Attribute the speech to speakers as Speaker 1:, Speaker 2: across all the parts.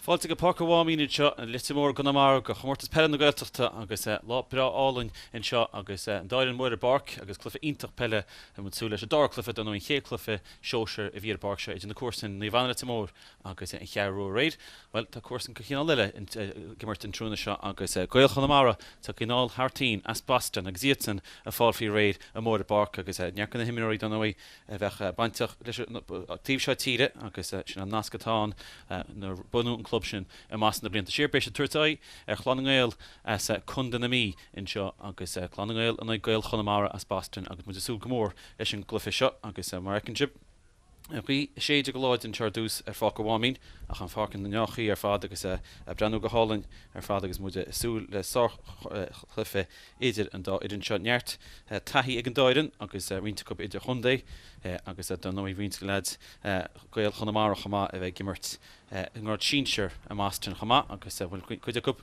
Speaker 1: Fáilte go Páirc an Mháimín anseo i Leitir Móir i gConamara do Chomórtas Peile na Gaeltachta agus lá breá álainn anseo agus an dá fhoireann amuigh ar an bpáirc agus cluiche iontach peile a bhfuil muid ag súil leis an dara cluiche dar ndóigh an chéad cluiche sóisir a bhí ar an bpáirc seo idir na comharsana Naomh Anna Leitir Móir agus an Cheathrú Rua aréir. Bhuel tá comharsan de chineál eile ag imirt an tráthnóna seo agus Gaeil Chonamara tagtha anall thar toinn as Boston agus iadsan ag fáil faoi réir amuigh ar an bpáirc agus neart de na himreoirí dar ndóigh a bheadh bainteach leis an taobh seo tíre agus sin an nasc atá ann nuair a bunaíodh an club sin i mBoston na blianta siar. Beidh siad ag tabhairt aghaidh ar Chlann na nGael as Contae na Mí anseo agus Clann na nGael in aghaidh Gaeil Chonamara as Boston agus muid ag súil go mór leis an gcluiche seo agus mar a fheiceann sibh, an ghaoth ag séideadh go láidir anseo ar dtús ar Pháirc an Mháimín ach an pháirc ina ndea-chaoi ar fad agus ag breathnú go hálainn ar fad agus muid ag súil le sárchluiche idir an dá fhoireann seo. Neart taithí ag an dá fhoireann agus roinnt acu idirchontae agus dar ndóigh roinnt de leaids Gaeil Chonamara chomh maith a bheith ag imirt i ngrád sinsir i mBoston chomh maith agus bhfuil cuid acu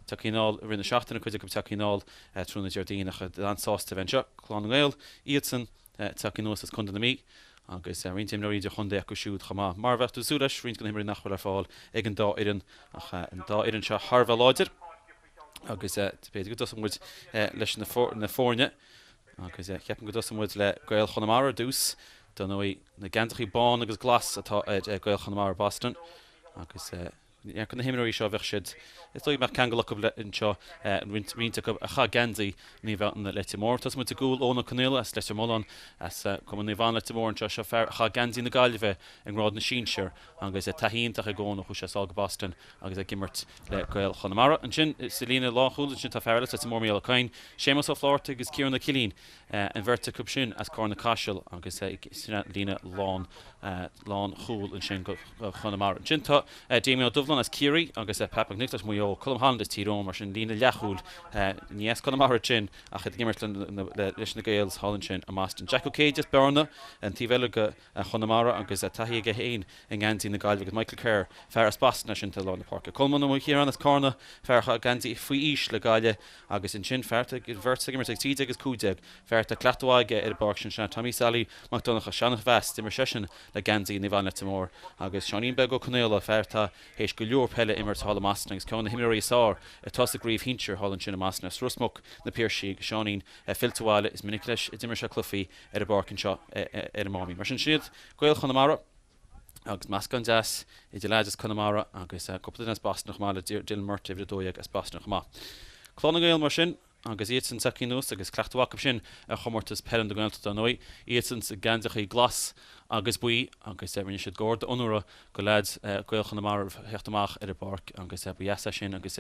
Speaker 1: tagtha anall i rith na seachtaine, cuid acu tagtha anall tráthnóna Déardaoin ach an-sásta a bheith anseo. Clann na nGael, iadsan tagtha anuas as Contae na Mí agus roinnt imreoirí idirchontae acu siúd chomh maith. Mar a bheadh tú ag súil leis, roinnt de na himreoirí nach bhfuil ar fáil ag an dá fhoireann ach an dá fhoireann seo thar a bheith láidir. Agus b'fhéidir go dtosóidh muid leis na foirne agus ceapaim go dtosóidh muid le Gaeil Chonamara ar dtús. Dar ndóigh, na geansachaí bán agus glas atá ar Gaeil Chonamara Boston agus neart de na himreoirí seo bheadh siad, is dóigh go mbeadh ceangal acu le anseo, roinnt roinnt acu a chaith geansaí Naomh Anna Leitir Móir. Tosóidh muid i gcúl, Eoin Ó Conaola as Leitir Mealláin, as Cumann Naomh Anna Leitir Móir anseo. Seo fear a chaith geansaí na Gaillimhe i ngrád na sinsear agus taithí iontach ag Eoin ó chuaigh sé sall go Boston agus ag imirt le Gaeil Chonamara. Ansin sa líne lánchúil ansin tá fear eile as Leitir Móir, Mícheál Ó Cadhain, Séamus Ó Flatharta agus Ciarán Ó Cillín, an bheirt acu sin as Carna Caiseal agus sin an líne lán lánchúil ansin do Chonamara. Ansin tá Damien Ó Dubhlann as Ciarraí agus Pat Mac Nioclais Maigh Eo, Colm Holland as Tír Eoghain mar sin líne leathchúil ní as Conamara ansin ach iad ag imirt leis na Gaels thall ansin i mBoston. Jack Ó Céide as Bearna, an taobh eile de Chonamara agus taithí aige féin i ngeansaí na Gaillimhe agus Michael Kerr, fear as Boston é sin atá i lár na páirce. Colmán Ó Ciaráin as Carna, fear a chaith geansaí faoi aois le Gaillimh agus ansin fear atá ag beirt ag imirt ag 13 agus 15, fear atá cleachtadh mhaith aige ar an bpáirc sin, sin é Tommy Sally Mac Donncha, seana-mheas, d'imir seisean le geansaí Naomh Anna Leitir Móir agus Seáinín Beag Ó Conaola, fear atá théis go leor peile a imirt thall i mBoston agus ceann de na himreoirí is fearr atá sa gcraobh shinsir thall ansin i mBoston as Ros Muc, Na Piarsaigh, Seáinín fillte abhaile, is minic leis a d'imir sé cluichí ar an bpáirc anseo ar an Máimín. Mar sin, sin iad Gaeil Chonamara agus meascán deas idir leaids as Conamara agus cúpla duine as Boston chomh maith le Dylan Murtagh, uimhir 12 as Boston chomh maith. Clann na nGael mar sin agus iadsan tagtha anuas agus cleachtadh acu sin ar chomórtas peile na Gaeltachta dar ndóigh, iadsan sa geansachaí glas agus buí agus rinne siad garda onóra go leaids Gaeil Chonamara roimh theacht amach ar an bpáirc agus ba dheas é sin agus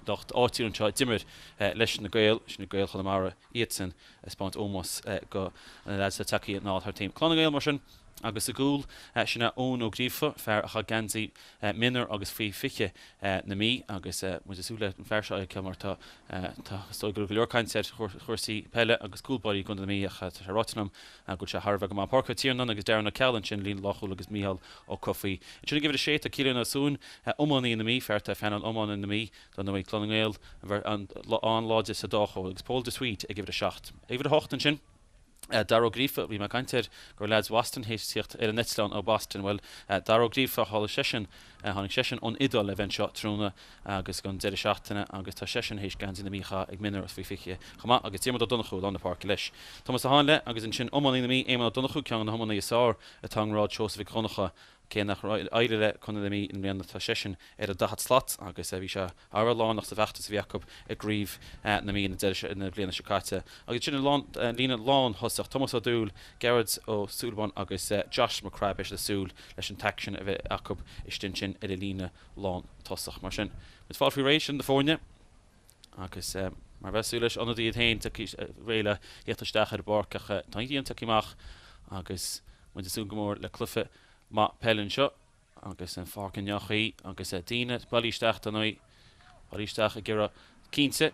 Speaker 1: lucht áitiúil anseo a d'imir leis na Gaeil, sin Gaeil Chonamara iadsan. ag 'spáint ómós go na leaids atá tagtha anall thar toinn. Clann na nGael mar sin agus i gcúl, sin é Eoin Ó Gríofa, fear a chaith geansaí mionúr agus faoi 20 na Mí agus muid ag súil le an fear seo a fheiceáil mar tá tá is dóigh go raibh go leor cainte ar chúrsaí peile agus cúl báirí i gContae na Mí ach tá sé ráite liom go bhfuil sé thar a bheith go maith. Pádraig Ó Tiarnáin agus Darren Ó Ceallaigh ansin, líne lánchúil agus Mícheál Ó Cofaigh. Ansin ag uimhir a sé tá Cillian Ó Súin, iománaí na Mí, fear atá ag phainéal iomána na Mí Dar ndóigh, Clann na nGael an-láidir sa dá chraobh agus Pól de Swete ag uimhir a 7. Ag uimhir a 8 ansin, Dara Ó Gríofa, bhí mé ag caint air go raibh leaids Bhoston théis tíocht ar an eitleán ó Boston. Bhuel, Dara Ó Gríofa, tháinig seisean, tháinig seisean ón Iodáil le bheith anseo tráthnóna agus don deireadh seachtaine agus tá seisean théis geansaí na Mí a chaitheamh ag mionúr is faoi 20 chomh maith agus Diarmuid Ó Donnchú i lár na páirce leis. Tomás Ó Háinle agus ansin iománaí na Mí, Éamonn Ó Donnchú, ceann de na hiománaí is fearr atá i ngrád Seosamh Mhic Dhonncha Cé nach éirigh le Contae na Mí i mbliana tá seisean ar an 40 slat agus bhí sé thar a bheith lárnach sa bhfeachtas a bhí acu i gcraobh na Mí na bliana seo caite. Agus ansin an líne lánthosach, Tomás Ó Dúill, Gearóid Ó Súilleabháin agus Josh McCrabb, beidh siad ag súil leis an t-aicsean a bheith acu istigh ansin ar an líne lántosach. Mar sin, muid fáil faoi réir, sin na foirne agus mar a bheifeá ag súil leis, ionadaí iad féin tagtha réidh le theacht isteach ar an bpáirc ach tá an ghrian tagtha amach agus muid ag súil go mór le cluiche maith peile anseo agus an pháirc i ndea-chaoi agus daoine bailithe isteach dar ndóigh, bailithe isteach ag iarraidh cinnte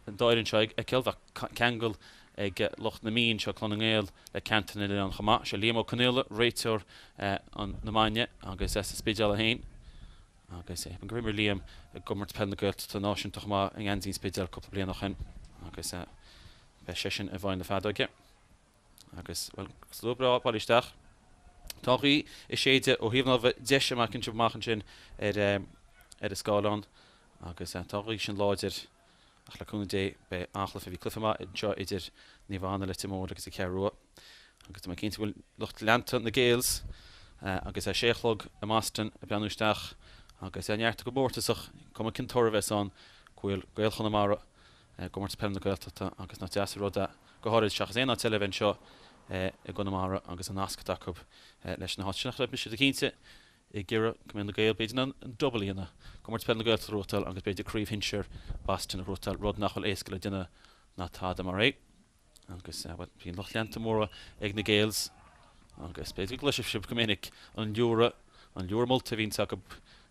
Speaker 1: an dá fhoireann seo a fheiceáil. Bheadh ceangal ag lucht na Mí anseo, Clann na nGael, le Ceantar na nOileán chomh maith. Seo Liam Ó Conaola, réiteoir na mBainne agus as an Spidéal é féin agus ceapaim gur imir Liam i gComórtas Peile na Gaeltachta Náisiúnta chomh maith i ngeansaí an Spidéil cúpla bliain ó shin agus beidh seisean i bhfeighil na feadóige. Agus, bhuel, slua breá bailithe isteach. Tá an ghaoth ag séideadh ó thaobh na láimhe deise amach amach ansin ar an scáileán agus tá an ghaoth sin láidir ach le cúnamh Dé beidh an-chluiche. Bhí cluiche maith anseo idir Naomh Anna Leitir Móir agus an Cheathrú Rua agus tá mé cinnte go bhfuil lucht leanta na Gaels agus é sé a chlog i mBoston ag breathnú isteach agus é neart go mórtasach, cuma cén toradh a bheas ann, go bhfuil Gaeil Chonamara i gComórtas Peile na Gaeltachta agus nach deas an rud é, go háirid seachas aon áit eile a bheith anseo i gConamara agus an nasc atá acu leis na háit sin. Ach beidh siad cinnte ag iarraidh go mbeidh na Gaeil b'fhéidir in ann an double a dhéanamh, Comórtas Peile na Gaeltachta a ghnóthachtáil agus b'fhéidir Craobh Shinsir Boston a ghnóthachtáil, rud nach bhfuil éasca le déanamh ná tada mar é. Agus, bhuel, bíonn lucht leanta móra ag na Gaels agus b'fhéidir go gcloisfidh sibh go minic an liúradh, an liúradh molta a bhíonns acu,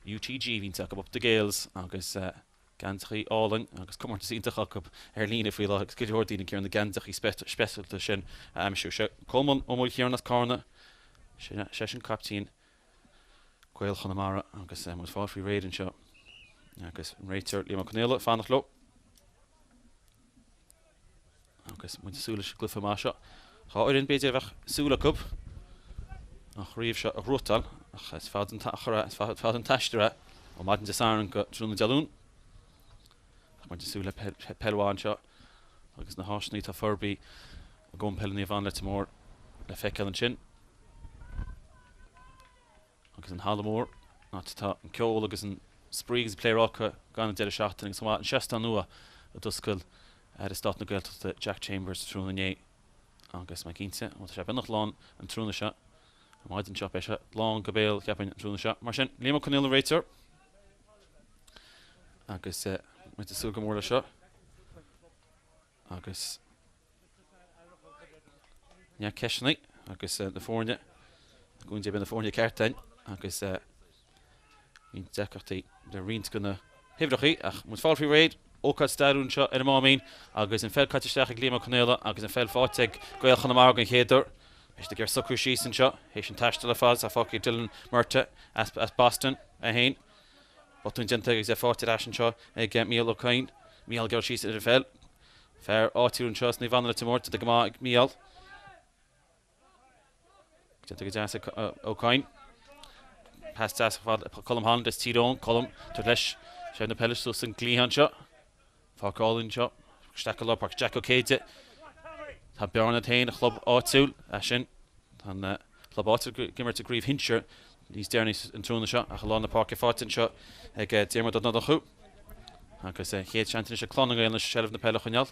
Speaker 1: UTG a bhíonns acu, Up the Gaels, agus geansachaí álainn agus comórtas iontach acu ar líne faoi láthair agus go leor daoine ag iarraidh na geansachaí speisialta sin a aimsiú. Seo Colmán Ó Maoilchiaráin as Carna, seisean caiptín Gaeil Chonamara agus muid fáil faoi réir anseo agus an réiteoir Liam Ó Conaola ag fanacht leo. Agus muid ag súil leis an gcluiche maith seo. Dhá fhoireann b'fhéidir a bheadh súil acu an chraobh seo a ghnóthachtáil ach is fada an t-achar é, is fada an t-aistear é ó maidin Dé Sathairn go tráthnóna Dé Luain. Ach muid ag súil le peil mhaith anseo agus na háiseanna atá forbartha i gCumann Peile Naomh Anna Leitir Móir le feiceáil ansin. Agus an halla mór, an áit atá an ceol agus an spraoi agus an pléaráca gan an deireadh seachtaine agus chomh maith an seastán nua a d'oscail Aire Stáit na Gaeltachta Jack Chambers tráthnóna inné agus mé cinnte, ó tá sé beagnach lán an tráthnóna seo, ar maidin seo, beidh sé lán go béal cheapfainn an tráthnóna seo. Mar sin, Liam Ó Conaola an réiteoir agus muid ag súil go mór leis seo agus Neart ceisteanna agus na foirne, go dtí beidh na foirne ceart againn agus roinnt deacrachtaí le roinnt de na huimhreacha ach muid fáil faoi réir, ócáid stairiúil anseo ar an Máimín agus an pheil caite isteach ag Liam Ó Conaola agus an pheil faighte ag Gaeil Chonamara den chéad uair. Beidh siad ag iarraidh socrú síos anseo théis an taistil ar fad atá fágtha ag Dylan Murtagh as Boston é féin. Botún déanta agus é faighte ar ais anseo ag Mícheál Ó Cadhain. Mícheál ag dul síos ar an pheil. Fear áitiúil anseo as Naomh Anna Leitir Móir, déanta go maith ag Mícheál. Déanta go deas ag Ó Cadhain. Pas deas ar fad Colm Holland as Tír Eoghain. Colm, tabhairt leis seilbh na peile suas an cliathán anseo. Páirc álainn anseo. Isteach go lár páirce Jack Ó Céide. Tá Bearna féin, a chlub áitiúil, é sin. Tá an club áitiúil ag imirt i gcraobh shinsir níos deireanaí an tráthnóna seo ach i lár na páirce faighte anseo ag Diarmuid Ó Donnchú. Agus an chéad seans anois ag Clann na nGael anois seilbh na peile a choinneáil.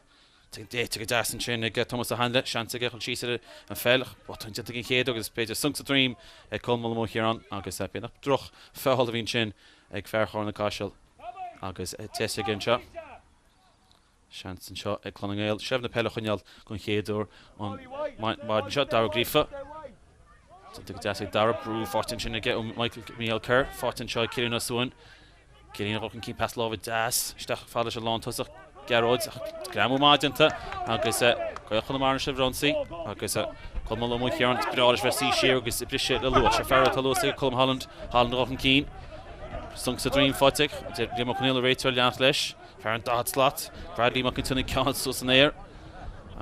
Speaker 1: Déanta go deas ansin ag Tomás Ó Hainle, seans aige chun síos ar an pheil ach botún déanta den chéad agus b'fhéidir sonc sa droim ag Colm Ó Maoilchiaráin agus b'fhéidir droch feall a bhí ansin ag fear Charna Caiseal agus deis aige anseo. Seans anseo ag Clann na nGael seilbh na peile a choinneáil den chéad uair an mhaidin seo. Dara Ó Gríofa. Déanta go deas ag Dara. Brú faighte ansin aige ó Michael Mícheál Kerr. Faighte anseo ag Cillian Ó Suain. Cillian a dhul chun cinn pas láimhe deas isteach fad leis an lántosach Gearóid ach greamú maith déanta agus Gaeil Chonamara anois ar ionsaí agus Colm Ó Maoilchiaráin is breá leis bheith suí siar agus ag briseadh le luas. Seo fear atá luas ag Colm Holland. Holland a dhul chun cinn. Sonc sa droim faighte ag Liam Ó Conaola réiteoir leanacht leis. Fear an 40 slat, Bradley McEntee ceann suas san aer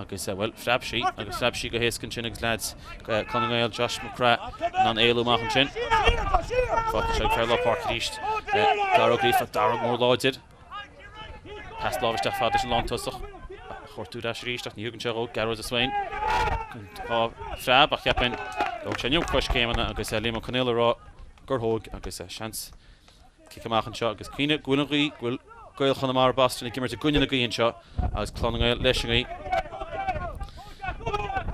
Speaker 1: agus, bhuel, phreab sí agus phreab sí go héasca ansin agus leaids Clann na nGael, Josh McGrath in ann éalú amach ansin. Faighte anseo ag fear lár páirce arís, Dara Ó Gríofa, Dara mór láidir. Pas láimhe isteach fada leis an lántosach. A chuartú ar ais arís ach ní thugann sé dhó, Gearóid Ó Suain. Dhá phreab ach cheapfainn thóg sé an iomarca coiscéimeanna agus Liam Ó Conaola ag rá gur thóg agus seans Cic amach anseo agus cuimhnigh go bhfuil an ghaoth, go bhfuil Gaeil Chonamara Boston ag imirt i gcoinne na gaoithe anseo agus Clann na nGael leis an ngaoth.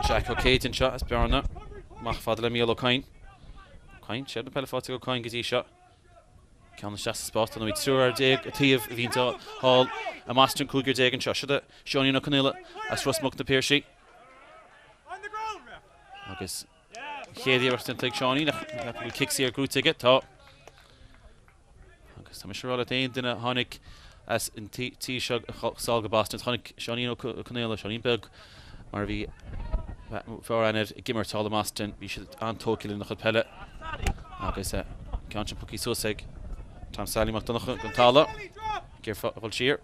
Speaker 1: Jack Ó Céide anseo as Bearna, amach fada le Mícheál Ó Cadhain. Ó Cadhain, seilbh na peile faighte ag Ó Cadhain go dtí seo. Ceann isteach sa spás, tá nó 13 fear an taobh a bhíonn thall i mBoston, 15 anseo. Siod é Seáinín Ó Conaola as Ros Muc na Piarsaigh. Agus Chéad iarracht déanta ag Seáinín ach go bhfuil cic saor gnóite aige. Tá. Agus tá mise ag rá leat aon duine a tháinig as an tír seo sall go Boston, tháinig Seáinín Ó Conaola, Seáinín Beag, mar a bhí fearr aithne air ag imirt thall i mBoston. Bhí siad an-tógtha lena chuid peile. Agus ceann sin pioctha suas ag Tom Sally Mac Donncha den talamh. Ag iarraidh a dhul siar.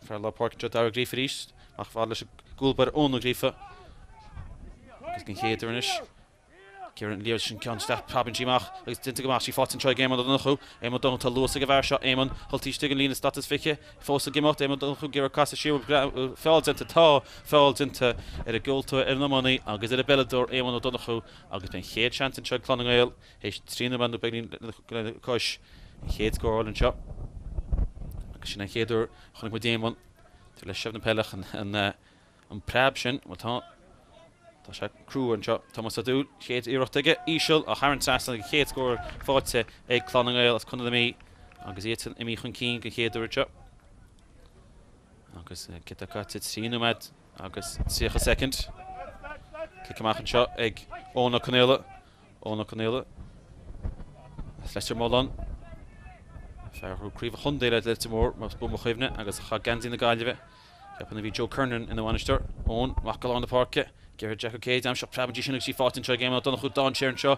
Speaker 1: Fear lár páirce anseo Dara Ó Gríofa arís. Amach fada leis an gcúl báire Eoin Ó Gríofa. Agus den chéad uair anois. Ag iarraidh an liathróid sin ceann isteach, preabann sí amach agus déanta go maith, sí faighte anseo ag Éamonn Ó Donnchú. Éamonn Ó Donnchú, tá luas ag an bhfear seo, Éamonn, dul taobh istigh den líne slat is 20, fós ag imeacht, Éamonn Ó Donnchú ag iarraidh casadh siar, bhfuil feall déanta, tá feall déanta ar an gceoltóir, ar an iománaí agus ar an bpeileadóir Éamonn Ó Donnchú agus beidh an chéad seans anseo ag Clann na nGael théis 3 nóiméad nó beagáinín lena cois, an chéad scór a fháil anseo agus sin an chéad uair a chonaic muid Éamonn tar le seimh na peile an An preab sin, bhuel tá, tá sé crua anseo. Tomás Ó Dúill, chéad iarracht aige, íseal, ach thar an trasnán agus an chéad scór faighte ag Clann na nGael as Contae na Mí agus iadsan imithe chun cinn den chéad uair anseo. Agus giota caite, 3 nóiméad agus 30 soicind. Cic amach anseo ag Eoin Ó Conaola. Eoin Ó Conaola as Leitir Mealláin. Fear a ghnóthaigh craobh an chontae le Leitir Móir, más buan mo chuimhne, agus a chaith geansaí na Gaillimhe. Ceapaim nuair a bhí Joe Kernan ina bhainisteoir. Eoin, amach go lár na páirce. Ag iarraidh Jack Ó Céide aimsíodh preabann sí sin agus í faighte anseo ag Éamonn Ó Donnchú. Dainséar anseo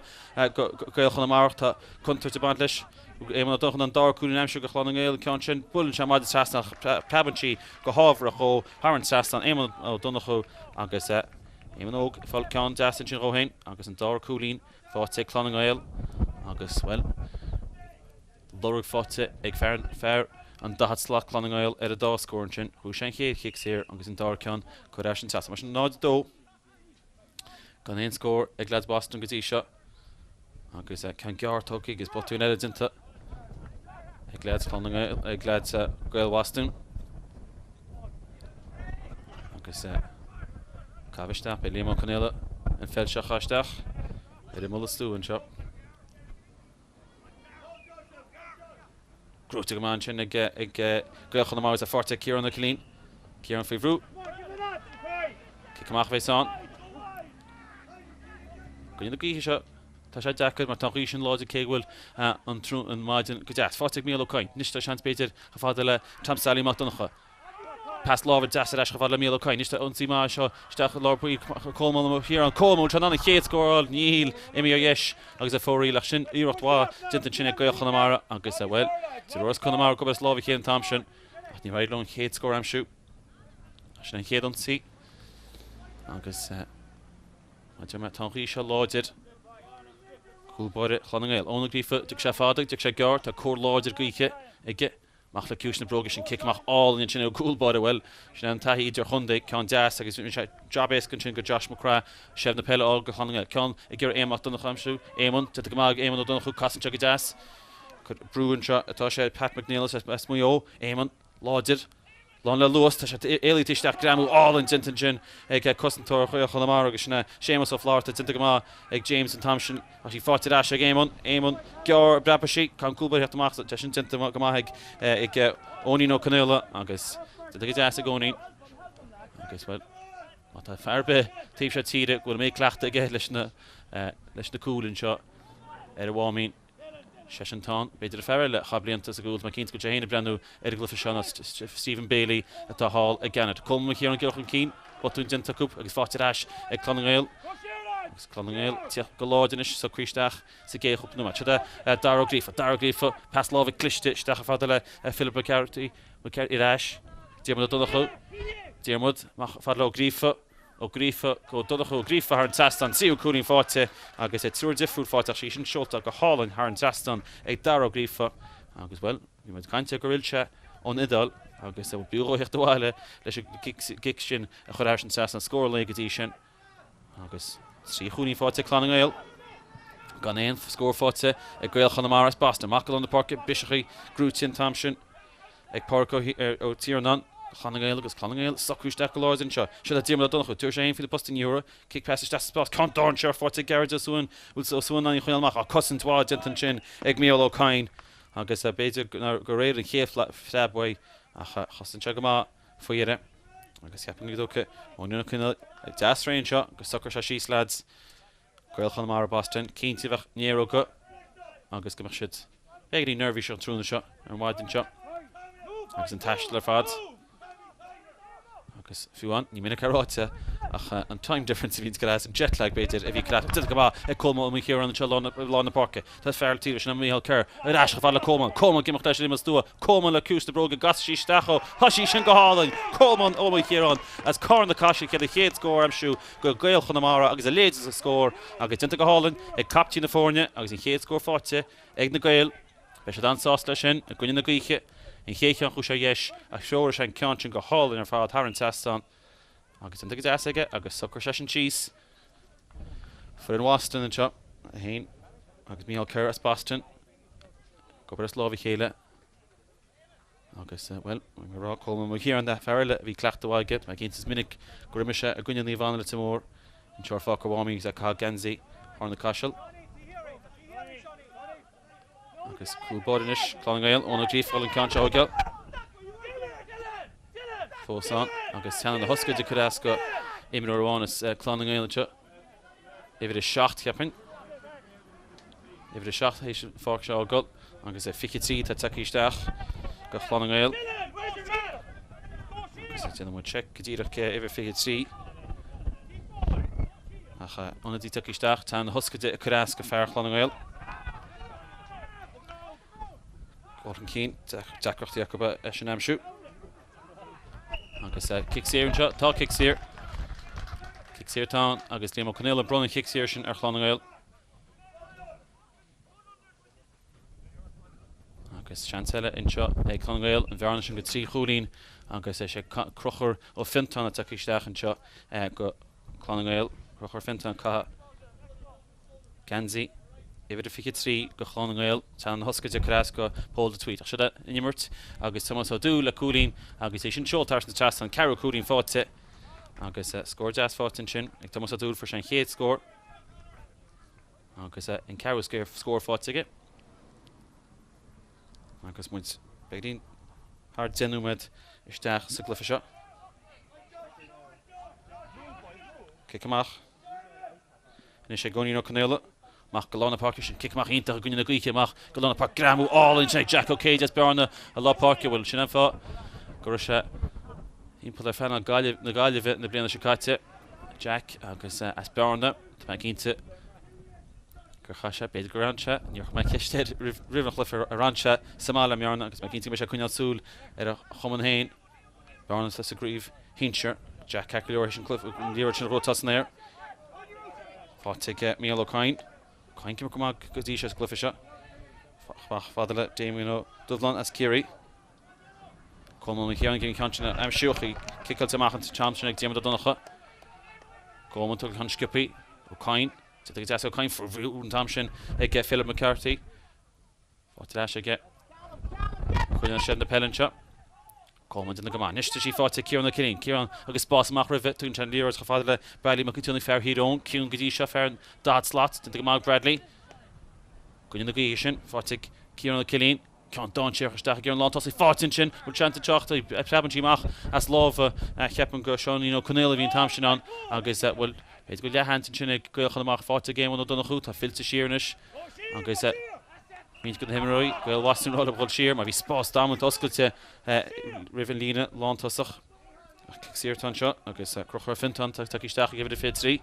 Speaker 1: do Ghaeil Chonamara. Tá contúirt ag baint leis. Éamonn Ó Donnchú an dara cúilín a aimsiú do Chlann na nGael. An ceann sin, buaileann sé maide trasna ach preabann sí go hámharach dhó thar an trasnán. Éamonn Ó Donnchú agus Éamonn Óg ag fáil ceann deas ansin dhó féin agus an dara cúilín faighte ag Clann na nGael agus, bhuel, lorg faighte ag fear, fear an 40 slat Clann na nGael ar an dá scór ansin. Ghnóthaigh sé an chéad chic saor agus an dara ceann curtha thar an trasnán. Mar sin 0-2 gan aon scór ag leaids Boston go dtí seo agus ceann gearr tugtha agus botún eile déanta ag leaids Chlann na nGael, ag leaids Gaeil Bhostún. Agus caitheamh isteach, beidh Liam Ó Conaola an pheil seo a chaitheamh isteach ar imeall an stua anseo. Gnóthaithe go maith ansin ag Gaeil Chonamara agus é faighte ag Ciarán Ó Cillín. Ciarán faoi bhrú. Cic amach a bheas ann. I gcoinne na gaoithe seo, tá sé deacair mar tá an ghaoth sin láidir cé go bhfuil an an maidin go deas. Faighte ag Mícheál Ó Cadhain. Anois tá seans b'fhéidir chomh fada le Tom Sally Mac Donncha. Pas láimhe deas ar ais chomh fada le Mícheál Ó Cadhain. Anois tá ionsaí maith anseo isteach i lár baill Colmán Ó Ciaráin. Colmán, bhfuil sé in ann an chéad scór a fháil? Níl. Imithe ar dheis agus ar fóraoil ach sin iarracht mhaith déanta ansin ag Gaeil Chonamara agus, bhuel, triúr as Conamara ag obair as lámh a chéile an t-am sin ach níor éirigh leo an chéad scór a aimsiú. Sin an chéad ionsaí agus mar deir mé tá an ghaoth seo láidir. Cúl báire Chlann na nGael. Eoin Ó Gríofa, dtiocfaidh sé fada, dtiocfaidh sé gearr, tá cóir láidir gaoithe aige. Amach le ciumhais na bróige sin, cic amach álainn ansin ó gcúl báire, bhuel, sin é an taithí idir-chontae, ceann deas agus rinne sé jab éasca ansin go Josh McGrath, seilbh na peile a fháil go Chlann na Ngael. Ceann ag iarraidh Éamonn Mac Donncha a aimsiú, Éamonn, déanta go maith ag Éamonn Ó Donnchú, casann sé go deas, brú anseo atá sé ar Pat McNeill as Maigh Eo, Éamonn, láidir. Lán le luas, tá sé éalaithe isteach, greamú álainn déanta ansin ag cosantóir Ghaeil Chonamara agus sin é Séamus Ó Flatharta, déanta go maith ag James an t-am sin ach í faighte ar ais ag Éamonn. Éamonn, gearr, preabfaidh sí, tá an cúl báire ag teacht amach, tá sin déanta go maith ag ag Eoinín Ó Conaola agus déanta go deas ag Eoinín agus, bhuel, má tá fear ar bith taobh seo tíre go bhfuil an méid cleachtaidh aige leis na leis na cúil anseo ar an Mháimín. Seisean atá ann. B'fhéidir fear eile a chaith blianta sa gcúl, tá mé cinnte go bhfuil sé féin ag breathnú ar an gcluiche seo ná Stephen Bailey atá thall i gCeanada. Colmán Mac Chiaráin ag dul chun cinn, botún déanta acu agus faighte ar ais ag Clann na nGael. Agus Clann na nGael ag tíocht go láidir anois, socraithe isteach sa gcéad chúpla nóiméad. Seo é Dara Ó Gríofa. Dara Ó Gríofa, pas láimhe cliste isteach chomh fada le Philip McCarthy, McCarthy ar ais. Diarmuid Ó Donnchú. Diarmuid, amach fada le Ó Gríofa. Ó Gríofa go Donnchadh Ó Gríofa thar an trasnán, tríú cúilín faighte agus triúr difriúil faighte ach í sin seolta go hálainn thar an trasnán ag Dara Ó Gríofa agus, bhuel, bhí muid ag caint air gur fhill sé ón Iodáil agus b'fhiú dhó theacht abhaile leis an gcic sin a chur thar an trasnán, scór an lae go dtí sin agus trí chúilín faighte ag Clann na nGael gan aon scór faighte ag Gaeil Chonamara as Boston. Amach go lár na páirce, briseadh gnóthaithe an t-am sin. ag Pádraig Ó Tiarnáin, Clann na nGael agus Clann na nGael ag socrú isteach go láidir anseo. Seo le Diarmuid Ó Donnchú, tabharfaidh sé féin faoi na postaí ní thabharfaidh, cic pas isteach sa spás, ceann dainséarach faighte ag Gearóid Ó Suain, bhfuil Ó Suain in ann í a choinneáil amach? Á, cosaint mhaith déanta ansin ag Mícheál Ó Cadhain agus b'fhéidir gur réir an chéad phreab uaidh ach chosain sé go maith faoi dheireadh agus cheapfainn go dtógfaidh Eoin Ó Conaola deas réidh anseo go socróidh sé síos leaids. Gaeil Chonamara Boston, cinnte bheadh néaróga agus go mbeadh siad beagáinín neirbhíseach an tráthnóna seo ar an mhaidin seo agus an taisteal ar fad. Agus fiú amháin, ní minic é ráite. Ach an time difference a bhíonns go leas, an jet lag b'fhéidir, a bhí go leas. Déanta go maith ag Colmán Ó Maoilchiaráin anseo i lár na páirce. Tá fear taobh leis sin, Micheál Kerr, ar ais chomh fada le Colmán. Colmán ag imeacht leis ar imeall stua. Colmán le ciumhais na bróige, gcasadh sí isteach ó. Tá sí sin go hálainn! Colmán Ó Maoilchiaráin as Carna Caiseal chun a chéad scór a aimsiú go Gaeil Chonamara agus a leithéid de scór agus déanta go hálainn ag captaen na foirne agus an chéad scór faighte ag na Gaeil. Beidh siad an-sásta leis sin i gcoinne na gaoithe. An chéad cheann chuaigh sé ar dheis ach threoraigh sé an ceann sin go hálainn ar fad thar an trasnán agus déanta go deas aige agus shocraigh seisean síos. Foireann Bhoston anseo, é féin agus Micheál Kerr as Boston ag obair as lámh a chéile agus, bhuel, mar a rá, Colmán Ó Maoilchiaráin, fear eile a bhí cleachtadh mhaith aige, tá mé cinnte is minic gur imir sé i gcoinne Naomh Anna Leitir Móir anseo ar Pháirc an Mháimín agus é ag caitheamh geansaí Charna Caiseal. Agus cúl báire anois, Clann na nGael, Eoin Ó Gríofa an ceann seo a thógáil. Fós ann agus Seanán Ó hOscaide ag cur as go imreoir amháin as Clann na nGael anseo. Uimhir 7, cheapfainn. Uimhir 7 théis an pháirc seo a fhágáil agus 23 atá tagtha isteach go Chlann na nGael. Agus déanann muid seic go díreach cé uimhir 23. Ach ionadaí tagtha isteach, Seanán Ó hOscaide ag cur as go fear Chlann na nGael. Dul chun cinn, deacrachtaí acu é sin a aimsiú. Agus cic saor anseo, tá cic saor. Cic saor atá ann agus Liam Ó Conaola ag bronnadh an chic saor sin ar Chlann na nGael. Agus seans eile anseo ag Clann na nGael, an bhearna sin go 3 chúilín agus is é Conchúr Ó Fiontáin atá tagtha isteach anseo go Clann na nGael. Conchúr Ó Fiontáin ag caitheamh geansaí uimhir a 23 go Chlann na nGael. Seanán Ó hOscaide ag cur as go Pól de Tvuít. Ach siod an imirt agus Tomás Ó Dúill le cúilín agus é sin seolta thar an trasnán, ceathrú cúilín faighte agus scór deas faighte ansin ag Tomás Ó Dúill, fuair sé an chéad scór. Agus an ceathrú scór faighte aige. Agus muid beagáinín thar 10 nóiméad isteach sa gcluiche seo. Cic amach. Anois ag Eoinín Ó Conaola. Amach go lár na páirce sin. Cic amach iontach i gcoinne na gaoithe. Amach go lár na páirce. Greamú álainn sin ag Jack Ó Céide as Bearna i lár páirce. Bhuel, sin an fáth go raibh sé timpeall ar phainéal na Gaillimhe na bliana seo caite. Jack agus as Bearna. Tá mé cinnte gur chaith sé, b'fhéidir gur fhan sé, níor chuir mé ceist air roimh an chluiche ar fhan sé sa mbaile i mBearna agus mé cinnte go mbeidh sé ag coinneáil súil ar a chumann féin, Bearna sa gcraobh shinsir. Jack ceart go leor théis an cluiche, an liathróid sin a ghnóthachtáil san aer. Faighte ag Mícheál Ó Cadhain. Cadhain ag imirt go maith go dtí seo sa gcluiche seo. Amach fada le Damien Ó Dubhshláine as Ciarraí. Colmán Ó Ciaráin ag an ceann sin a aimsiú ach í ciceáilte amach an t-am sin ag Diarmuid Ó Donnchadha. Gorman tugtha chun sciobthaí. Ó Cadhain. Déanta go deas ag Ó Cadhain. Faoi bhrú an t-am sin ag Philip McCarthy. Faighte ar ais aige. Coinneoidh siad na peile anseo. Colmán déanta go maith. Anois tá sí faighte ag Ciarán Ó Cillín. Ciarán agus spás amach roimhe. Tugann sé an liathróid chomh fada le Bradley Mac an tSionnaigh fear Thír Eoghain. Ciúin go dtí seo fear an 40 slat. Déanta go maith ag Bradley. I gcoinne na gaoithe sin. Faighte ag Ciarán Ó Cillín. Ceann dainséarach isteach ag iarraidh an lántosaí faighte ansin. Bhfuil seans ag teacht? Preabann sí amach as lámha cheapfainn go Seáinín Ó Conaola a bhí an t-am sin ann agus bhuel b'fhéidir go bhfuil leathsheans ansin ag Gaeil Chonamara faighte ag Éamonn Ó Donnchú. Tá fillte siar anois agus roinnt de na himreoirí Gaeil Bhoston ag rá leo dhul siar mar bhí spás damanta oscailte roimh an líne lántosach. Ach cic saor atá anseo agus Conchúr Ó Fiontáin tagtha isteach ag uimhir a 23.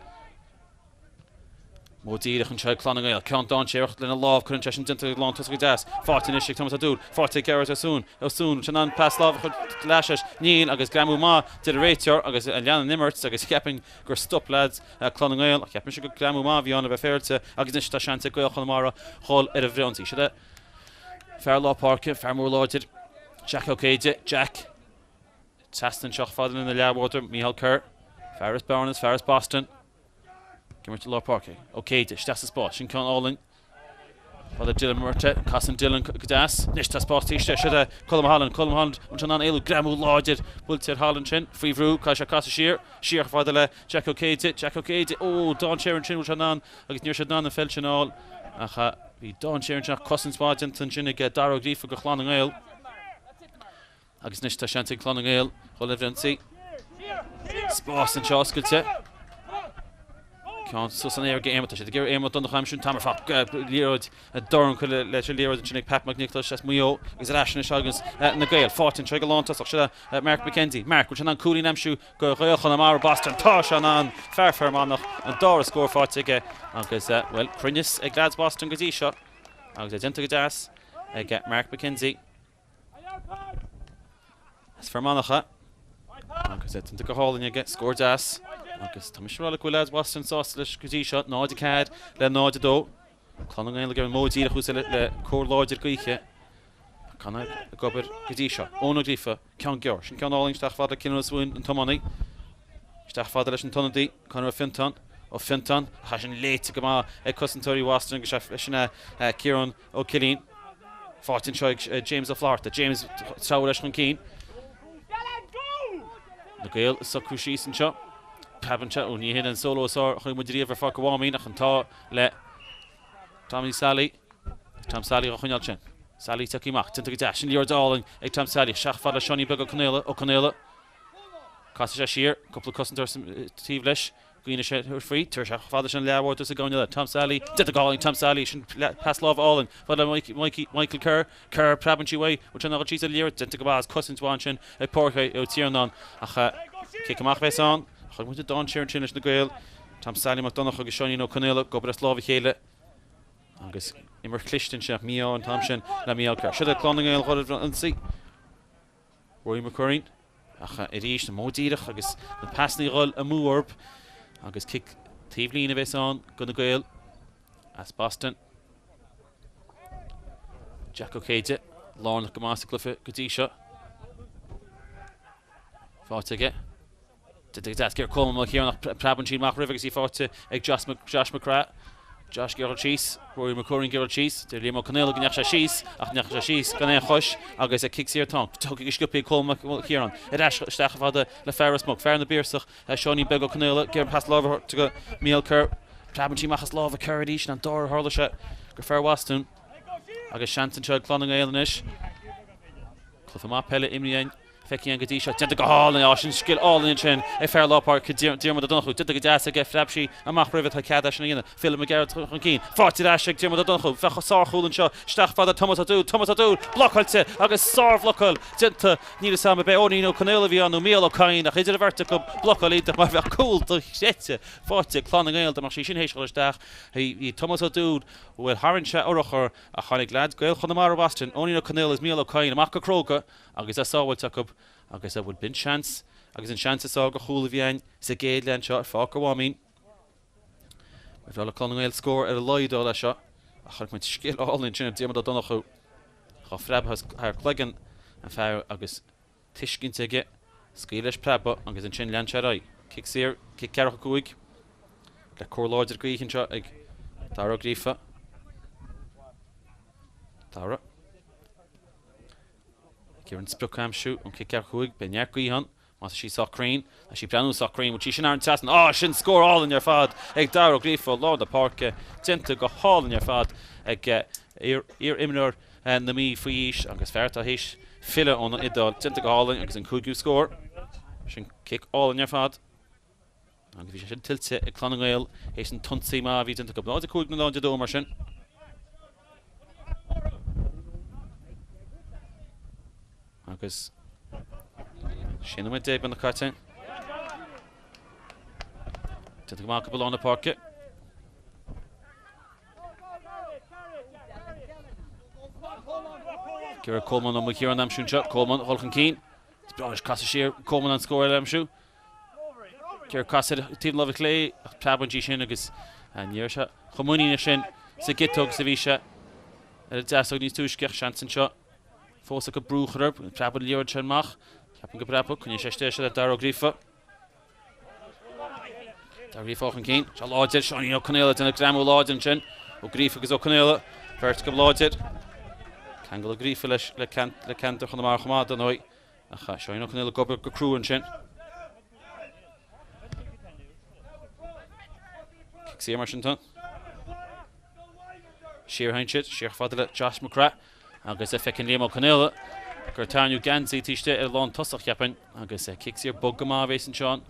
Speaker 1: Modh díreach anseo ag Clann na nGael. Ceann dainséarach lena lámh, cuireann sé sin déanta ag lántosach go deas. Faighte anois ag Tomás Ó Dúill. Faighte ag Gearóid Ó Súin. Ó Súin, an in ann pas láimhe a chur leis leis? Níl agus greamú maith deir an réiteoir agus lean an imirt agus cheapfainn gur stop leaids Clann na nGael ach cheap mise gur greamú maith a bhí ann le bheith féaráilte agus anois tá seans ag Gaeil Chonamara dhul ar an bhfrithionsaí. Siod é fear lár páirce, fear mór láidir, Jack Ó Céide. Jack. Trasna anseo chomh fada lena leathbhádóir, Micheál Kerr. Fear as Bearna is fear as Boston. Ag imirt i lár páirce. Ó Céide, isteach sa spás. Sin ceann álainn. Fada Dylan Murtagh. Casann Dylan go deas. Anois tá spás taobh istigh. Siod é Colm Holland. Colm Holland anseo in ann éalú. Greamú láidir buailte ar Holland sin. Faoi bhrú. Caithfidh sé casadh siar. Siar chomh fada le Jack Ó Céide. Jack Ó Céide. Ó, dainséar ansin. Bhfuil sé in ann agus ní raibh sé in ann an pheil sin a fháil. Ach bhí dainséar ansin ach cosaint mhaith déanta ansin ag Dara Ó Gríofa go Chlann na nGael. Agus anois tá seans ag Clann na nGael dhul ar an bhfrithionsaí. Spás anseo oscailte. Ceann suas san aer ag Éamonn. Tá siad ag iarraidh Éamonn Ó Donnchú a aimsiú an t-am ar fad. Liathróid dorn leis an liathróid ansin ag Pat Mac Niocláis as Maigh Eo agus ar ais anois agus na Gaeil faighte anseo ag an lántosach. Seo Mark McKenzie. Mark, bhfuil sé in ann cúilín a aimsiú do Ghaeil Chonamara Boston? Tá sé in ann! Fear Fear Manach, an dara scór faighte aige agus, bhuel, cruinneas ag leaids Boston go dtí seo agus é déanta go deas ag Mark McKenzie. As Fear Manach agus é déanta go hálainn aige, scór deas agus tá mise ag rá leat go bhfuil leaids Boston sásta leis go dtí seo, 0-4 le 0-2. Clann na nGael ag iarraidh an modh díreach úsáid le cóir láidir gaoithe. Conor ag obair go dtí seo. Eoin Ó Gríofa, ceann gearr. Sin ceann álainn isteach fada le Cillian Ó Suibhne, an tiománaí. Isteach fada leis an t-ionadaí, Conor Ó Fiontáin. Ó Fiontáin, ach é sin léite go maith ag cosantóirí Bhoston agus sin é Ciarán Ó Cillín. Faighte anseo ag James Ó Flatharta. James treabhadh leis chun cinn. Na Gaeil ag socrú síos anseo. Preabann sé, ó ní hin an solo is fearr a chonaic muid riamh ar Pháirc an Mháimín ach an t-ádh le Tommy Sally. Tom Sally á choinneáil sin. Sally tagtha amach, déanta go deas. Sin liathróid álainn ag Tom Sally. Isteach fada le Seáinín Beag Ó Conaola. Ó Conaola. Casfaidh sé siar. Cúpla cosantóir taobh leis. Gaoine sé tabhairt faoi. Tabharfaidh sé fada sin leathbhord os a gcoinne le Tom Sally. Déanta go hálainn Tom Sally. Sin pas láimhe álainn. Fada le Mikey, Michael Kerr. Kerr, preabann sí uaidh. Bhfuil sé in ann dul síos ar an liathróid? Déanta go maith. Is cosaint mhaith ansin ag Pádraig Ó Tiarnáin. Ach cic amach a bheas ann. Chonaic muid an dainséar ansin leis na Gaeil. Tom Sally Mac Donncha agus Seáinín Ó Conaola ag obair as lámh a chéile. Agus imirt chliste ansin ach mí-ádh an t-am sin le Mícheál Kerr. Siod é Clann na nGael dhul ar an ionsaí. Rory McCurran. Ach arís, an modh díreach agus na pasanna ag dhul amú orthu agus cic taobh líne a bheas ann do na Gaeil as Boston. Jack Ó Céide, lárnach go maith sa gcluiche go dtí seo. Faighte aige. Déanta go deas. Colmán Mac Ciaráin ach preabann sí amach roimhe agus í faighte ag Josh McGrath. Josh ag iarraidh síos. Rory McCurran ag iarraidh síos. Deir Liam Ó Conaola go ndeachaigh sé síos ach ní ndeachaigh sé síos gan aon chois agus cic saor atá ann. Tugtha go sciobtha ag Colmán Mac Ciaráin. Ar ais isteach chomh fada le fear Ros Muc. Fear na bPiarsach, Seáinín Beag Ó Conaola. Ag iarraidh pas láimhe a thabhairt go Mícheál Kerr. Preabann sí amach as lámha Kerr arís. An dara tharla sé go fear Bhostún. Agus seans anseo ag Clann na nGael anois. Cluiche maith peile imrithe Feicthe againn go dtí seo. Déanta go hálainn. Á, sin scil álainn ansin ag fear lár páirce Diarmuid Ó Donnchú. Déanta go deas aige. Phreab sí amach roimhe. Tá cead é sin a dhéanamh. Philip Mac Gearailt chun cinn. Faighte ar ais ag Diarmuid Ó Donnchú. Bheadh sárchúl anseo. Isteach fada Tomás Ó Dúill. Tomás Ó Dúill blocáilte agus sárbhlocáil déanta. Níl fhios a'm ab é Eoinín Ó Conaola a bhí ann nó Mícheál Ó Cadhain ach idir an bheirt acu blocáil iontach mar bheadh cúl dochreidte faighte ag Clann na nGael dá mbeadh sí sin théis dhul isteach. Bhí Tomás Ó Dúill, bhuel tharraing sé urchar ach tháinig leaids Gaeil Chonamara Boston, Eoinín Ó Conaola agus Mícheál Ó Cadhain amach go cróga agus é sábháilte acu agus bhuel b'in seans agus an seans is fearr do chúl a bhí againn sa gcéad leath anseo ar Pháirc an Mháimín. Ba bhreá le Clann na nGael scór ar a laghad a fháil as seo ach chonaic muid scil álainn ansin ag Diarmuid Ó Donnchú dhá phreabadh thar cloigeann an fear agus tuiscint aige scaoileadh leis preabadh agus ansin lean sé ar aghaidh. Cic saor, cic 45 le cóir láidir gaoithe anseo ag Dara Ó Gríofa. Dara. Ag iarraidh an sprioc a aimsiú ón cic 45, beidh neart gaoithe ann. Má tá sí sách cruinn, tá sí ag breathnú sách cruinn, bhfuil sí sin thar an trasnán? Á, sin scór álainn ar fad ag Dara Ó Gríofa ó lár na páirce. Déanta go hálainn ar fad ag iar-imreoir na Mí faoi aois agus fear atá théis filleadh ón Iodáil. Déanta go hálainn agus an cúigiú scór. Sin cic álainn ar fad. Agus bhí sé sin tuillte ag Clann na nGael théis an t-ionsaí maith a bhí déanta acu. 0-5 nó 0-2 mar sin. Agus 16 nóiméad beagnach caite. Déanta go maith acu i lár na páirce. Ag iarraidh Colmán Ó Maoilchiaráin a aimsiú anseo. Colmán a dhul chun cinn. Is breá leis casadh siar Colmán an scór eile a aimsiú. Ag iarraidh casadh ar taobh na láimhe clé ach preabann sí sin agus ní raibh sé chomh muiníneach sin sa gciotóg is a bhí sé ar an deasóg níos túisce ach seans anseo fós acu brú a chur orthu. Preabann an liathróid sin amach. Ceapaim go bpreabadh. Coinníonn sé istigh é le Dara Ó Gríofa. Dara Ó Gríofa chun cinn. Seo láidir. Seáinín Ó Conaola ag déanamh greamú láidir ansin. Ó Gríofa agus Ó Conaola. Beirt acu láidir. Ceangal Ó Gríofa leis le ceantar Chonamara chomh maith, dar ndóigh. Ach Seáinín Ó Conaola ag obair go crua ansin. Cic saor mar sin tá. Siar a théann siad, siar fada le Josh McGrath agus feiceann Liam Ó Conaola gur tarraingíodh geansaí taobh istigh ar an lántosach cheapfainn agus cic saor bog go maith a bhéas anseo.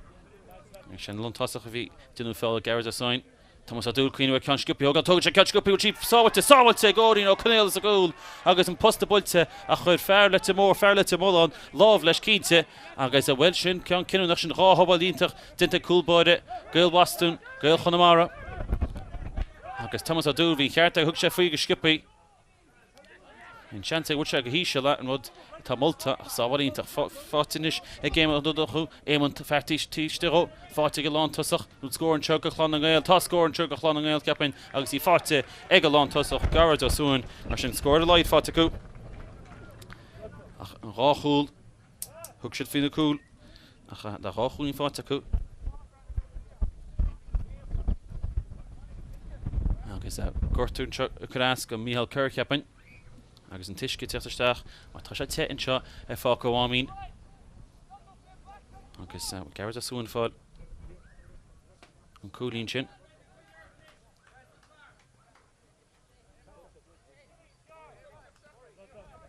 Speaker 1: Sin an lántosach a bhí ag déanamh feall ag Gearóid Ó Soin. Tomás Ó Dúill cuimhniú ar ceann sciobtha a thógáil. Tógann sé ceann sciobtha, bhfuil sí sábháilte, sábháilte ag Odhraín Ó Conaola sa gcúl agus an posta buailte a chuir fear Leitir Móir, fear Leitir Mealláin, lámh leis cinnte agus bhuel sin ceann cinniúnach, sin dhá shábháil iontach déanta ag cúl báire Gaeil Bhostún, Gaeil Chonamara agus Tomás Ó Dúill, bhí an cheart aige, thug sé faoi go sciobtha. An seans é go bhfuil sé go híseal, an rud atá molta ach sábháil iontach faighte anois ag Éamonn Ó Donnchú. Éamonn, fear taobh istigh dhó, faighte ag an lántosach. Nó scór anseo go Chlann na nGael. Tá scór anseo go Chlann na nGael, cheapfainn, agus í faighte ag an lántosach, Gearóid Ó Suain. Mar sin, scór ar a laghad faighte acu. Ach an dhá chúl, thug siad faoi na cúil, ach tá dhá chúilín faighte acu. Agus gortú anseo ag cur as go Mícheál Kerr, cheapfainn. Agus an t-uisce ag teacht isteach, mar tá sé te anseo ar Pháirc an Mháimín. Agus Gearóid Ó Suain ag fáil an cúilín sin.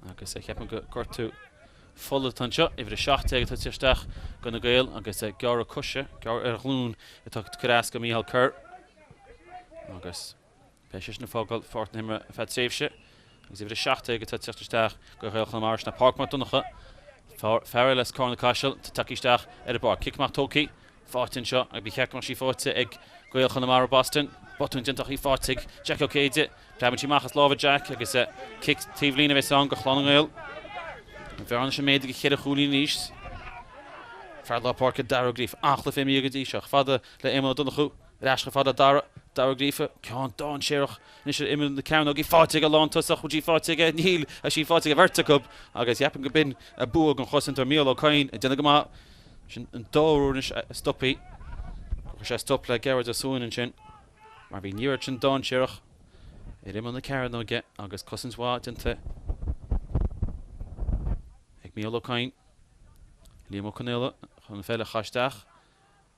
Speaker 1: Agus cheapfainn gur gortú fola atá anseo, uimhir 17 atá ag teacht isteach go na Gaeil agus gearradh coise, gearradh ar ghlúin atá ag cur as go Mícheál Kerr. Agus beidh seisean ag fágáil pháirc na himeartha ar feadh tréimhse. Agus uimhir 17 atá ag teacht isteach go Ghaeil Chonamara sin Pádraig Mac Donncha, fear eile as Carna Caiseal, atá tagtha isteach ar an bpáirc. Cic amach tógtha. Faighte anseo agus ba cheart go mbeadh sí faighte ag Gaeil Chonamara Boston. Botún déanta ach í faighte ag Jack Ó Céide. Preabann sí amach as lámha Jack agus cic taobh líne a bheas ann go Chlann na nGael. An bhearna sin méadaithe go cheithre chúilín arís. Fear lár páirce Dara Ó Gríofa. An-chluiche imeartha go dtí seo. Fada le Éamonn Ó Donnchú. Ar ais chomh fada le Dara. Dara Ó Gríofa. Ceann dainséarach anois ar imeall na cearnóige. Faighte ag an lántosach. Bhfuil sí faighte aige? Níl. Tá sí faighte ag an bheirt acu agus cheapfainn go b'in bua don chosantóir Mícheál Ó Cadhain ag déanamh go maith. Sin an dá uair anois a stopfaidh. Chuir sé stop le Gearóid Ó Suain ansin mar bhí an liathróid sin dainséarach ar imeall na cearnóige agus cosaint mhaith déanta ag Mícheál Ó Cadhain. Liam Ó Conaola chun an pheil a chaith isteach.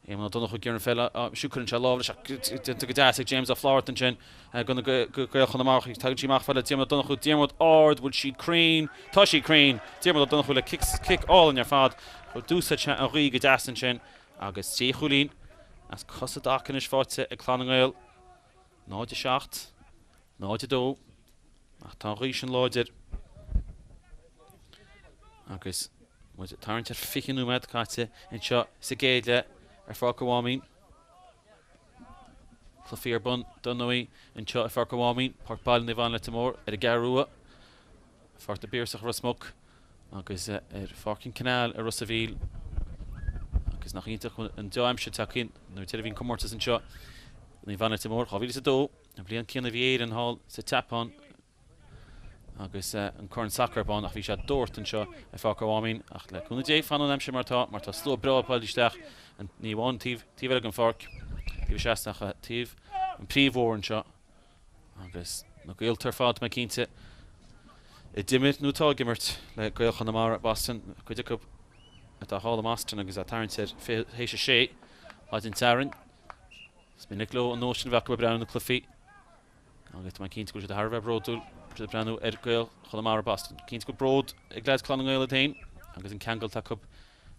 Speaker 1: Éamonn Ó Donnchú ag iarraidh an pheil a aimsiú. Cuireann sé lámh leis ach déanta go deas ag James Ó Flatharta ansin go Gaeil Chonamara. Tagann sí amach fad le Diarmuid Ó Donnchú. Diarmuid ard, bhfuil sí cruinn? Tá sí cruinn! Diarmuid Ó Donnchú le cic álainn ar fad. D'úsáid sé an ghaoth go deas ansin agus trí chúilín as cos i dtaca anois faighte ag Clann na nGael. 0-7, 0-2 ach tá an ghaoth sin láidir agus muid ag tarraingt ar 20 nóiméad caite anseo sa gcéad leath ar Pháirc an Mháimín. Cluichí ar bun dar ndóigh anseo ar Pháirc an Mháimín, Páirc Baile Naomh Anna Leitir Móir ar an gCeathrú Rua, Pháirc na bPiarsach i Ros Muc agus ar Pháirc an Canal i Ros a' Mhíl. Agus nach iontach an dea-aimsir tagtha nuair a bhí an comórtas anseo Naomh Anna Leitir Móir 2002, an bhliain céanna a bhí Éirinn thall sa tSeapáin agus an corn sacair ar bun ach bhí sé ag doirteadh anseo ar Pháirc an Mháimín ach le cúnamh Dé fanann an aimsir mar atá mar tá slua breá ag bailiú isteach ní amháin taobh taobh eile den pháirc taobh seas ach taobh an príomhbhóthar anseo Agus na gaolta ar fad, tá mé cinnte, a d'imir nó atá ag imirt le Gaeil Chonamara, Boston, cuid acu atá thall i mBoston agus ag tarraingt ar théis a sé maidin Sathairn. Is minic leo an nós sin a bheith acu ag breathnú na cluichí agus tá mé cinnte go bhfuil siad thar a bheith bródúil siad ag breathnú ar Gaeil Chonamara Boston. Cinnte go bhfuil bród ag leaids Clann na nGael iad féin agus an ceangal atá acu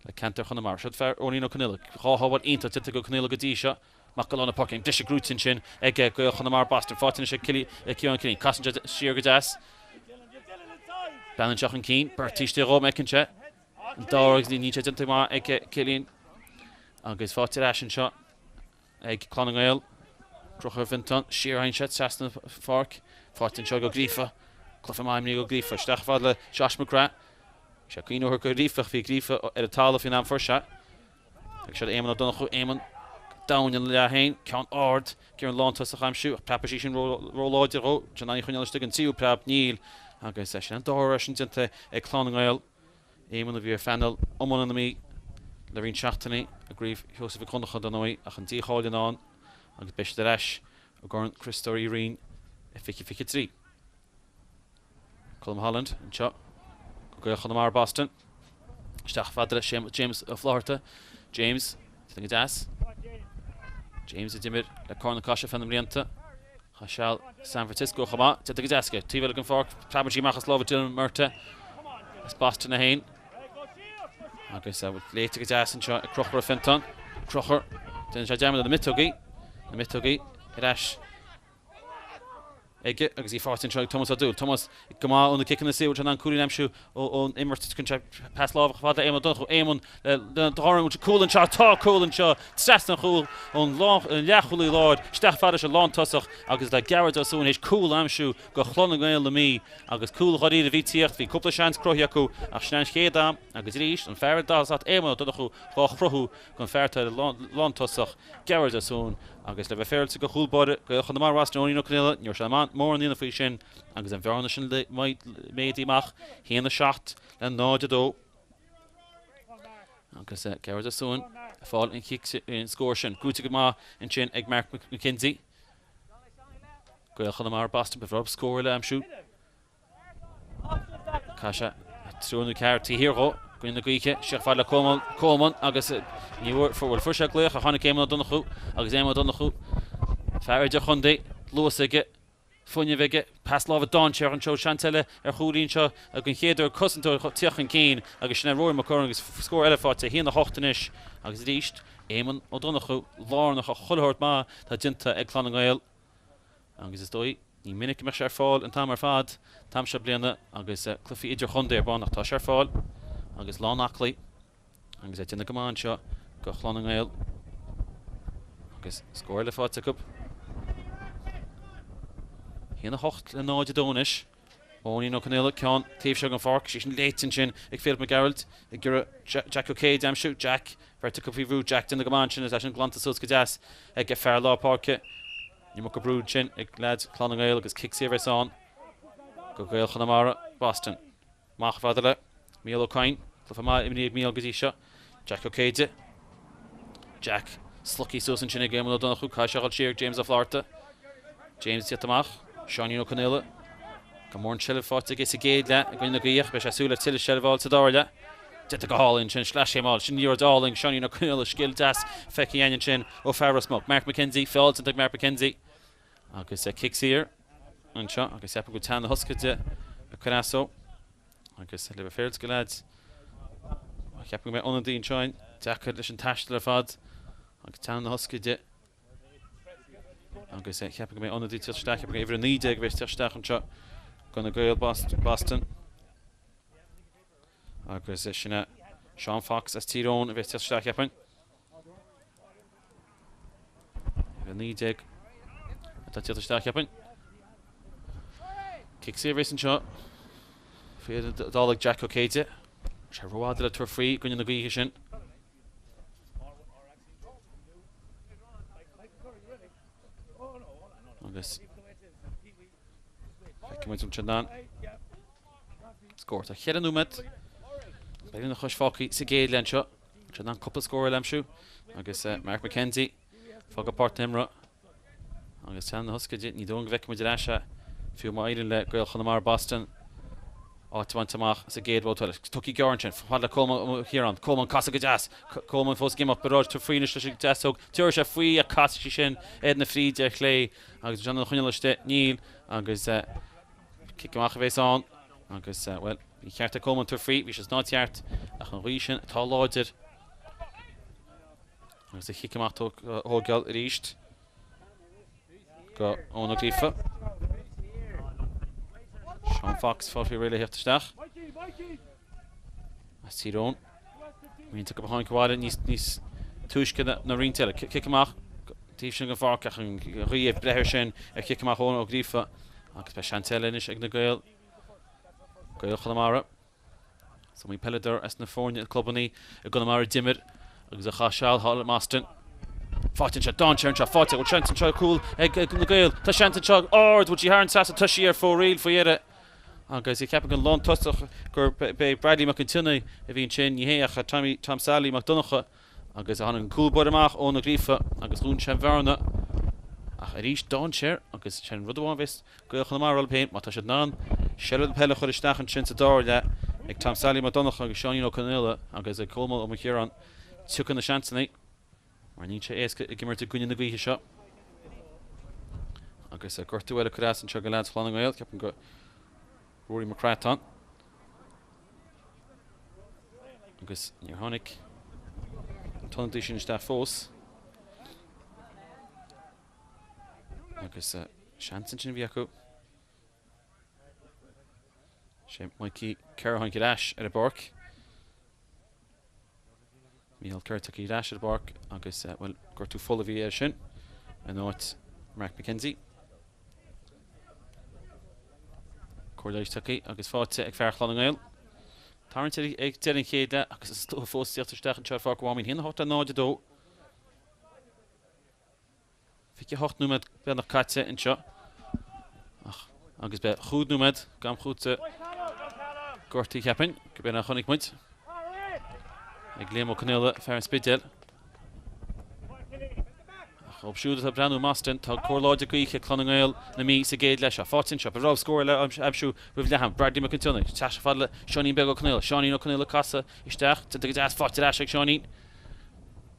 Speaker 1: le ceantar Chonamara. Siod fear Eoinín Ó Conaola, dhá shábháil iontach déanta ag Ó Conaola go dtí seo. Amach go lár na páirce. Briseadh gnóite ansin ag Gaeil Chonamara Boston. Faighte anois ag Ciarán Killeen. Casann sé siar go deas. Breathnaíonn sé chun cinn. Beirt taobh istigh dhó, an bhfeiceann sé. An dara agus níl sé déanta go maith ag Cillian. Agus faighte ar ais anseo ag Clann na nGael. Conchúr Ó Fiontáin. Siar a théann sé trasna an pháirc. Faighte anseo ag Ó Gríofa. Cluiche maith imeartha ag Ó Gríofa. Isteach fad le Josh McGrath. Sé cuimhneamh ar Ó Gríofa ach bhí Gríofa ar an talamh faoin am fuair sé. Agus seo Éamonn Ó Donnchú, Éamonn domhain ina leath féin, ceann ard, ag iarraidh an lántosach a aimsiú, ach preabfaidh sí sin ró-láidir dhó, sin í a choinneáil istigh, an tríú preab, níl, agus sin an dara sin déanta ag Clann na nGael. Éamonn a bhí ar phainéal iomána na Mí le roinnt seachtainí i gCraobh Sheosaimh Mhic Dhonncha, dar ndóigh, ach an dícháiliú i ndán agus beidh siad ar ais i gCorn Chriostóir Uí Rinn i 2023. Colm Holland anseo go Gaeil Chonamara Boston. Isteach fad le James Ó Flatharta. James, déanta go deas. James a d'imir le Carna Caiseal feadh na mblianta. Chaith seal San Francisco chomh maith. Déanta go deas aige. Taobh eile den pháirc, preabann sí amach as lámha Dylan Murtagh as Boston é féin. Agus léite go deas anseo ag Conchúr Ó Fiontáin. Conchúr, déanann sé dearmad ar na miotógaí. Na miotógaí. Ar ais aige agus í faighte anseo ag Tomás Ó Dúill. Tomás go maith ó na ciceanna saora, bhfuil sé in ann cúilín a aimsiú ón imirt. Tugann sé pas láimhe chomh fada le Éamonn Ó Donnchú. Éamonn le dorn, bhfuil sé cúl anseo? Tá cúl anseo! Trasna an chúil ón leathchúlaí láir isteach fada leis an lántosach agus tá Gearóid Ó Súinn théis cúl a aimsiú go Chlann na nGael na Mí agus cúl dháiríre a bhí tíocht. Bhí cúpla seans cruthaithe acu ach sin an chéad am agus arís an fear ar 47 Éamonn Ó Donnchú dhá chruthú don fear atá ar lántosach, Gearóid Ó Súinn, agus le bheith féaráilte do chúl báire Gaeil Chonamara Boston, Eoinín Ó Conaola, ní raibh sé mórán a dhéanamh faoi sin agus an bhearna sin méadaithe amach, 1-7 le 0-2. Agus Gearóid Ó Súinn ag fáil an chic, an scór sin. Gnóite go maith ansin ag Mark McKenzie. Gaeil Chonamara Boston, ba bhreá leo scór eile a aimsiú. Chaith sé triúr nó ceathrar taobh thiar dhó, i gcoinne na gaoithe, isteach fad le Coleman, Coleman agus ní bhfuair, bhuel fuair sé glaoch ach tháinig Éamonn Ó Donnchú agus Éamonn Ó Donnchú, fear idirchontae, luas aige, fuinneamh aige, pas láimhe dainséarach anseo, seans eile ar chúilín anseo den chéad uair, cosantóir tíocht chun cinn agus sin é Rory Mac Curran agus scór eile faighte, 1-8 anois agus arís Éamonn Ó Donnchú lárnach i chuile shórt maith atá déanta ag Clann na nGael. Agus is dóigh, ní minic go mbeadh sé ar fáil an t-am ar fad, an t-am seo bliana, agus cluichí idirchontae ar bun, ach tá sé ar fáil agus lán aclaí agus é ag déanamh go maith anseo go Chlann na nGael. Agus scór eile faighte acu. 1-8 le 0-2 anois. Eoinín Ó Conaola, ceann taobh seo den pháirc, í sin léite ansin ag Philip Mac Gearailt ag iarraidh Jack Ó Céide a aimsiú. Jack, beirt acu faoi bhrú. Jack déanamh go maith ansin agus é sin glanta suas go deas ag fear lár páirce. An iomarca brú ansin ag leaids Clann na nGael agus cic saor a bheas ann go Gaeil Chonamara, Boston. Amach fada le Mícheál Ó Cadhain. Cluiche maith imrithe ag Mícheál go dtí seo. Jack Ó Céide. Jack slogtha suas ansin ag Éamonn Ó Donnchú. Caithfidh sé a dhul siar ag James Ó Flatharta. James ag tíocht amach. Seáinín Ó Conaola. Gan mórán seilbh faighte aige sa gcéad leath i gcoinne na gaoithe ach beidh sé ag súil le tuilleadh seilbh a fháil sa dara leath. Déanta go hálainn ansin. Sleaschéimeáil. Sin liathróid álainn. Seáinín Ó Conaola. Scil deas feicthe againn ansin ó fear Ros Muc. Mark McKenzie. Feall déanta ag Mark McKenzie. Agus cic saor anseo agus ceapaim go bhfuil teann na hioscaide ag cur as dó. Agus le bheith féaráilte do leaids, ceapaim go mbeidh ionadaí anseo againn, deacair leis an taisteal ar fad agus teann na hioscaide. Agus ceapaim go mbeidh ionadaí ag teacht isteach, ceapaim go uimhir 19 a bheidh ag teacht isteach anseo do na Gaeil Boston. Agus sin é Seán Fox as Tír Eoghain a bheidh ag teacht isteach, cheapfainn. Uimhir 19 atá ag teacht isteach, cheapfainn. Cic saor a bheas anseo. Faoi dul ag Jack Ó Céide. Sé rófhada le tabhairt faoi i gcoinne na gaoithe sin. Agus Feicfidh muid ansin an scór. Tá cheithre nóiméad beagnach anois fágtha sa gcéad leath anseo. Tá siad in ann cúpla scór eile a aimsiú agus Mark McKenzie fágáil páirc na himeartha agus teann na hioscaide. Ní dóigh liom go bhfeicfidh muid ar ais é fiú má éiríonn le Gaeil Chonamara Boston áit a bhaint amach sa gcéad bhabhta eile. Tugtha gearr ansin, fad le Colmán Ó Ciaráin. Colmán casadh go deas. Colmán fós ag imeacht. B'fhearr tabhairt faoi anois leis an deasóg. Tabharfaidh sé faoi ach casfaidh sí sin ar na fríde ar chlé. Agus an a choinneáil istigh? Níl. Agus cic amach a bhéas ann. Agus, bhuel, bhí an ceart ag Colmán tabhairt faoi. Bhí sé san áit cheart. Ach an ghaoth sin atá láidir. Agus an chic amach á thógáil arís go Eoin Ó Gríofa. Seán Fox fáil faoi réir le theacht isteach. As Tír Eoghain. Roinnt acu a tháinig abhaile níos níos túisce ná roinnt eile. Cic amach taobh sin den pháirc ach an ghaoth ag breith air sin ar chic amach Eoin Ó Gríofa agus beidh seans eile anois ag na Gaeil, Gaeil Chonamara. Is iomaí peileadóir as na foirne clubanna i gConamara a d'imir agus a chaith seal thall i mBoston. Faighte anseo, dainséar anseo, faighte, bhfuil seans anseo cúl ag na Gaeil, tá seans anseo, ard, bhfuil sí thar an trasnán, tá sí ar fóraoil faoi dheireadh. Agus ag ceapadh an lántosach gurb é Bradley Mac an tSionnaigh a bhí ansin, ní hé ach Tommy, Tom Sally Mac Donncha agus tháinig an cúl báire amach Eoin Ó Gríofa agus dhún sé an bhearna. Ach arís dainséar agus sin an rud amháin a bheas Gaeil Chonamara orthu féin má tá siad in ann seilbh na peile a chur isteach ansin sa dara leath ag Tom Sally Mac Donncha agus Seáinín Ó Conaola agus ag Colmán Ó Maoilchiaráin tiocfaidh na seansanna. Mar níl sé éasca ag imirt i gcoinne na gaoithe seo. Agus gortú eile ag cur as anseo go leaids Chlann na nGael, ceapaim go Rory McCraith atá ann. Agus níor tháinig an t-ionadaí sin isteach fós. Agus seans ansin a bhí acu. Sé Mikey Kerr a tháinig ar ais ar an bpáirc. Micheál Kerr tagtha ar ais ar an bpáirc agus, bhuel, gortú fola a bhí air sin in áit Mark McKenzie. Cóir leighis tagtha agus faighte ag fear Chlann na nGael. Tarraingt ag deireadh an chéad leath agus an slua fós ag tíocht isteach anseo ar Pháirc Mháimín. 1-8 le 0-2. 28 nóiméad beagnach caite anseo ach agus beidh chúig nóiméad d'am cúiteamh gortaithe cheapfainn gurb in a chonaic muid ag Liam Ó Conaola, fear an Spidéil. Ach dóibh siúd atá ag breathnú i mBoston, tá cóir láidir gaoithe ag Clann na nGael na Mí sa gcéad leath seo. Faighte anseo, ba bhreá scór eile a aimsiú roimh leath am. Bradley Mac an tSionnaigh, isteach chomh fada le Seáinín Beag Ó Conaola. Seáinín Ó Conaola ag casadh isteach, déanta go deas, faighte ar ais ag Seáinín.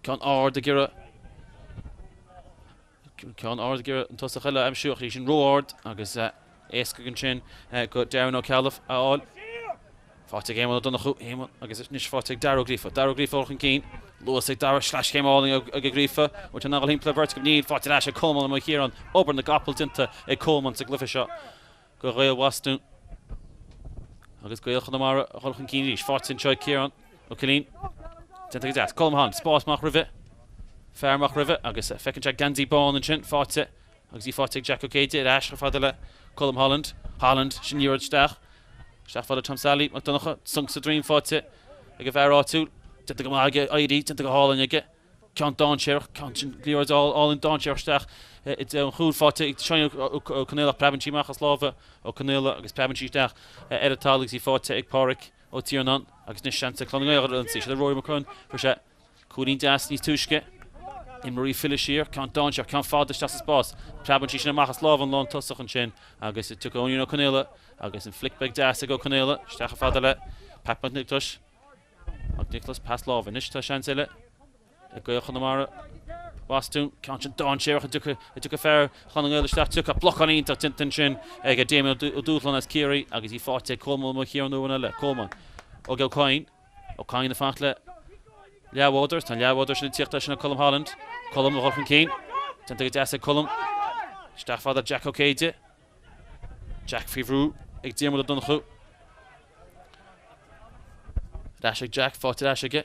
Speaker 1: Ceann ard ag iarraidh Ceann ard ag iarraidh an tosach eile a aimsiú ach bhí sin ró-ard agus éasca ansin go Darren Ó Ceallaigh a fháil. Faighte ag Éamonn Ó Donnchú, Éamonn agus anois faighte ag Dara Ó Gríofa. Dara Ó Gríofa chun cinn, luas ag Dara, sleaschéim álainn ag Ó Gríofa. Bhfuil sé in ann dul thimpeall ar bheirt acu? Níl, faighte ar ais ag Colmán Ó Maoilchiaráin. Obair na gcapall déanta ag Colmán sa gcluiche seo. Do Ghaeil Bhostún agus Gaeil Chonamara a dhul chun cinn arís. Faighte anseo ag Ciarán Ó Cillín. Déanta go deas. Colm Holland, spás amach roimhe. Fear amach roimhe agus feiceann sé geansaí bán ansin. Faighte agus í faighte ag Jack Ó Céide ar ais chomh fada le Colm Holland. Holland, sin liathróid isteach. Isteach fada Tom Sally, Mac Donncha. Sonc sa droim faighte ag an bhfear áitiúil. Déanta go maith aige, éirí, déanta go hálainn aige. Ceann dainséarach, ceann sin liathróid álainn dainséarach isteach i dtreo an chúil faighte ag Seánie Ó Conaola ach preabann sí amach as lámha Ó Conaola agus preabann sí isteach ar an talamh agus í faighte ag Páraic Ó Tiarnáin agus anois seans ag Clann na nGael ar ionsaí. Seo le Rory McCrohan, fuair sé cúilín deas níos túisce. Imreoirí ag filleadh siar, ceann dainséarach, ceann fada isteach sa spás. Preabann sí sin amach as lámha an lántosach ansin agus tiocfaidh Eoinín Ó Conaola agus an flic beag deas ag Ó Conaola isteach chomh fada le Pat Mac Niocláis. Mac Niocláis, pas láimhe anois, tá seans eile ag Gaeil Chonamara Bostún, ceann sin dainséarach an dtiocfaidh fear Chlann na nGael isteach, tiocfaidh blocáil iontach déanta ansin ag Damien Ó Dúshláin as Ciarraí agus í faighte ag Colmán Ó Maoilchiaráin uair eile, Colmán Óg Ó Cadhain, Ó Cadhain ag fanacht le leathbhádóir, tá an leathbhádóir sin ag tíocht leis sin Colm Holland, Colm a dhul chun cinn, déanta go deas ag Colm, isteach fada Jack Ó Céide, Jack faoi bhrú ag Diarmuid Ó Donnchú. Ar ais ag Jack, faighte ar ais aige.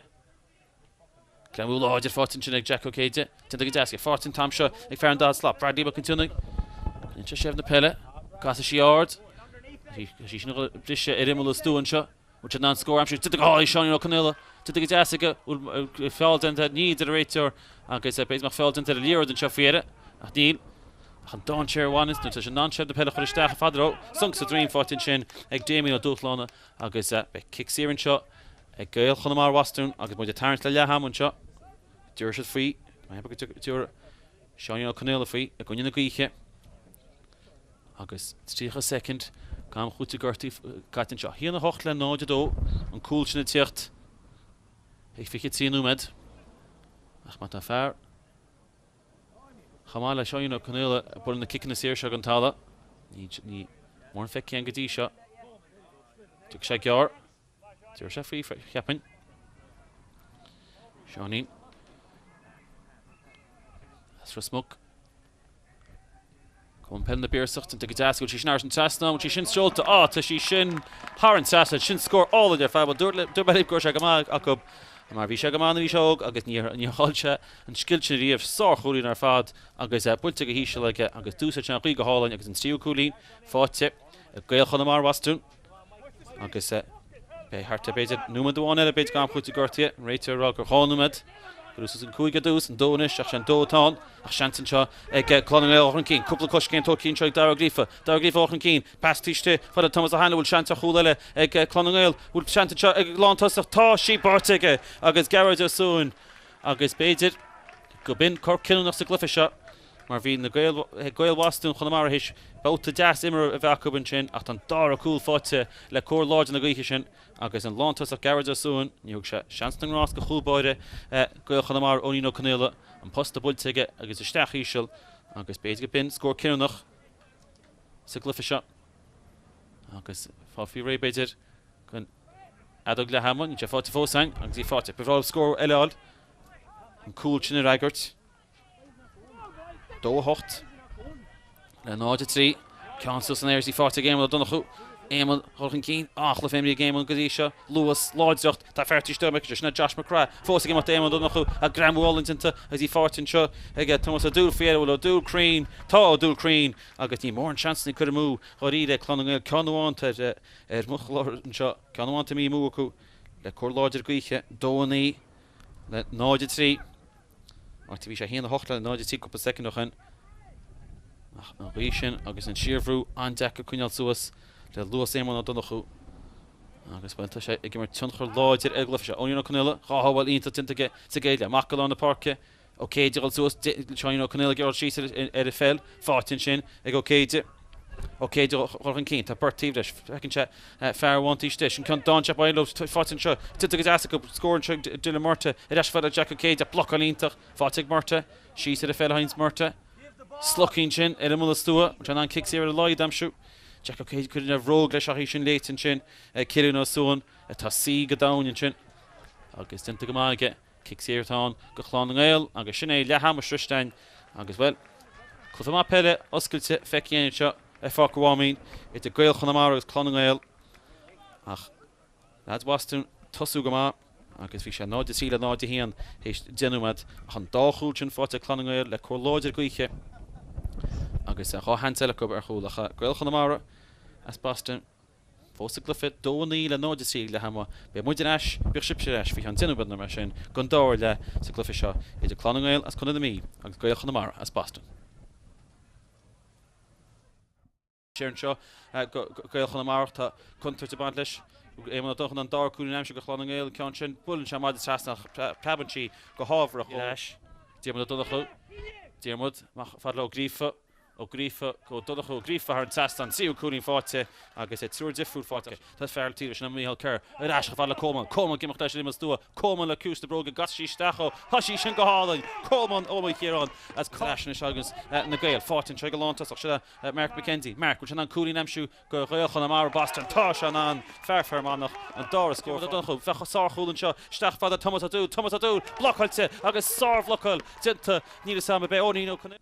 Speaker 1: Greamú láidir faighte ansin ag Jack Ó Céide. Déanta go deas aige. Faighte an t-am seo ag fear an dara slat, Bradley Mac an tSionnaigh. Baineann sé seilbh na peile. Casfaidh sí ard. Tá sí sin ag briseadh ar imeall an stua anseo. Bhfuil siad in ann scór a aimsiú? Déanta go hálainn Seáinín Ó Conaola. Déanta go deas aige. Bhfuil feall déanta? Níl, deir an réiteoir. Agus b'fhéidir go mbeadh feall déanta ar an liathróid anseo faoi dheireadh. Ach níl. Ach an dainséar a bhaineanns nó tá sé in ann seilbh na peile a chur isteach fada leo. Sonc sa droim faighte ansin ag Damien Ó Dúshláine agus beidh cic saor anseo ag Gaeil Chonamara Bhostún agus muid ag tarraingt le leath ama anseo. Tabharfaidh siad faoi, go dtabharfaidh Seáinín Ó Conaola faoi i gcoinne na gaoithe agus 30 soicind d'am cúitimh gortaithe caite anseo. 1 8 le 0 2 an cúl sin ag tíocht ag 23 nóiméad ach má tá fear Chomh maith le Seáinín Ó Conaola ag bualadh na ciceanna saor seo den talamh, níl mórán feicthe againn go dtí seo. Tiocfaidh sé gearr. Tabharfaidh sé faoi, cheapfainn. Seáinín. As Ros Muc. Cumann Peile na bPiarsach, déanta go deas, go bhfuil sí sin thar an trasnán, bhfuil sí sin seolta, á, tá sí sin thar an trasnán, sin scór álainn ar fad, bhuel dúirt dúirt mé libh go raibh sé go maith acu mar bhí sé go maith nuair a bhí sé óg agus níor níor chaill sé an scil sin riamh, sárchúilín ar fad agus é buailte go híseal aige agus d'úsáid sé an ghaoth go hálainn agus an tríú cúilín faighte ag Gaeil Chonamara Bhostún. Agus beidh thart ar b'fhéidir nóiméad amháin eile b'fhéidir d'am cúitimh gortaithe, an réiteoir ag rá gur 2 nóiméad. Cuireadh suas an 5 ar dtús, an 2 anois ach sé an 2 atá ann. Ach seans anseo ag Clann na nGael a dhul chun cinn. Cúpla coiscéim tógtha anseo ag Dara Ó Gríofa. Dara Ó Gríofa a dhul chun cinn. Pas taobh istigh fada Thomas Ó hAinle bhfuil seans ar chúl eile ag Clann na nGael. Bhfuil seans anseo ag lántosach. Tá sí buailte aige agus Gearóid Ó Súin agus b'fhéidir go b'in cor cinniúnach sa gcluiche seo. Mar bhí na Gaeil, Gaeil Bhostún Chonamara théis babhta deas imeartha a bheith acu ansin ach tá an dara cúl faighte le cóir láidir na gaoithe sin agus an lántosach Gearóid Ó Súin, ní thug sé seans na ngrást go chúl báire Gaeil Chonamara Eoinín Ó Conaola, an posta buailte aige agus isteach íseal agus b'fhéidir go b'in scór cinniúnach sa gcluiche seo agus fáil faoi réidh b'fhéidir don fheadóg leath ama, níl sé faighte fós againn agus í faighte. Ba bhreá leo scór eile a fháil, an cúl sin a fhreagairt. 2 8. Le 0-3, ceann suas san aer is í faighte ag Éamonn Ó Donnchú. Éamonn ag dul chun cinn, an-chluiche imeartha ag Éamonn go dtí seo. Luas, láidreacht, tá fear taobh istigh aige, sin é Josh McGrath. Fós ag imeacht Éamonn Ó Donnchú, ach greamú álainn déanta agus í faighte anseo ag Tomás Ó Dúill faoi dheireadh. Bhfuil Ó Dúill cruinn? Tá Ó Dúill cruinn agus ní mórán seansanna curtha amú dháiríre ag Clann na nGael. Ceann amháin ar mo chlár anseo, ceann amháin imithe amú acu le cor láidir gaoithe, 2-9 le 0-3. Áit a bhí sé 1, 8 le 0, 3 cúpla soicind ó shin. Ach an ghaoth sin agus an síorbhrú an-deacair coinneáil suas le luas Éamonn Ó Donnchú. Agus bhuel tá sé ag imirt tionchar láidir ar an gcluiche seo. Eoinín Ó Conaola, dhá shábháil iontach déanta aige sa gcéad leath. Amach go lár na páirce. Ó Céide ag dul suas, Seáinín Ó Conaola ag dul síos ar an pheil. Faighte ansin ag Ó Céide. Ó Céide ag dul chun cinn. Tá beirt taobh leis. Feiceann sé fear amháin taobh istigh. Sin ceann dainséarach ba leo. Faighte anseo. Déanta go deas acu. Scór anseo ag Dylan Murtagh. Ar ais fada le Jack Ó Céide. Blocáil iontach. Faighte ag Murtagh. Síos ar an pheil a théanns Murtagh. Slocaí ansin ar an mbuille stua. Bhfuil sé in ann cic saor ar a laghad a aimsiú? Jack Ó Céide cuireann a bhróg leis ach í sin léite ansin ag Cillian Ó Suain atá suí go domhain ansin. Agus déanta go maith aige. Cic saor atá ann go Clann na nGael agus sin é leath ama sroiste againn agus, bhuel, cluiche maith peile oscailte feicthe againn anseo ar Pháirc an Mháimín idir Gaeil Chonamara agus Clann na nGael ach leaids Bhostún tosú go maith agus bhí sé 0-3 le 0-1 théis 10 nóiméad ach an dá chúl sin faighte ag Clann na nGael le cor láidir gaoithe agus dhá sheans eile acu ar chúl ach Gaeil Chonamara as Boston Fós sa gcluiche, 2-9 le 0-3 ag leath ama. Beidh muid ar ais, bíodh sibhse ar ais faoi cheann 10 nóiméad nó mar sin, don dara leath sa gcluiche seo idir Clann na nGael as Contae na Mí agus Gaeil Chonamara as Boston. Siar anseo go Gaeil Chonamara, tá contúirt ag baint leis. Éamonn Ó Donnchadha an dara cúilín a aimsiú do Chlann na nGael, an ceann sin, buaileann sé maide trasna ach preabann sí go hámharach ar ais. Diarmuid Ó Donnchú, Diarmuid, amach fad le Ó Gríofa. Ó Gríofa go Donnchadh Ó Gríofa thar an trasnán, tríú cúilín faighte agus triúr difriúil faighte. Tá fear taobh leis sin Micheál Kerr ar ais chomh fada le Coleman. Coleman ag imeacht leis ar imeall stua. Coleman le ciumhais na bróige gcaithfidh sí isteach ó. Tá sí sin go hálainn! Coleman ó Maigh Chiaráin as ar ais anois agus na Gaeil faighte anseo ag an lántosach. Seo é Mark McKenzie. Mark, bhfuil sé in ann cúilín a aimsiú go Ghaeil Chonamara Boston? Tá sé in ann! Fear Fear Manach an dara scór. Ó Donnchú, bheadh sárchúl anseo. Isteach fada Tomás Ó Dúill. Tomás Ó Dúill blocáilte agus sárbhlocáil déanta. Níl fhios a'm ab é Eoinín Ó Conaola.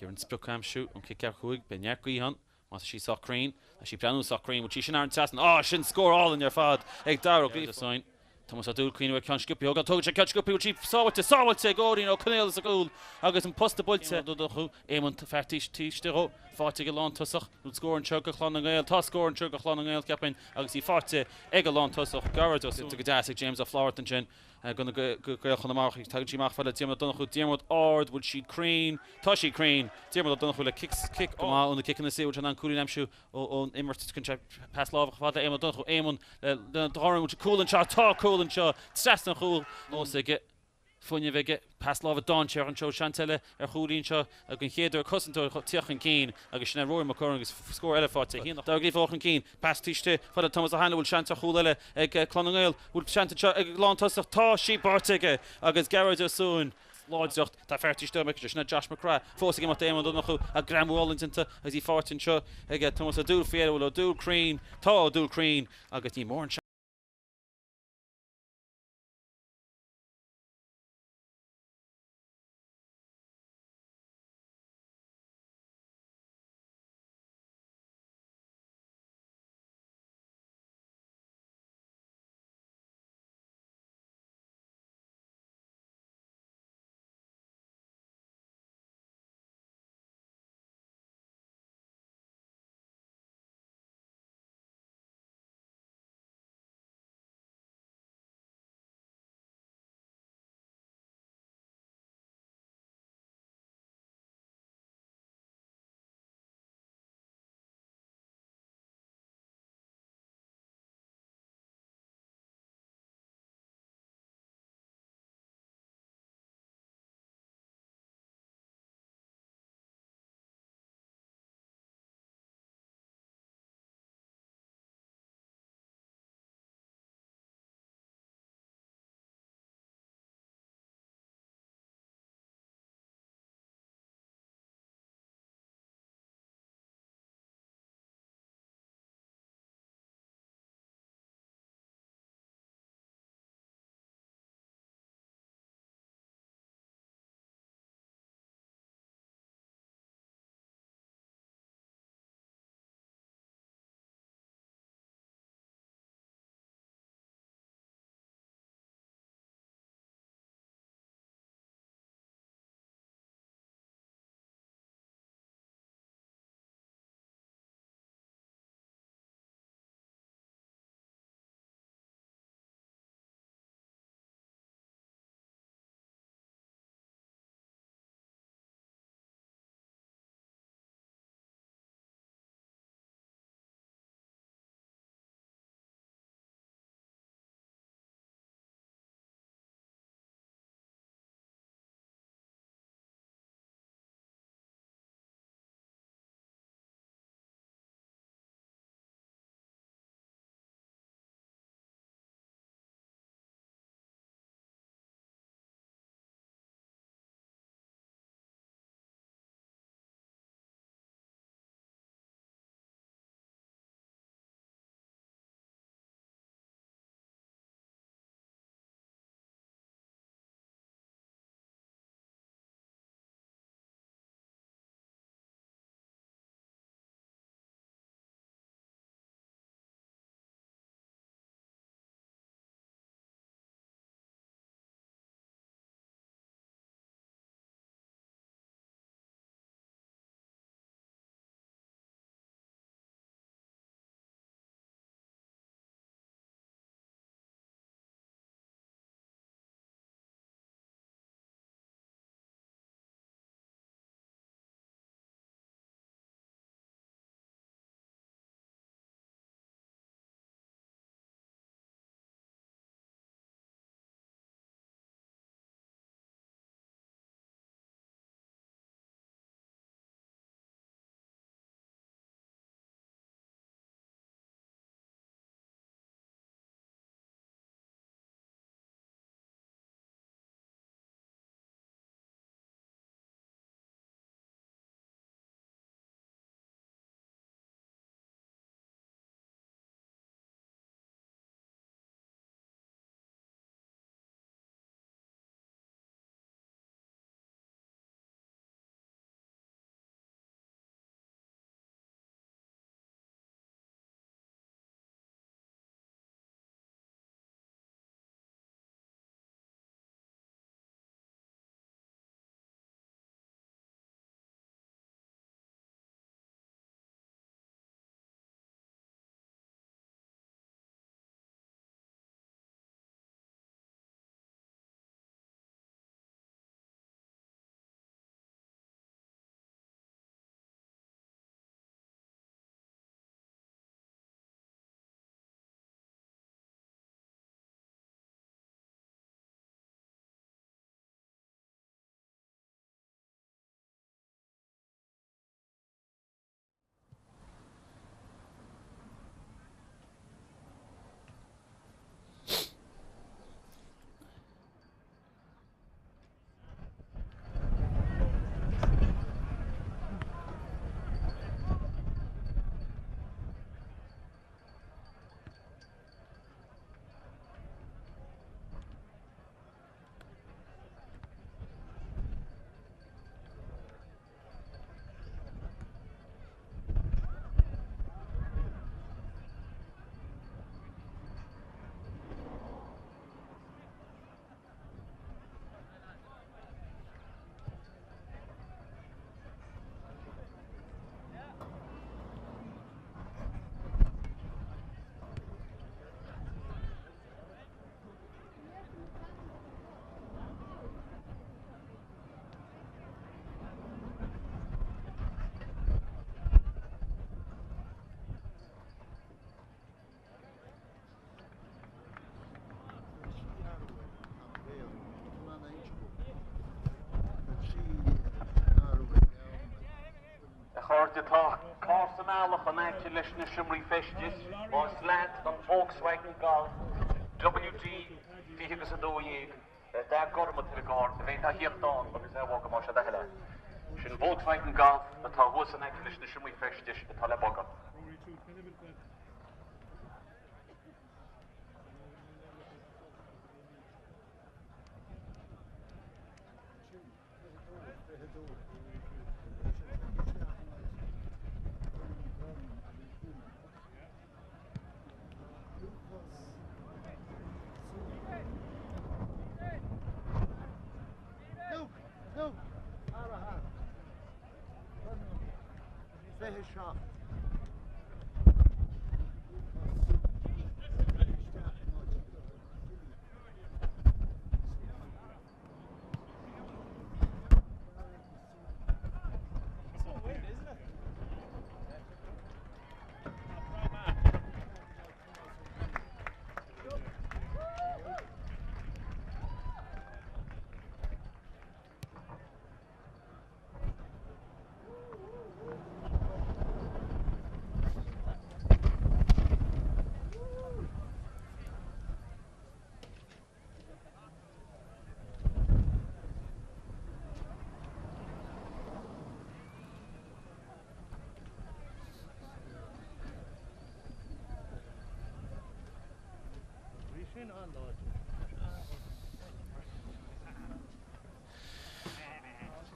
Speaker 1: Ag iarraidh an sprioc a aimsiú ón cic ceathracha 5, beidh neart gaoithe ann, má tá sí sách cruinn. Tá sí breathnú sách cruinn, bhfuil sí sin thar an trasnán? Á, sin scór álainn ar fad ag Dara Ó Gríofa. Tomás Ó Dúill cuimhneamh ar ceann sciobtha a thógáil. Tógann sé ceann sciobtha, bhfuil sí sábháilte? Sábháilte ag Eoinín Ó Conaola sa gcúl agus an posta buailte. Ó Donnchú, Éamonn fear taobh istigh dhó, faighte ag an lántosach. Bhfuil scór anseo go Chlann na nGael? Tá scór anseo go Chlann na nGael, cheapfainn, agus í faighte ag an lántosach, Gearóid Ó Súilleabháin. Go deas ag James Ó Flatharta ansin. go na Gaeil Chonamara. Tagann sí amach fad le Diarmuid Ó Donnchú. Diarmuid ard, bhfuil sí cruinn? Tá sí cruinn! Diarmuid Ó Donnchú le cic, cic go maith ó na ciceanna saora. Bhfuil sé in ann cúilín a aimsiú ón imirt? Tugann sé pas láimhe chomh fada le Éamonn Ó Donnchú. Éamonn lena dhorn. Bhfuil cúl anseo? Tá cúl anseo! Trasna an chúil. Nós aige. Fuinneamh aige. Pas láimhe dainséarach anseo. Seans eile ar chúilín anseo den chéad uair. Cosantóir tíocht chun cinn agus sin é Rory McCurran agus scór eile faighte. Dara Ó Gríofa chun cinn. Pas taobh istigh fada le Tomás Ó hAinle. Bhfuil seans ar chúl eile ag Clann na nGael? Bhfuil seans anseo ag lántosach? Tá sí buailte aige agus Gearóid Ó Suain. Láidreacht. Tá fear taobh istigh aige. Sin é Josh McGrath. Fós ag imeacht Éamonn Ó Donnchú. Ach greamú álainn déanta agus í faighte anseo ag Tomás Ó Dúill faoi dheireadh. Bhfuil Ó Dúill cruinn? Tá Ó Dúill cruinn agus ní mór an seans.
Speaker 2: chairde, tá carr sa mbealach in aice leis na seomraí feistis. Más leat an Volkswagen Golf WD 20 agus 12, dath gorm atá ar an gcarr, a bheidh a thíocht ann agus é a bhogadh más é do thoil é. Sin Volkswagen Golf atá thuas in aice leis na seomraí feistis atá le bogadh.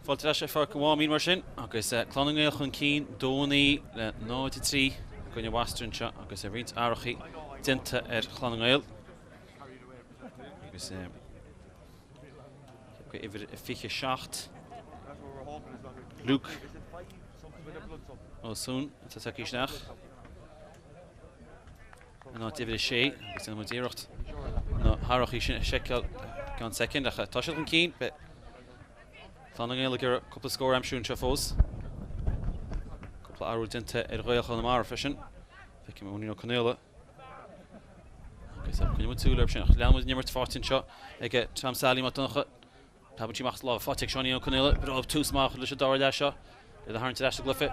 Speaker 1: Fáilte ar ais ar Pháirc an Mháimín mar sin agus Clann na nGael chun cinn 2-9 le 0-3 i gcoinne Mhastra anseo agus roinnt athrachaí déanta ar Chlann na nGael. Agus uimhir 27 Luke Ó Súin atá tagtha isteach in áit uimhir 6 agus déanfaidh muid iarracht na hathrachaí sin a sheiceáil i gceann soicind ach tá siad chun cinn. Beidh Clann na nGael ag iarraidh cúpla scór a aimsiú anseo fós. Cúpla athrú déanta ar Ghaeil Chonamara freisin. Feicim Eoinín Ó Conaola Agus coinneoidh muid súil air sin. Ach leanann muid an imirt faighte anseo ag Tom Sally Mac Donncha. Preabann sí amach as a lámha faighte ag Seáinín Ó Conaola. Breá tús maith leis an dara leath seo. Iad a tharraingt ar ais sa gcluiche.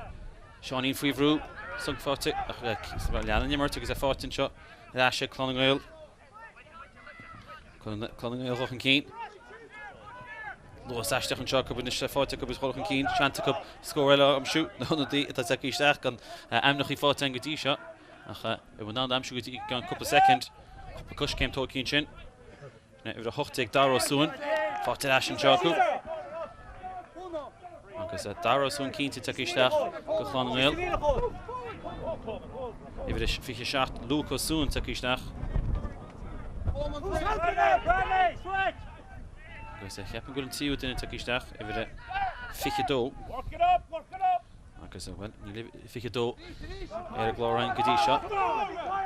Speaker 1: Seáinín faoi bhrú. Sonc faighte. Ach leanann an imirt agus é faighte anseo ar ais ag Clann na nGael. Clann na nGael dul chun cinn. Luas aisteach anseo acu anois le faighte acu agus dul chun cinn. Seans acu scór eile a aimsiú. Na hionadaí atá tagtha isteach gan ainmneacha faighte againn go dtí seo. Ach beidh muid in ann aimsiú go dtí i gceann cúpla soicind. Cúpla coiscéim tógtha ansin. Uimhir 18 Dara Ó Suain. Faighte ar ais anseo acu. Agus Dara Ó Suain cinnte tagtha isteach go Chlann na nGael. Uimhir 27 Luke Ó Suain tagtha isteach. Agus cheapfainn go bhfuil an tríú duine tagtha isteach, uimhir 22. Agus, bhuel, níl 22 ar an gclár againn go dtí seo.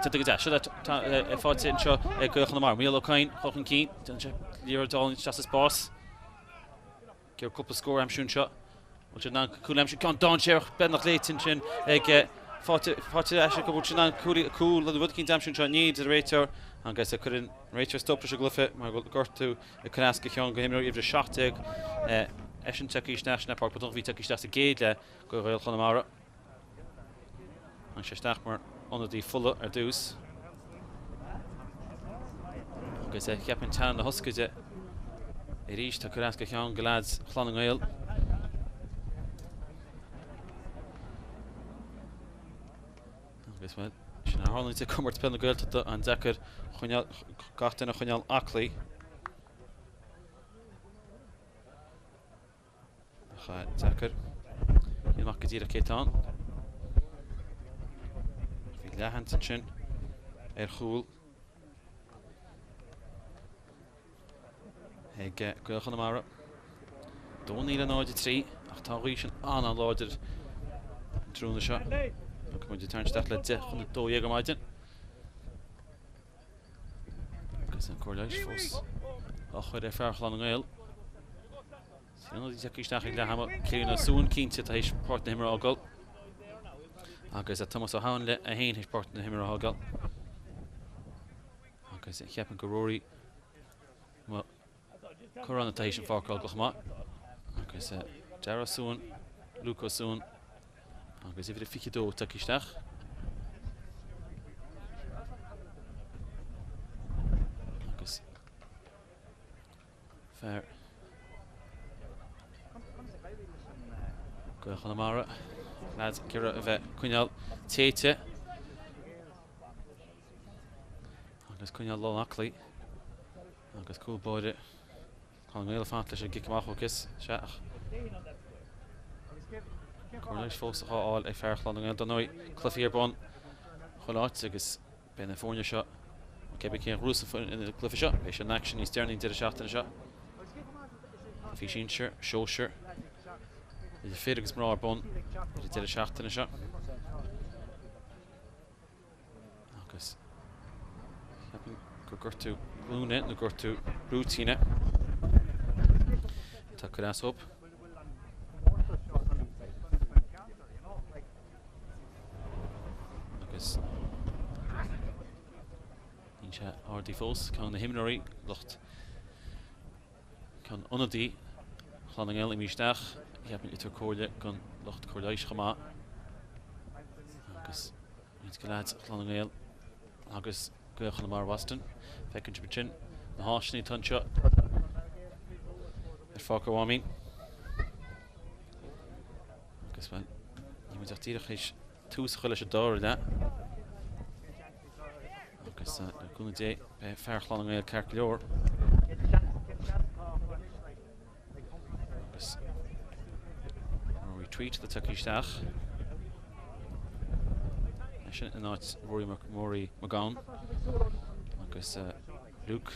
Speaker 1: Déanta go deas. Seo é faighte anseo ag Gaeil Chonamara. Mícheál Ó Cadhain, dul chun cinn. Déanann sé liathróid álainn isteach sa spás. Ag iarraidh cúpla scór a aimsiú anseo. Bhfuil siad in ann cúl a aimsiú? Ceann dainséarach, beagnach léite ansin ag faighte faighte ar ais acu. Bhfuil siad in ann cúl cúl nó rud eicínt a aimsiú anseo? Níl, deir an réiteoir. Agus cuireann an réiteoir stop leis an gcluiche mar go bhfuil gortú ag cur as do cheann de himreoirí uimhir 17, eisean tagtha isteach sin é Pádraig Mac Donncha a bhí tagtha isteach sa gcéad leath do Ghaeil Chonamara. Tháinig sé isteach mar ionadaí fola ar dtús. Agus cheapfainn teannán na hioscaide arís tá cur as do cheann de leaids Chlann na nGael. Agus bhuel, sin a tharlaíonn i gcomórtas peile na Gaeltachta, an-deacair choinneáil, gach duine a choinneáil aclaí. Ach deacair. Níl amach go díreach cé atá ann. Bhí leathsheans ansin ar chúl. Ag Gaeil Chonamara. 2-9 le 0-3 ach tá an ghaoth sin an-an-láidir an tráthnóna seo. Agus muid ag tarraingt isteach le 10 chun 12 ar maidin. Agus an cóir leighis fós á chur ar fear Chlann na nGael. Ionadaí tagtha isteach ag leath ama, Cillian Ó Suain cinnte tar éis páirc na himeartha a fhágáil. Agus Tomás Ó hAinle é féin tar éis páirc na himeartha a fhágáil. Agus cheapfainn gur Rory Mac Curráin atá théis an pháirc a fhágáil chomh maith. Agus Dara Ó Suain, Luke Ó Suain. Agus uimhir a 22 tagtha isteach. Agus fear Gaeil Chonamara, leaids ag iarraidh a bheith coinneáil téite agus coinneáil lán aclaí agus cúl báire Clann na nGael ag fanacht leis an gcic amach ó Chis, sea ach cóir leighis fós á fháil ag fear Chlann na nGael. Dar ndóigh, cluichí ar bun chuile áit agus beidh na foirne seo, cé bith cé a ghnóthós an cluiche seo, beidh sé in aicsean níos deireanaí an deireadh seachtaine seo. Cluichí sinsir, sóisir, idir fir agus mná ar bun ar an deireadh seachtaine seo. Agus ceapaim gur gortú glúine nó gortú brúitíne atá curtha as dóibh. Agus níl sé ardaithe fós, ceann de na himreoirí, lucht ceann ionadaí Chlann na nGael imithe isteach, cheapfainn ag tabhairt comhairle don lucht cóir leighis chomh maith. Agus roinnt de leaids Chlann na nGael agus Gaeil Chonamara Boston. Feiceann sibh ansin na háiseanna atá anseo ar Pháirc an Mháimín. Agus bhuel, níl muid ach díreach théis tús a chur leis an dara leath. Agus le cúnamh Dé, beidh fear Chlann na nGael ceart go leor. Agus Rory Tuite atá tagtha isteach. Eisean in áit Rory Rory McGowan. Agus Luke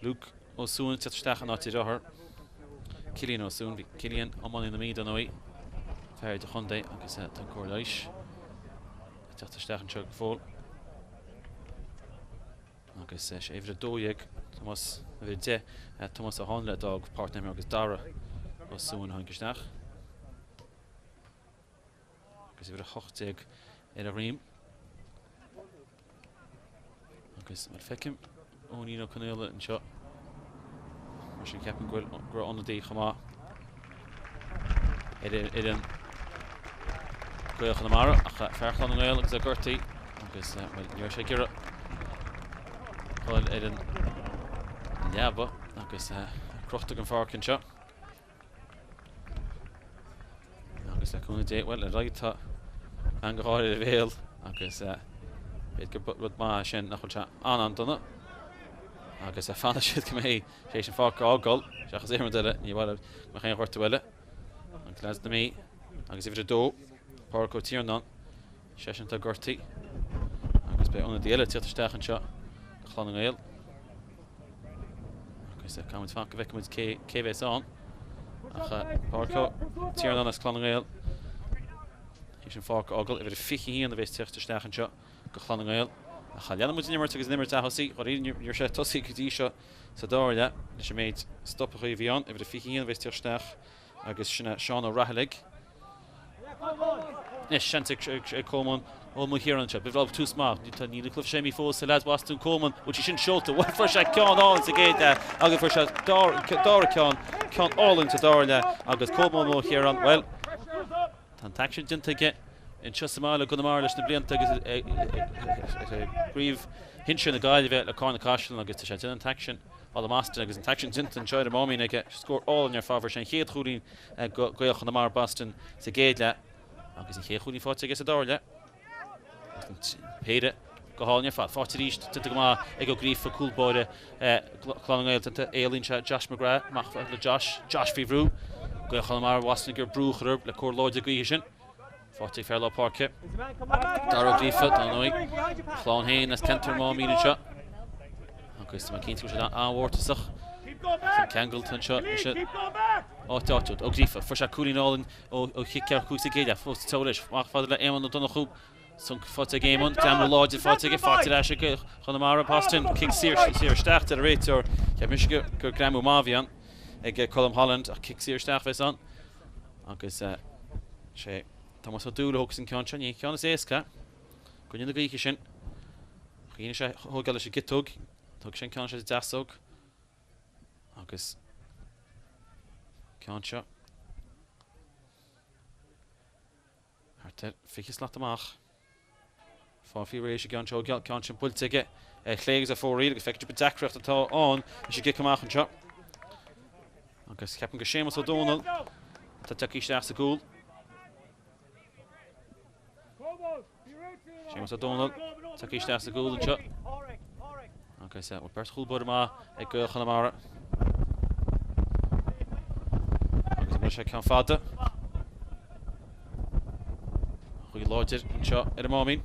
Speaker 1: Luke Ó Suain ag teacht isteach in áit a dhearthár, Cillian Ó Suain. Bhí Cillian iománaí na Mí dar ndóigh, fear idirchontae agus tá an cóir leighis ag teacht isteach anseo go fóill. Agus sé uimhir 12, Tomás, uimhir 10, Tomás Ó hÁinle a d'fhág páirc na himeartha agus Dara Ó Suain a tháinig isteach. Agus uimhir 18 ar a dhroim. Agus mar feicim Eoinín Ó Conaola anseo. Mar sin ceapaim go bhfuil go raibh ionadaí chomh maith ar fhoireann Gaeil Chonamara ach fear Chlann na nGael agus é gortaithe agus bhuel ní raibh sé ag iarraidh dul ar an leaba agus crochta den pháirc anseo. Agus le cúnamh Dé, bhuel, ar aghaidh tá meangadh gáire ar a bhéal agus b'fhéidir gur rud maith é sin nach bhfuil sé an-an-dona. Agus fanfaidh siad go mbeidh sé sin an pháirc a fhágáil, seachas aon rud eile, ní mhaith go mbeadh aon ghortú eile. Agus leaids na Mí agus uimhir 2, Pádraic Ó Tiarnáin, Seisean atá gortaithe agus beidh ionadaí eile ag tíocht isteach anseo do Chlann na nGael. Agus caithfidh muid fanacht go bhfeicfidh muid cé cé bheas ann. Ach Pádraic Ó Tiarnáin as Clann na nGael théis an pháirc a fhágáil, uimhir 21 a bheas ag tíocht isteach anseo do Chlann na nGael. Ach leanann muid an imirt agus an imirt ath-thosaí. Dháiríre ní raibh sé tosaithe go dtí seo sa dara leath leis an méid stopachaí a bhí ann. Uimhir 21 a bheas ag tíocht isteach agus sin é Seán Ó Raghallaigh. Anois, seans ag Colmán Ó Maoilchiaráin anseo. B'fhéidir tús maith. Níl an cluiche séidte fós a leaids Bhostún. Colmán, bhfuil sí sin seolta? Bhuel, fuair sé ceann álainn sa gcéad leath agus fuair sé dara ceann, ceann álainn sa dara leath agus Colmán Ó Maoilchiaráin, bhuel, tá an t-aicsean déanta aige anseo sa mbaile i gConamara leis na blianta agus i gcraobh shinsir na Gaillimhe le Carna Caiseal agus tá sé ag déanamh an t-aicsean thall i mBoston agus an t-aicsean déanta anseo ar an Máimín aige. Scór álainn ar fad. Fuair sé an chéad chúilín do Ghaeil Chonamara Boston sa gcéad leath agus an chéad chúilín faighte aige sa dara leath. Agus an péire go hálainn ar fad. Faighte arís, déanta go maith ag Ó Gríofa, cúl báire Chlann na nGael déanta. Éalaíonn sé Josh McGrath amach le Josh. Josh faoi bhrú. Gaeil Chonamara Boston ag iarraidh brú a chur orthu le cóir láidir gaoithe sin. Faighte ag fear lár páirce. Dara Ó Gríofa, dar ndóigh. A chlann féin as ceantar an Mháimín anseo. Agus tá mé cinnte go bhfuil siad an-mhórtasach as an ceangal atá anseo leis an áit áitiúil. Ó Gríofa, fuair sé cúilín álainn ó chic ceathracha 5 sa gcéad leath. Fós sa leis. Amach fada le Éamonn Ó Donnchú. Sonc faighte ag Éamonn. Greamú láidir faighte aige. Faighte ar ais ag Chonamara. Boston. Cic saor isteach, deir an réiteoir. Cheap mise gur greamú maith a bhí ann ag Colm Holland ach cic saor isteach a bheas ann. Agus sé Tomás Ó Dúill a thógfas an ceann seo, ní an ceann is éasca i gcoinne na gaoithe sin. Ach sé a thógáil leis an gciotóg, thóg sé an ceann seo sa deasóg agus ceann seo thart. Thart ar 20 slat amach. Fáil réidh an ceann seo, ceann sin buailte aige ar chlé agus ar fóraoil agus feicfidh sibh an deacracht atá ann leis an gcic amach anseo. Agus ceapaim gur Séamus Ó Dónaill atá tagtha isteach sa gcúl. Séamus Ó Dónaill tagtha isteach sa gcúl anseo. Agus bhfuil beirt chúl báire maith ag Gaeil Chonamara. Agus an bhfuil sé ceann fada? Gaoth láidir anseo ar an Máimín.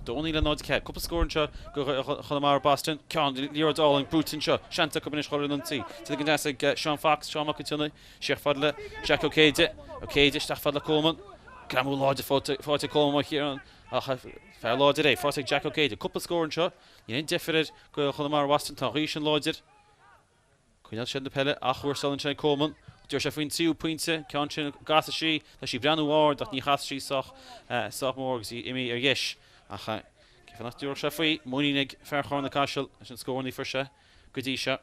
Speaker 1: 2-9 le 0-4. Cúpla scór anseo go Chonamara Boston. Ceann liathróid álainn brúite anseo. Seans acu anois dhul ar an ionsaí. Déanta go deas ag Seán Fox, Seán Mac an tSionnaigh. Siar fad le Jack Ó Céide. Ó Céide isteach fad le Coleman. Greamú láidir faighte ag Coleman ó Chiarán ach fear láidir é. Faighte ag Jack Ó Céide. Cúpla scór anseo. Níl aon deifir ar Gaeil Chonamara Boston. Tá an ghaoth sin láidir. Coinneáil seilbh na peile athchúrsáil ansin ag Coleman. D'iarr sé faoin tríú pointe. Ceann sin an gcasfaidh sí. Tá sí ag breathnú ard ach ní chasfaidh sí sách sách mór agus í imithe ar dheis. Ach cén fáth nach dtabharfadh sé faoi? Muinín ag fear Charna Caiseal leis an scór ní fuair sé go dtí seo.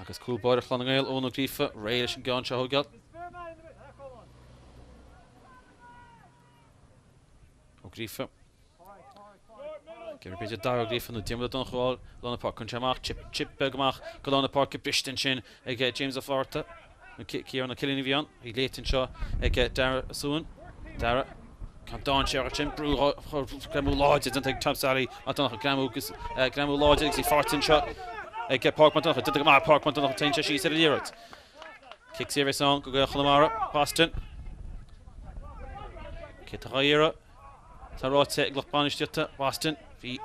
Speaker 1: Agus cúl báire Chlann na nGael, Eoin Ó Gríofa, réidh leis an gceann seo a thógáil. Ó Gríofa. Gearradh b'fhéidir Dara Ó Gríofa nó Diarmuid Ó Donnchú lár na páirce. Cuireann sé amach, chip, chip beag amach go lár na páirce, briste ansin ag James Ó Flatharta. Nó Ciarán Ó Cillín a bhí ann. Í léite anseo ag Dara Ó Suain. Dara. Ceann dainséarach sin. Brú greamú láidir déanta ag Tom Sally Mac Donncha. Greamú agus greamú láidir agus í faighte anseo ag Pádraig Mac Donncha. Déanta go maith ag Pádraig Mac Donncha. Téann sé síos ar an liathróid. Cic saor a bheas ann go Gaeil Chonamara. Boston. Cé atá á iarraidh? Tá ráite ag lucht bainistíochta Boston. Bhí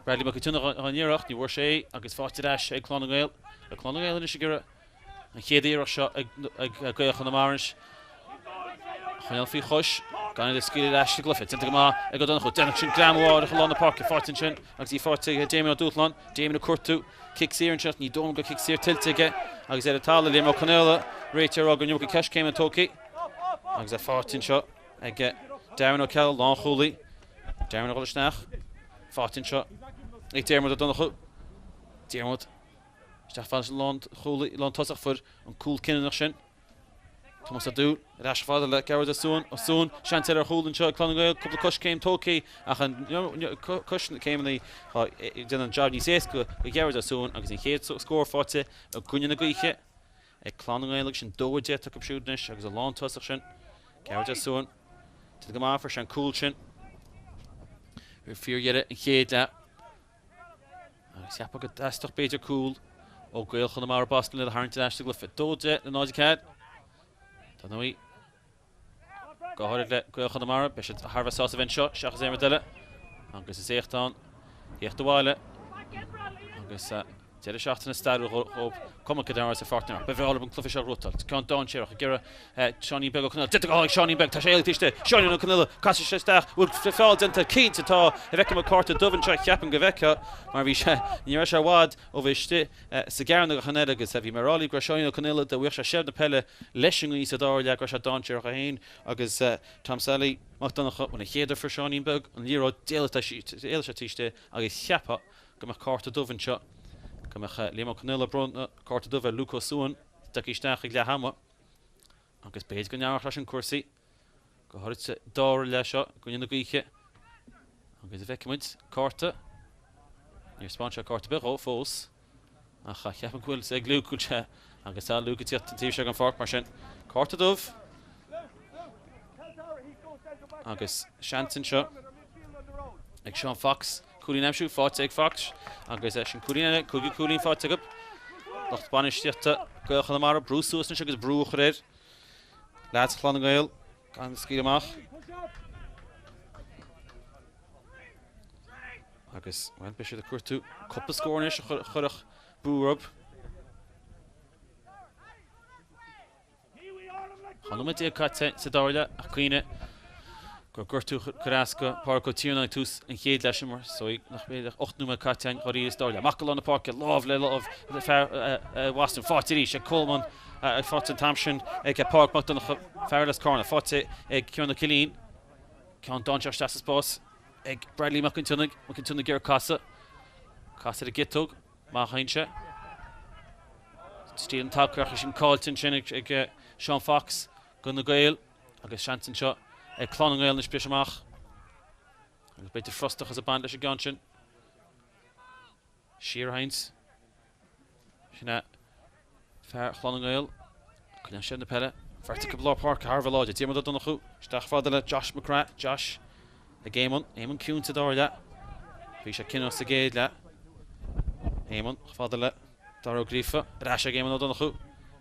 Speaker 1: Bradley Mac an tSionnaigh á iarraidh ach ní bhfuair sé é agus faighte ar ais ag Clann na nGael. Beidh Clann na nGael anois ag iarraidh an chéad iarracht seo ag Gaeil Chonamara anois a choinneáil faoi chois gan iad a scaoileadh ar ais sa gcluiche. Déanta go maith ag Ó Donnchú. Déanann sin greamú áirithe i lár na páirce. Faighte ansin agus í faighte ag Damien Ó Dúshláin. Damien ag cuartú cic saor anseo. Ní dóigh liom go raibh cic saor tuillte aige agus ar an talamh Liam Ó Conaola réiteoir ag rá go an iomarca coiscéimeanna tógtha agus é faighte anseo ag Darren Ó Ceallaigh, lánchúlaí. Darren ag dul isteach. Faighte anseo ag Diarmuid Ó Donnchú. Diarmuid isteach fad leis an lánchúlaí, lántosach fuair an cúl cinniúnach sin. Tomás Ó Dúill ar ais fada le Gearóid Ó Suain. Ó Suain, seans eile ar chúl anseo ag Clann na nGael, cúpla coiscéim tógtha ach an coiscéimeanna ag déanamh an jab níos éasca do Ghearóid Ó Suain agus an chéad scór faighte i gcoinne na gaoithe ag Clann na Ngael agus sin 2 10 acu siúd anois agus an lántosach sin Gearóid Ó Suain déanta go maith fuair sé an cúl sin ar fíordheireadh an chéad leath. Agus cheapfá go dteastódh b'fhéidir cúl ó Gaeil Chonamara Boston le tharraingt ar ais sa gcluiche. 2 10 le 0 4. Dar ndóigh, go háirid le Gaeil Chonamara, beidh siad thar a bheith sásta a bheith anseo seachas aon rud eile. Agus is éacht ann theacht abhaile agus deireadh seachtaine stairiúil dhóibh, cuma cad é sa pháirc nó. Ba bhreá leo an cluiche seo a ghnóthachtáil. Ceann dainséarach ag iarraidh Seáinín Beag Ó Conaola. Déanta go hálainn ag Seáinín Beag. Tá sé éalaithe istigh. Seáinín Ó Conaola. Casfaidh sé isteach. Bhfuil feall déanta? Cinnte tá. An bhfeicfidh muid cárta dubh anseo? Ceapaim go bhfeicfeá mar bhí sé, ní raibh sé i bhfad ó bheith istigh sa gcearnóg ach an oiread agus bhí mé ag rá libh go raibh Seáinín Ó Conaola, dá bhfaigheadh sé seilbh na peile leis an ngaoth sa dara leath, go raibh sé dainséarach é féin agus Tom Sally Mac Donncha. Bhuel, an chéad uair a fuair Seáinín Beag an liathróid, d'éalaigh sé taobh istigh agus cheapfá go mbeadh cárta dubh anseo, go mbeadh Liam Ó Conaola ag bronnadh cárta dubh ar Luke Ó Suain, tagtha isteach ag leath ama, agus b'fhéidir go n-athródh sé sin cúrsaí, go háirid sa dara leath seo, i gcoinne na gaoithe. Agus an bhfeicfidh muid cárta, níor 'spáin sé cárta ar bith dhó fós, ach ceapaim go bhfuil ag Luke, go bhfuil sé, agus tá Luke ag tíocht an taobh seo den pháirc, mar sin, cárta dubh agus seans anseo ag Seán Fox cúilín a aimsiú, faighte ag Fox agus sin cúilín eile, cúigiú cúilín faighte acu. Lucht bainistíochta Gaeil Chonamara, brú suas anois agus brú a chur ar leaids Chlann na nGael gan scaoileadh amach. Agus, bhuel, beidh siad ag cuartú cúpla scór anois a chuirfeadh brú orthu. 12 nóiméad caite sa dara leath ach cuimhnigh gur gortú chuir as do Pháraic Ó Tiarnáin ag tús an chéad leath sin mar is dóigh nach mbeidh ach 8 nóiméad caite againn dháiríre sa dara leath. Amach go lár na páirce, lámh le lámh le fear Bhoston, faighte arís ag Coleman, faighte an t-am sin ag Pádraig Mac Donncha, fear as Carna, faighte ag Ciarán Ó Cillín, ceann dainséarach isteach sa spás ag Bradley Mac an tSionnaigh, Mac an tSionnaigh ag iarraidh casadh, casadh ar an gciotóg. Maith a fhaigheann sé. Stíl an tacaíocht sin caillte ansin ag Seán Fox do na Gaeil agus seans anseo. ag Clann na nGael anois briseadh amach agus b'fhéidir frustrachas ag baint leis an gceann sin. Siar a Hynes. Sin é fear Chlann na nGael. Coinneoidh sé na peile. Beirt acu i lár páirce thar a bheith láidir. Diarmuid Ó Donnchú isteach fada le Josh McGrath. Josh ag Éamonn. Éamonn ciúin sa dara leath. Bhí sé cineál sa gcéad leath. Éamonn fada le Dara Ó Gríofa. Ar ais ag Éamonn Ó Donnchú.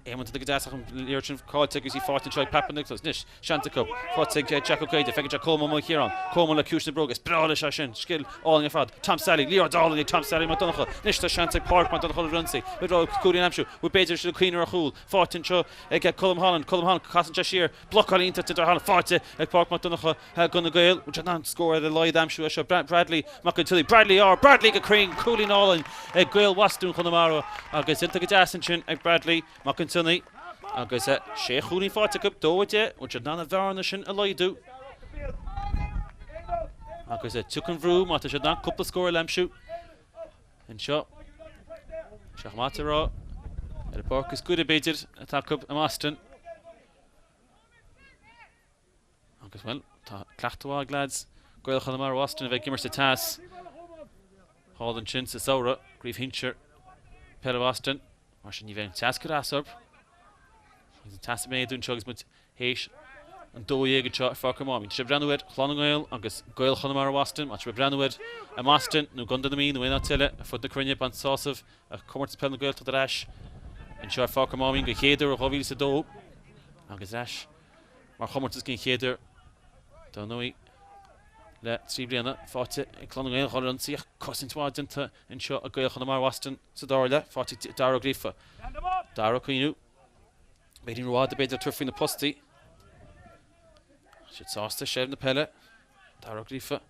Speaker 1: Éamonn déanta go deas ach an liathróid sin caillte agus í faighte anseo ag Papa Nicholas. Anois, seans acu. Faighte ag Jack Ó Caoide. Feiceann sé Colmán Mac Chiaráin. Colmán le ciumhais na bróige. Is breá leis é sin. Scil álainn ar fad. Tom Sally. Liathróid álainn ag Tom Sally Mac Donncha. Anois tá seans ag Pádraig Mac Donncha le ionsaí. B'fhéidir cúilín a aimsiú. Bhuel, b'fhéidir siad ag cuimhneamh ar chúl. Faighte anseo ag Colm Holland. Colm Holland. Casann sé siar. Blocáil iontach déanta ar Holland. Faighte ag Pádraig Mac Donncha. Do na Gaeil, bhfuil siad in ann scór ar a laghad a aimsiú as seo? Bradley Mac an tSionnaigh. Bradley R. Bradley go cruinn! Cúilín álainn ag Gaeil Bhostún Chonamara agus déanta go deas ansin ag Bradley Mac an tSionnaigh agus sé chúilín faighte acu, 2, 10. Bhfuil siad in ann an bhearna sin a laghdú? Agus tiocfaidh an bhrú má tá siad in ann cúpla scór eile a aimsiú anseo. Sé chomh maith a rá ar an bpáirc is gaire b'fhéidir atá acu i mBoston. Agus, bhuel, tá cleachtadh mhaith ag leaids Gaeil Chonamara Boston a bheith ag imirt sa teas thall ansin sa samhradh, gCraobh Shinsir Peile Boston. Mar sin ní bheidh an teas ag cur as orthu. Agus an teas ag méadú anseo agus muid théis an 12 anseo ar Pháirc an Mháimín. Tá sibh ag breathnú ar Chlann na nGael agus Gaeil Chonamara Boston. Má tá sibh ag breathnú air i mBoston nó i gContae na Mí nó aon áit eile ar fud na cruinne, bain sásamh as Comórtas Peile na Gaeltachta ar ais anseo ar Pháirc an Mháimín den chéad uair ó 2002 agus ar ais mar chomórtas den chéad uair, dar ndóigh, le 3 bliana, faighte ag Clann na nGael, dhul ar ionsaí ach cosaint mhaith déanta anseo ag Gaeil Chonamara Boston sa dara leath, faighte ag Dara Ó Gríofa. Dara ag cuimhniú, b'fhéidir rófhada b'fhéidir tabhairt faoi na postaí. Siad sásta seilbh na peile. Dara Ó Gríofa,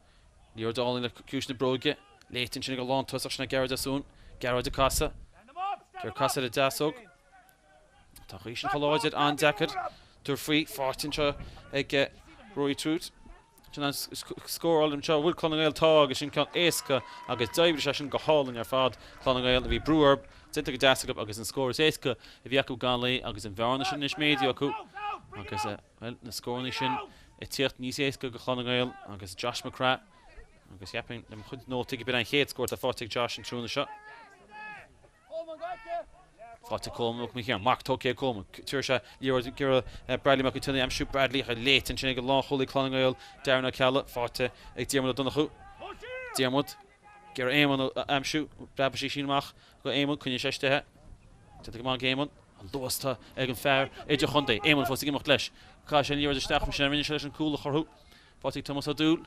Speaker 1: liathróid álainn le ciumhais na bróige, léite ansin ag an lántosach sin é Gearóid Deasún. Gearóid ag casadh. Gearóid ag casadh ar an deasóg. Tá an ghaoth sin chomh láidir, an-deacair tabhairt faoi. Faighte anseo ag Rory Truitt. Sin an scóráil anseo. Bhfuil Clann na nGael? Tá agus sin ceann éasca agus d'oibrigh sé sin go hálainn ar fad. Clann na nGael a bhí brú orthu, déanta go deas acu agus an scór is éasca a bhí acu gan luí agus an bhearna sin anois méadaithe acu agus, bhuel, na scóranna sin ag tíocht níos éasca do Chlann na nGael agus Josh McGrath agus cheapfainn le mo chuid nótaí go b'in an chéad scór atá faighte ag Josh an tráthnóna seo. Faighte ag Colmán Mac Ciaráin. Marc tógtha ag Colmán. Tabharfaidh sé liathróid ag iarraidh Bradley Mac an tSionnaigh a aimsiú. Bradley ach léite ansin ag an lánchúlaí Clann na nGael, Darren Ó Ceallaigh. Faighte ag Diarmuid Ó Donnchú. Diarmuid ag iarraidh Éamonn a aimsiú. Preabfaidh sí sin amach go Éamonn. Coinneoidh sé istigh é. Déanta go maith ag Éamonn. An luas atá ag an fear idirchontae. Éamonn fós ag imeacht leis. Caithfidh sé an liathróid isteach mar sin a rinne sé leis an cúl a chruthú. Faighte ag Tomás Ó Dúill.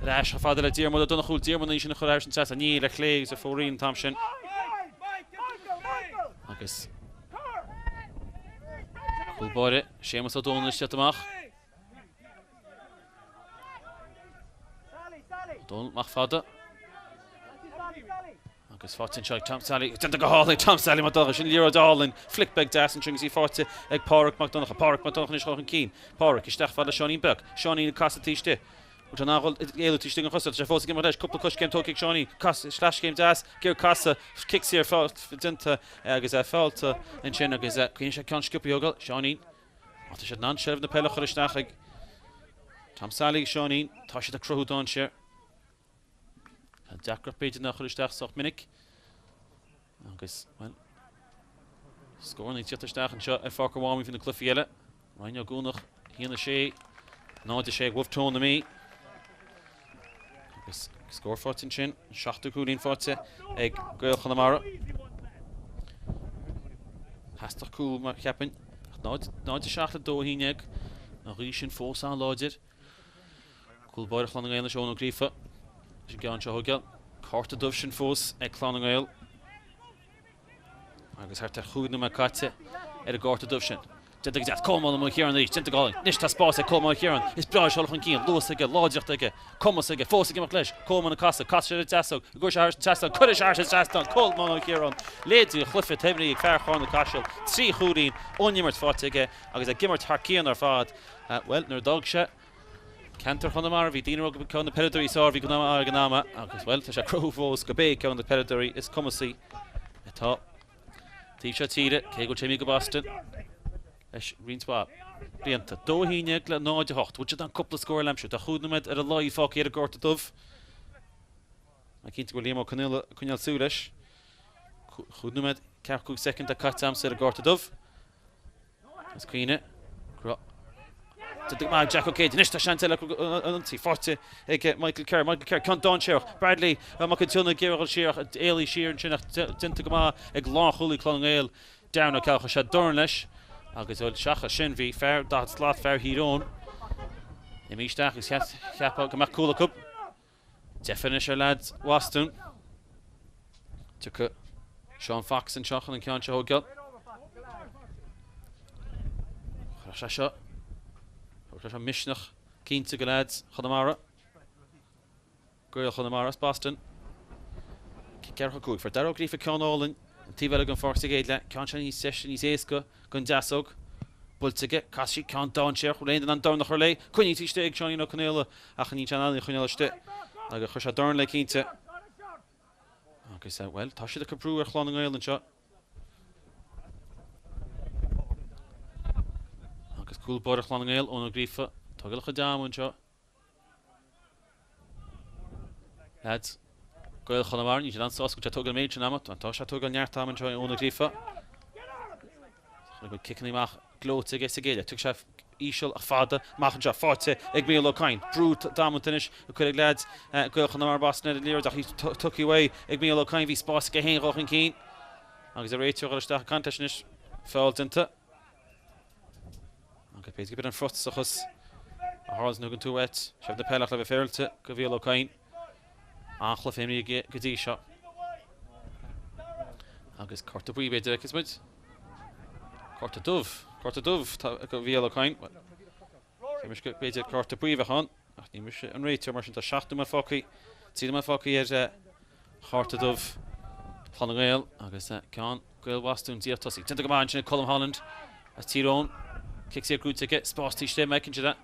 Speaker 1: Ar ais chomh fada le Diarmuid Ó Donnchú. Diarmuid í sin a chur thairis an trasnán. Níl, ar chlé agus ar fóraoil an t-am sin. Agus cúl báire Séamus Ó Dónaill isteach amach. Ó Dónaill amach fada. Agus faighte anseo ag Tom Sally. Déanta go hálainn ag Tom Sally Mac Donncha. Sin liathróid álainn. Flic beag deas ansin agus í faighte ag Páraic Mac Donncha. Páraic Mac Donncha anois chun cinn. Páraic isteach fad le Seáinín Beag. Seáinín ag casadh taobh istigh. Bhfuil sé in ann dhul ag éalú taobh istigh den chosán. Tá sé fós ag imeacht leis. Cúpla coiscéim tógtha ag Seáinín. Cas, sleaschéim deas. Ag iarraidh casadh. Cic saor déanta agus fáilte ansin agus coinneoidh sé ceann sciobtha a thógáil. Seáinín. Má tá siad in ann seilbh na peile a chur isteach ag Tom Sally agus Seáinín, tá siad ag cruthú dainséar. Tá deacracht b'fhéidir ná chur isteach sách minic agus, bhuel, scóranna ag tíocht isteach anseo ar Pháirc an Mháimín faoi na cluichí eile. Rinn Ó gCuanach, 1 6, 0 6 ag Wolfe Tone na Mí. Agus scór faighte ansin, an seachtú cúilín faighte ag Gaeil Chonamara. Theastaigh cúl mar cheapfainn, ach 0 0 7 le 2 11, an ghaoth sin fós an-láidir. Cúl báire Chlann na nGael anois Eoin Ó Gríofa leis an gceann seo a thógáil. Cárta dubh sin fós ag Clann na nGael agus thart ar chúig nóiméad caite ar an gcárta dubh sin. Déanta go deas. Colmán Ó Ciaráin arís. Déanta go hálainn. Anois tá spás ag Colmán Ó Ciaráin. Is breá leis dul chun cinn. Luas aige, láidreacht aige, cumas aige. Fós ag imeacht leis. Colmán ag casadh. Casfaidh sé ar an deasóg. An gcuirfidh sé thairis an trasnán. Cuirfidh sé thairis an trasnán. Colmán Ó Ciaráin. Leaid an chluiche atá imrithe ag fear Charna Caiseal. Trí chúilín ón imirt faighte aige agus ag imirt thar cionn ar fad. Bhuel, nuair a d'fhág sé ceantar Chonamara, bhí daoine ag rá gurb é ceann de na peileadóirí is fearr a bhí i gConamara ag an am agus, bhuel, tá sé ag cruthú fós gurb é ceann de na peileadóirí is cumasaí atá taobh seo tíre, cé go bhfuil sé imithe go Boston leis roinnt mhaith. blianta. 2, 11 le 0, 8. Bhfuil siad in ann cúpla scór eile a aimsiú? Tá chúig nóiméad ar a laghad fágtha ar an gcárta dubh. Tá cinnte go bhfuil Liam Ó Conaola ag coinneáil súil leis. Chúig nóiméad, 45 soicind atá caite agamsa ar an gcárta dubh. Is cuimhne go raibh Déanta go maith ag Jack Ó Céide. Anois tá seans eile acu an ionsaí faighte ag Michael Kerr. Michael Kerr, ceann dainséarach. Bradley Mac an tSionnaigh ag iarraidh dul siar ach éalaigh siar ansin ach déanta go maith ag lánchúlaí Clann na nGael, Darren Ó Ceallaigh. Chuir sé dorn leis agus bhuel seachas sin bhí fear 40 slat, fear Thír Eoghain, imithe isteach agus cheapfá go mbeadh cúl acu. Deifir anois ar leaids Bhostún. Tiocfaidh Seán Fox anseo chun an ceann seo a thógáil. Chuirfeadh sé seo, chuirfeadh sé seo misneach cinnte go leaids Chonamara. Gaeil Chonamara as Boston. Cic ceathracha 5. Fuair Dara Ó Gríofa ceann álainn an taobh eile den pháirc sa gcéad leath. Ceann seo níos deise, níos éasca don deasóg. Buailte aige, casadh sí ceann dainséarach, bhfuil aon duine in ann dorn a chur léi? Coinnithe istigh ag Seáinín Ó Conaola ach níl sé in ann í a choinneáil istigh agus chuir sé dorn léi cinnte. Agus, bhuel, tá siad ag cur brú ar Chlann na nGael anseo. Agus cúl báire Chlann na nGael, Eoin Ó Gríofa, tógáil a chuid ama anseo. Leaids Gaeil Chonamara, níl siad an-sásta go bhfuil sé ag tógáil an méid sin ama. Tá sé ag tógáil neart ama anseo Eoin Ó Gríofa. Chonaic muid ciceanna amach gleoite aige sa gcéad leath. Tiocfaidh sé íseal ach fada amach anseo. Faighte ag Mícheál Ó Cadhain. Brú damanta anois á chur ag leaids Gaeil Chonamara Boston ar an liathróid ach í tugtha uaidh ag Mícheál Ó Cadhain. Bhí spás aige féin dhul chun cinn agus an réiteoir ag dul isteach ag caint leis anois. Feall déanta. Agus b'fhéidir gurb in an frustrachas a tharla nuair a thugann tú uait seilbh na peile ach le bheith féaráilte do Mhícheál Ó Cadhain. An-chluiche imeartha aige go dtí seo. Agus cárta buí b'fhéidir a fheicfeas muid. Cárta dubh. Cárta dubh do Mhícheál Ó Cadhain. Cheap mise go b'fhéidir cárta buí a bheadh ann ach ní mise an réiteoir mar sin tá 7 nóiméad fágtha, 3 nóiméad fágtha ar chárta dubh Chlann na nGael agus ceann Gaeil Bhostún díreach tosaigh. Déanta go maith ansin ag Colm Holland as Tír Eoghain. Cic saor gnóthaithe aige, spás taobh istigh, má fheiceann siad é.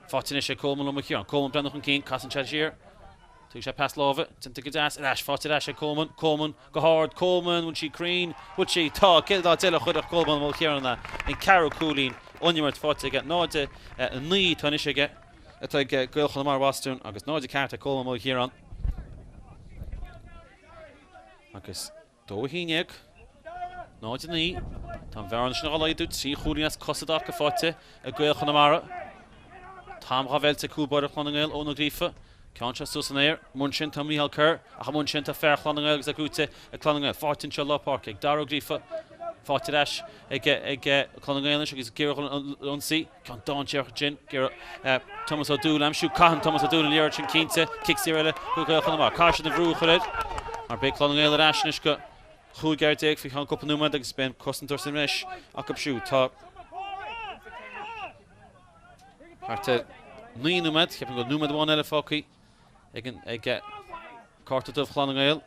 Speaker 1: Faighte anois ag Colman Ó Maolchiaráin. Colman breathnú chun cinn, casann sé siar. Tugann sé pas láimhe, déanta go deas, ar ais, faighte ar ais ag Coleman, Coleman go hard, Coleman, bhfuil sí cruinn? Bhfuil sí? Tá! Cén áit eile a chuirfeadh Colman Ó Maolchiaráin é? An ceathrú cúilín ón imirt faighte aige, 0, 9 atá anois aige, atá ag Gaeil Chonamara Bhostún agus 0, 4 ag Colman Ó Maolchiaráin. Agus. 2, 11, 0, 9. Tá an bhearna sin á laghdú, 3 chúilín as cos i dtaca faighte ag Gaeil Chonamara. T-am dhá mheilt ag cúl báire Chlann na nGael, Eoin Ó Gríofa. Ceann seo suas san aer. Amuigh ansin tá Micheál Kerr, ach amuigh ansin tá fear Chlann na nGael agus é gnóthaithe ag Clann na nGael. Faighte anseo lár páirce ag Dara Ó Gríofa. Faighte ar ais ag Clann na nGael anois agus ag iarraidh an ionsaí. Ceann dainséarach ansin. Ag iarraidh Tomás Ó Dúill a aimsiú. Caitheann Tomás Ó Dúill an liathróid sin cinnte. Cic saor eile go Gaeil Chonamara. Caithfidh siad an bhrú a chur air mar beidh Clann na nGael ar ais anois go 15 fhear faoi cheann cúpla nóiméad agus beidh an cosantóir sa mbreis acu siúd. Tá thart ar 9 nóiméad, ceapaim go bhfuil nóiméad amháin eile fágtha ag an ag cárta dubh Chlann na nGael.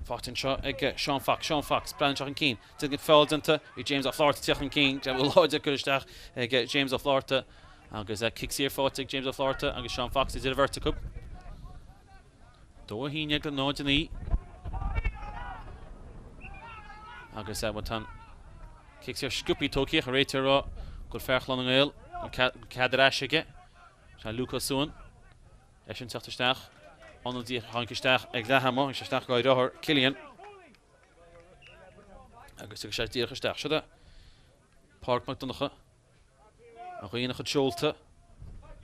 Speaker 1: Faighte anseo ag Seán Fox. Seán Fox, breathnaíonn sé chun cinn. Déanann feall déanta ag James Ó Flatharta ag teacht chun cinn. Greamú láidir curtha isteach ag James Ó Flatharta agus cic saor faighte ag James Ó Flatharta agus Seán Fox idir an bheirt acu. 2 1 le 0 9. Agus bhuel tá an cic saor sciobtha tógtha ach an réiteoir ag rá go bhfuil fear Chlann na nGael an cead ar ais aige. Sé Luke Ó Suain. Eisean teacht isteach. Ionadaí a tháinig isteach ag leath ama, tháinig sé isteach do a dheartháir, Cillian. Agus tiocfaidh sé díreach isteach. Seo é Pádraig Mac Donncha. A ghaoth ina chuid seolta.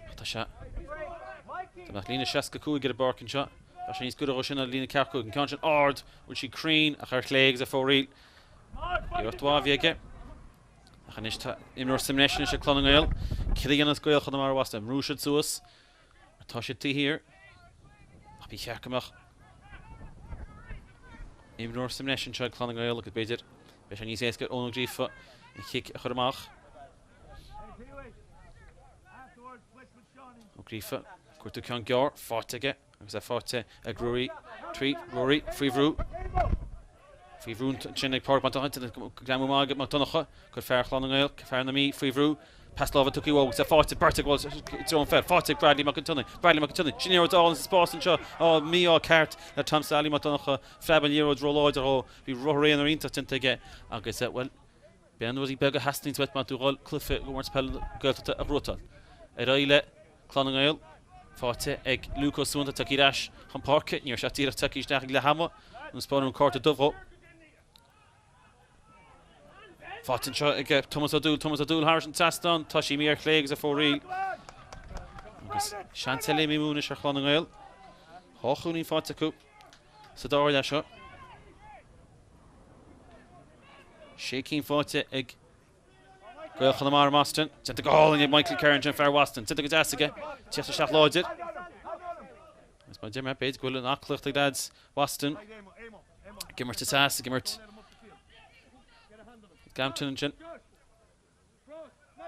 Speaker 1: Ach tá sé. Dá mbeadh líne 65 ar an bpáirc anseo, bheadh sé níos gaire dhó sin ná líne 45. An ceann sin ard, bhfuil sí cruinn ach ar chlé agus ar fóraoil. Iarracht mhaith a bhí aige. Ach anois tá imreoir sa mbreis anois ag Clann na nGael. Céard a dhéanfas Gaeil Chonamara Bhostún? An mbrúfaidh siad suas. Tá siad taobh thiar. Ach ba cheart go mbeadh imreoir sa mbreis anseo ag Clann na nGael agus b'fhéidir beidh sé níos éasca ar Eoin Ó Gríofa an chic a chur amach. Ó Gríofa, cuartú ceann gearr, faighte aige agus é faighte ag Ruairí Tuite, Ruairí faoi bhrú. Faoi bhrú ansin ag Pádraig Mac Donncha, greamú maith ag Mac Donncha, cuir fear Chlann na nGael, fear na Mí faoi bhrú. Pas láimhe tugtha uathu agus é faighte beirt ag dul i dtreo an pheil. Faighte ag Bradley Mac an tSionnaigh. Bradley Mac an tSionnaigh. Sin liathróid álainn sa spás anseo. Á, mí-ádh ceart le Tom Sally Mac Donncha. Phreab an liathróid róláidir dhó. Bhí rothar aonair iontach déanta aige agus, bhuel, b'é na rudaí beaga a theastaíonns uait má tá tú ag dul cluiche i gcomórtas peile na Gaeltachta a ghnóthachtáil. Ar aghaidh le Clann na nGael. Faighte ag Luke Ó Suanta tagtha ar ais chun páirce. Ní raibh sé díreach tagtha isteach ag leath ama. Nó spáineadh an cárta dubh dhó. Faighte anseo ag Tomás Ó Dúill, Tomás Ó Dúill thairis an trasnán, tá sí imithe ar chlé agus ar fóraoil. Agus seans eile imithe amú anois ar Chlann na nGael. Dhá chúilín faighte acu sa dara leath seo. Sé cinn faighte ag Gaeil Chonamara i mBoston. Déanta go hálainn ag Michael Kerr ansin, fear Bhoston. Déanta go deas aige. Tíocht isteach láidir. Agus mar a deir mé, b'fhéidir go bhfuil an aclaíocht ag leaids Bhoston. Ag imirt is ag imirt Galmpton ansin.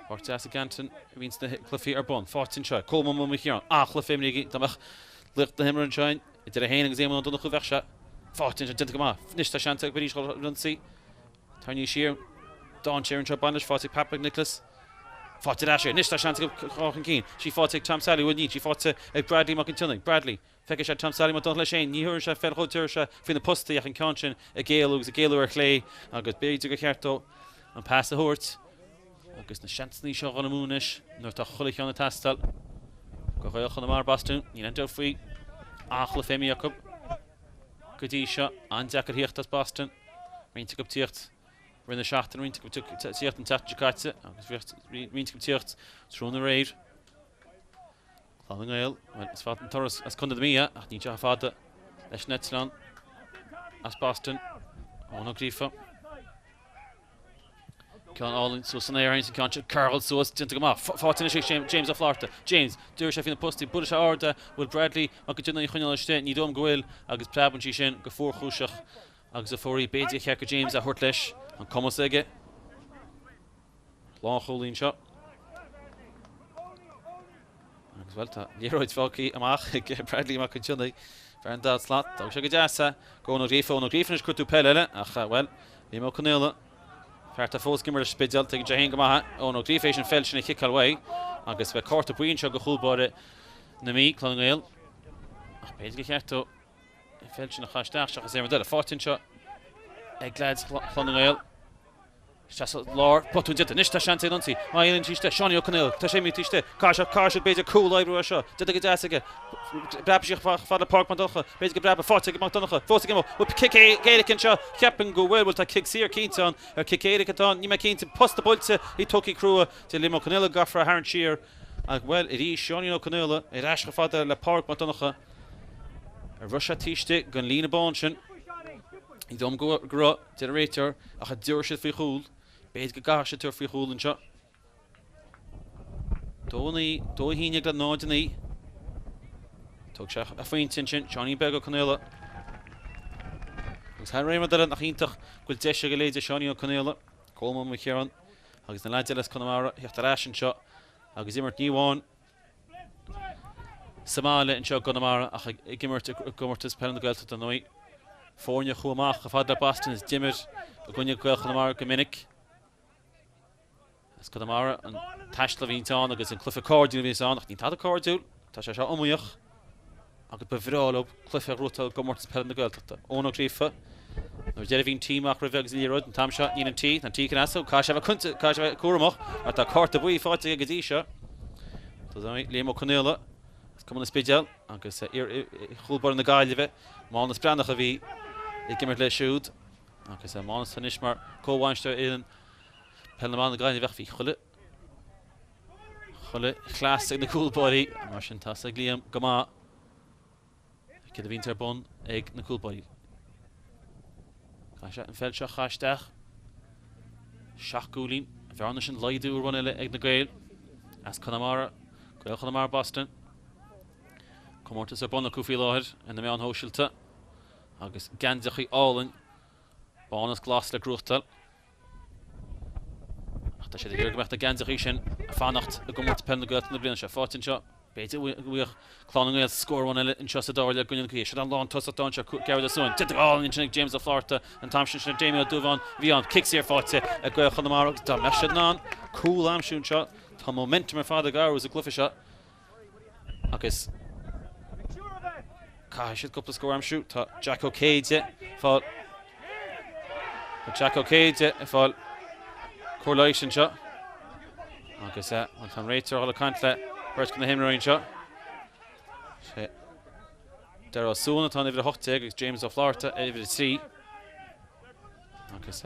Speaker 1: Páirc deas i Galmpton a bhíonn sna cluichí ar bun. Faighte anseo. Colmán Ó Maoilchiaráin. An-chluiche imeartha aige. Dá mbeadh laoch na himeartha anseo idir é féin agus Éamonn Ó Donnchú bheadh sé. Faighte anseo. Déanta go maith. Anois tá seans ag arís dhul ar ionsaí. Tarraingthe siar. Dainséar anseo. Bain leis. Faighte ag Pat McNicholas. Faighte ar ais é. Anois tá seans ag dhul chun cinn. Sí faighte ag Tom Sally. Bhuel níl. Sí faighte ag Bradley Mac an tSionnaigh. Bradley. Feicfidh sé Tom Sally Mac Donncha leis féin. Ní thabharfaidh sé feil dhó, tabharfaidh sé faoi na postaí ach an ceann sin ag éalú agus ag éalú ar chlé agus b'fhéidir gur cheart dó an pas a thabhairt agus na seansanna seo a dhul amú anois nuair atá chuile cheann ag teastáil go Ghaeil Chonamara Bostún. Níl aon dabht faoi an-chluiche imeartha acu go dtí seo. An-deacair theacht as Boston. Roinnt acu tíocht roimh na seachtaine, roinnt acu tíocht an tseachtain seo caite agus roinnt acu tíocht tráthnóna aréir. Clann na nGael, bhuel, is fada an turas as Contae na Mí ach níl sé chomh fada leis an eitleán as Boston. Eoin Ó Gríofa. Ceann álainn suas san aer an ceann sin ceartha suas déanta go maith. Faighte anois ag James Ó Flatharta. James, d'éirigh sé faoi na postaí, buailfidh sé ard é, bhfuil Bradley Mac an tSionnaigh á choinneáil istigh, ní dóigh liom go bhfuil agus preabann sí sin go fuarchúiseach agus ar fóraoil. B'fhéidir gur cheart do James é a thabhairt leis, an cumas aige. Lánchúlaí anseo. Agus bhuel, tá liathróid fágtha amach ag Bradley Mac an tSionnaigh, fear an dara slat. D'fhág sé go deas é go Eoin Ó Gríofa. Eoin Ó Gríofa anois ag cuartú peil eile ach, bhuel, Liam Ó Conaola, fear atá fós ag imirt leis an Spidéal, tuigeann sé féin go maith é. Eoin Ó Gríofa éis an pheil sin a chiceáil uaidh agus beidh cárta buí anseo go chúl báire na Mí, Clann na nGael. Ach b'fhéidir gur cheart dó an pheil sin a chaitheamh isteach seachas aon rud eile. Faighte anseo ag leaids Chlann na nGael. Isteach sa lár, botún déanta. Anois tá seans ag an ionsaí. Má éalaíonn sí istigh, Seánie Ó Conaola, tá sé imithe istigh. Caithfidh sé, caithfidh siad b'fhéidir cúl a oibriú as seo. Déanta go deas aige. Preabfaidh sí chomh fada le Pádraig Mac Donncha. B'fhéidir go bpreabfaidh. Faighte ag Mac Donncha. Fós ag imeacht. Bhfuil cic éirice anseo? Cheapfainn go bhfuil. Bhuel tá cic saor cinnte ann. Ar cic éirice atá ann? Níl mé cinnte. Posta buailte. Í tógtha crua de Liam Ó Conaola. Caithfear a tharraingt siar. Ach bhuel, arís, Seáinín Ó Conaola ar ais chomh fada le Pádraig Mac Donncha. An raibh sé taobh istigh den líne bán sin. Ní dóigh liom go raibh, deir an réiteoir, ach an dtabharfaidh siad faoi chúl? B'fhéidir go gcaithfidh siad tabhairt faoi chúl anseo. 2 9, 2 1 le 0 9. Thug sé a phointe ansin, Seáinín Beag Ó Conaola. Agus thar aon rud eile nach iontach go bhfuil deis ag a leithéid de Seáinín Ó Conaola, Colmán Mac Chiaráin agus na leaids eile as Conamara theacht ar ais anseo agus imirt ní amháin sa mbaile anseo i gConamara ach ag imirt i gcomórtas peile na Gaeltachta ar ndóigh. Foirne a chuaigh amach chomh fada le Boston is d'imir i gcoinne Gaeil Chonamara go minic. As Conamara an taisteal a bhíonns ann agus an cluiche cairdiúil a bhíonns ann ach níl tada cairdiúil, tá sé seo iomaíoch agus ba bhreá leo cluiche a ghnóthachtáil i gcomórtas peile na Gaeltachta. Eoin Ó Gríofa, nuair a deireadh bhí an T amach roimhe agus an liathróid, an t-am seo níl an T, tá an T chun easú, caithfidh sé a bheith caithfidh sé a bheith cúramach mar tá cárta buí faighte aige go dtí seo. Liam Ó Conaola as Cumann an Spidéil agus iar-chúl báire na Gaillimhe, Mánas Breathnach a bhí ag imirt leis siúd agus Mánas anois mar comh-bhainisteoir fhoireann peil na mban na Gaillimhe ach bhí chuile chuile chleas ag na cúlbáirí mar sin tá a fhios ag Liam go maith céard a bhíonns ar bun ag na cúlbáirí. Caithfidh sé an pheil seo a chaitheamh isteach. Seacht gcúilín. An bhearna sin laghdú run eile ag na Gaeil as Conamara, Gaeil Chonamara Boston. Comórtas ar bun acu faoi láthair ar na meáin shóisialta agus geansaíochaí álainn bán is glas le gnóthachtáil. Ach tá siad ag iarraidh go mbeadh na geansaíochaí sin ag fanacht i gcomórtas peile na Gaeltachta na bliana seo. Faighte anseo, b'fhéidir go bhfaigheadh Clann na nGael scór amháin eile anseo sa dara leath i gcoinne na gaoithe. Seo an lántosach atá anseo, Gearóid Ó Suain. Déanta go hálainn ansin ag James Ó Flatharta an t-am sin. Sin Damien Ó Dubháin a bhí ann. Cic saor faighte ag Gaeil Chonamara agus dá mbeadh siad in ann cúl a aimsiú anseo. Tá momentum ar fad ag athrú sa gcluiche seo agus caithfidh siad cúpla scór a aimsiú. Tá Jack Ó Céide ag fáil Tá Jack Ó Céide ag fáil cóir leighis anseo agus tá an réiteoir ag dul ag caint le beirt de na himreoirí anseo. Sé Darragh Ó Suain atá in uimhir 18 agus James Ó Flatharta ar uimhir 3. Agus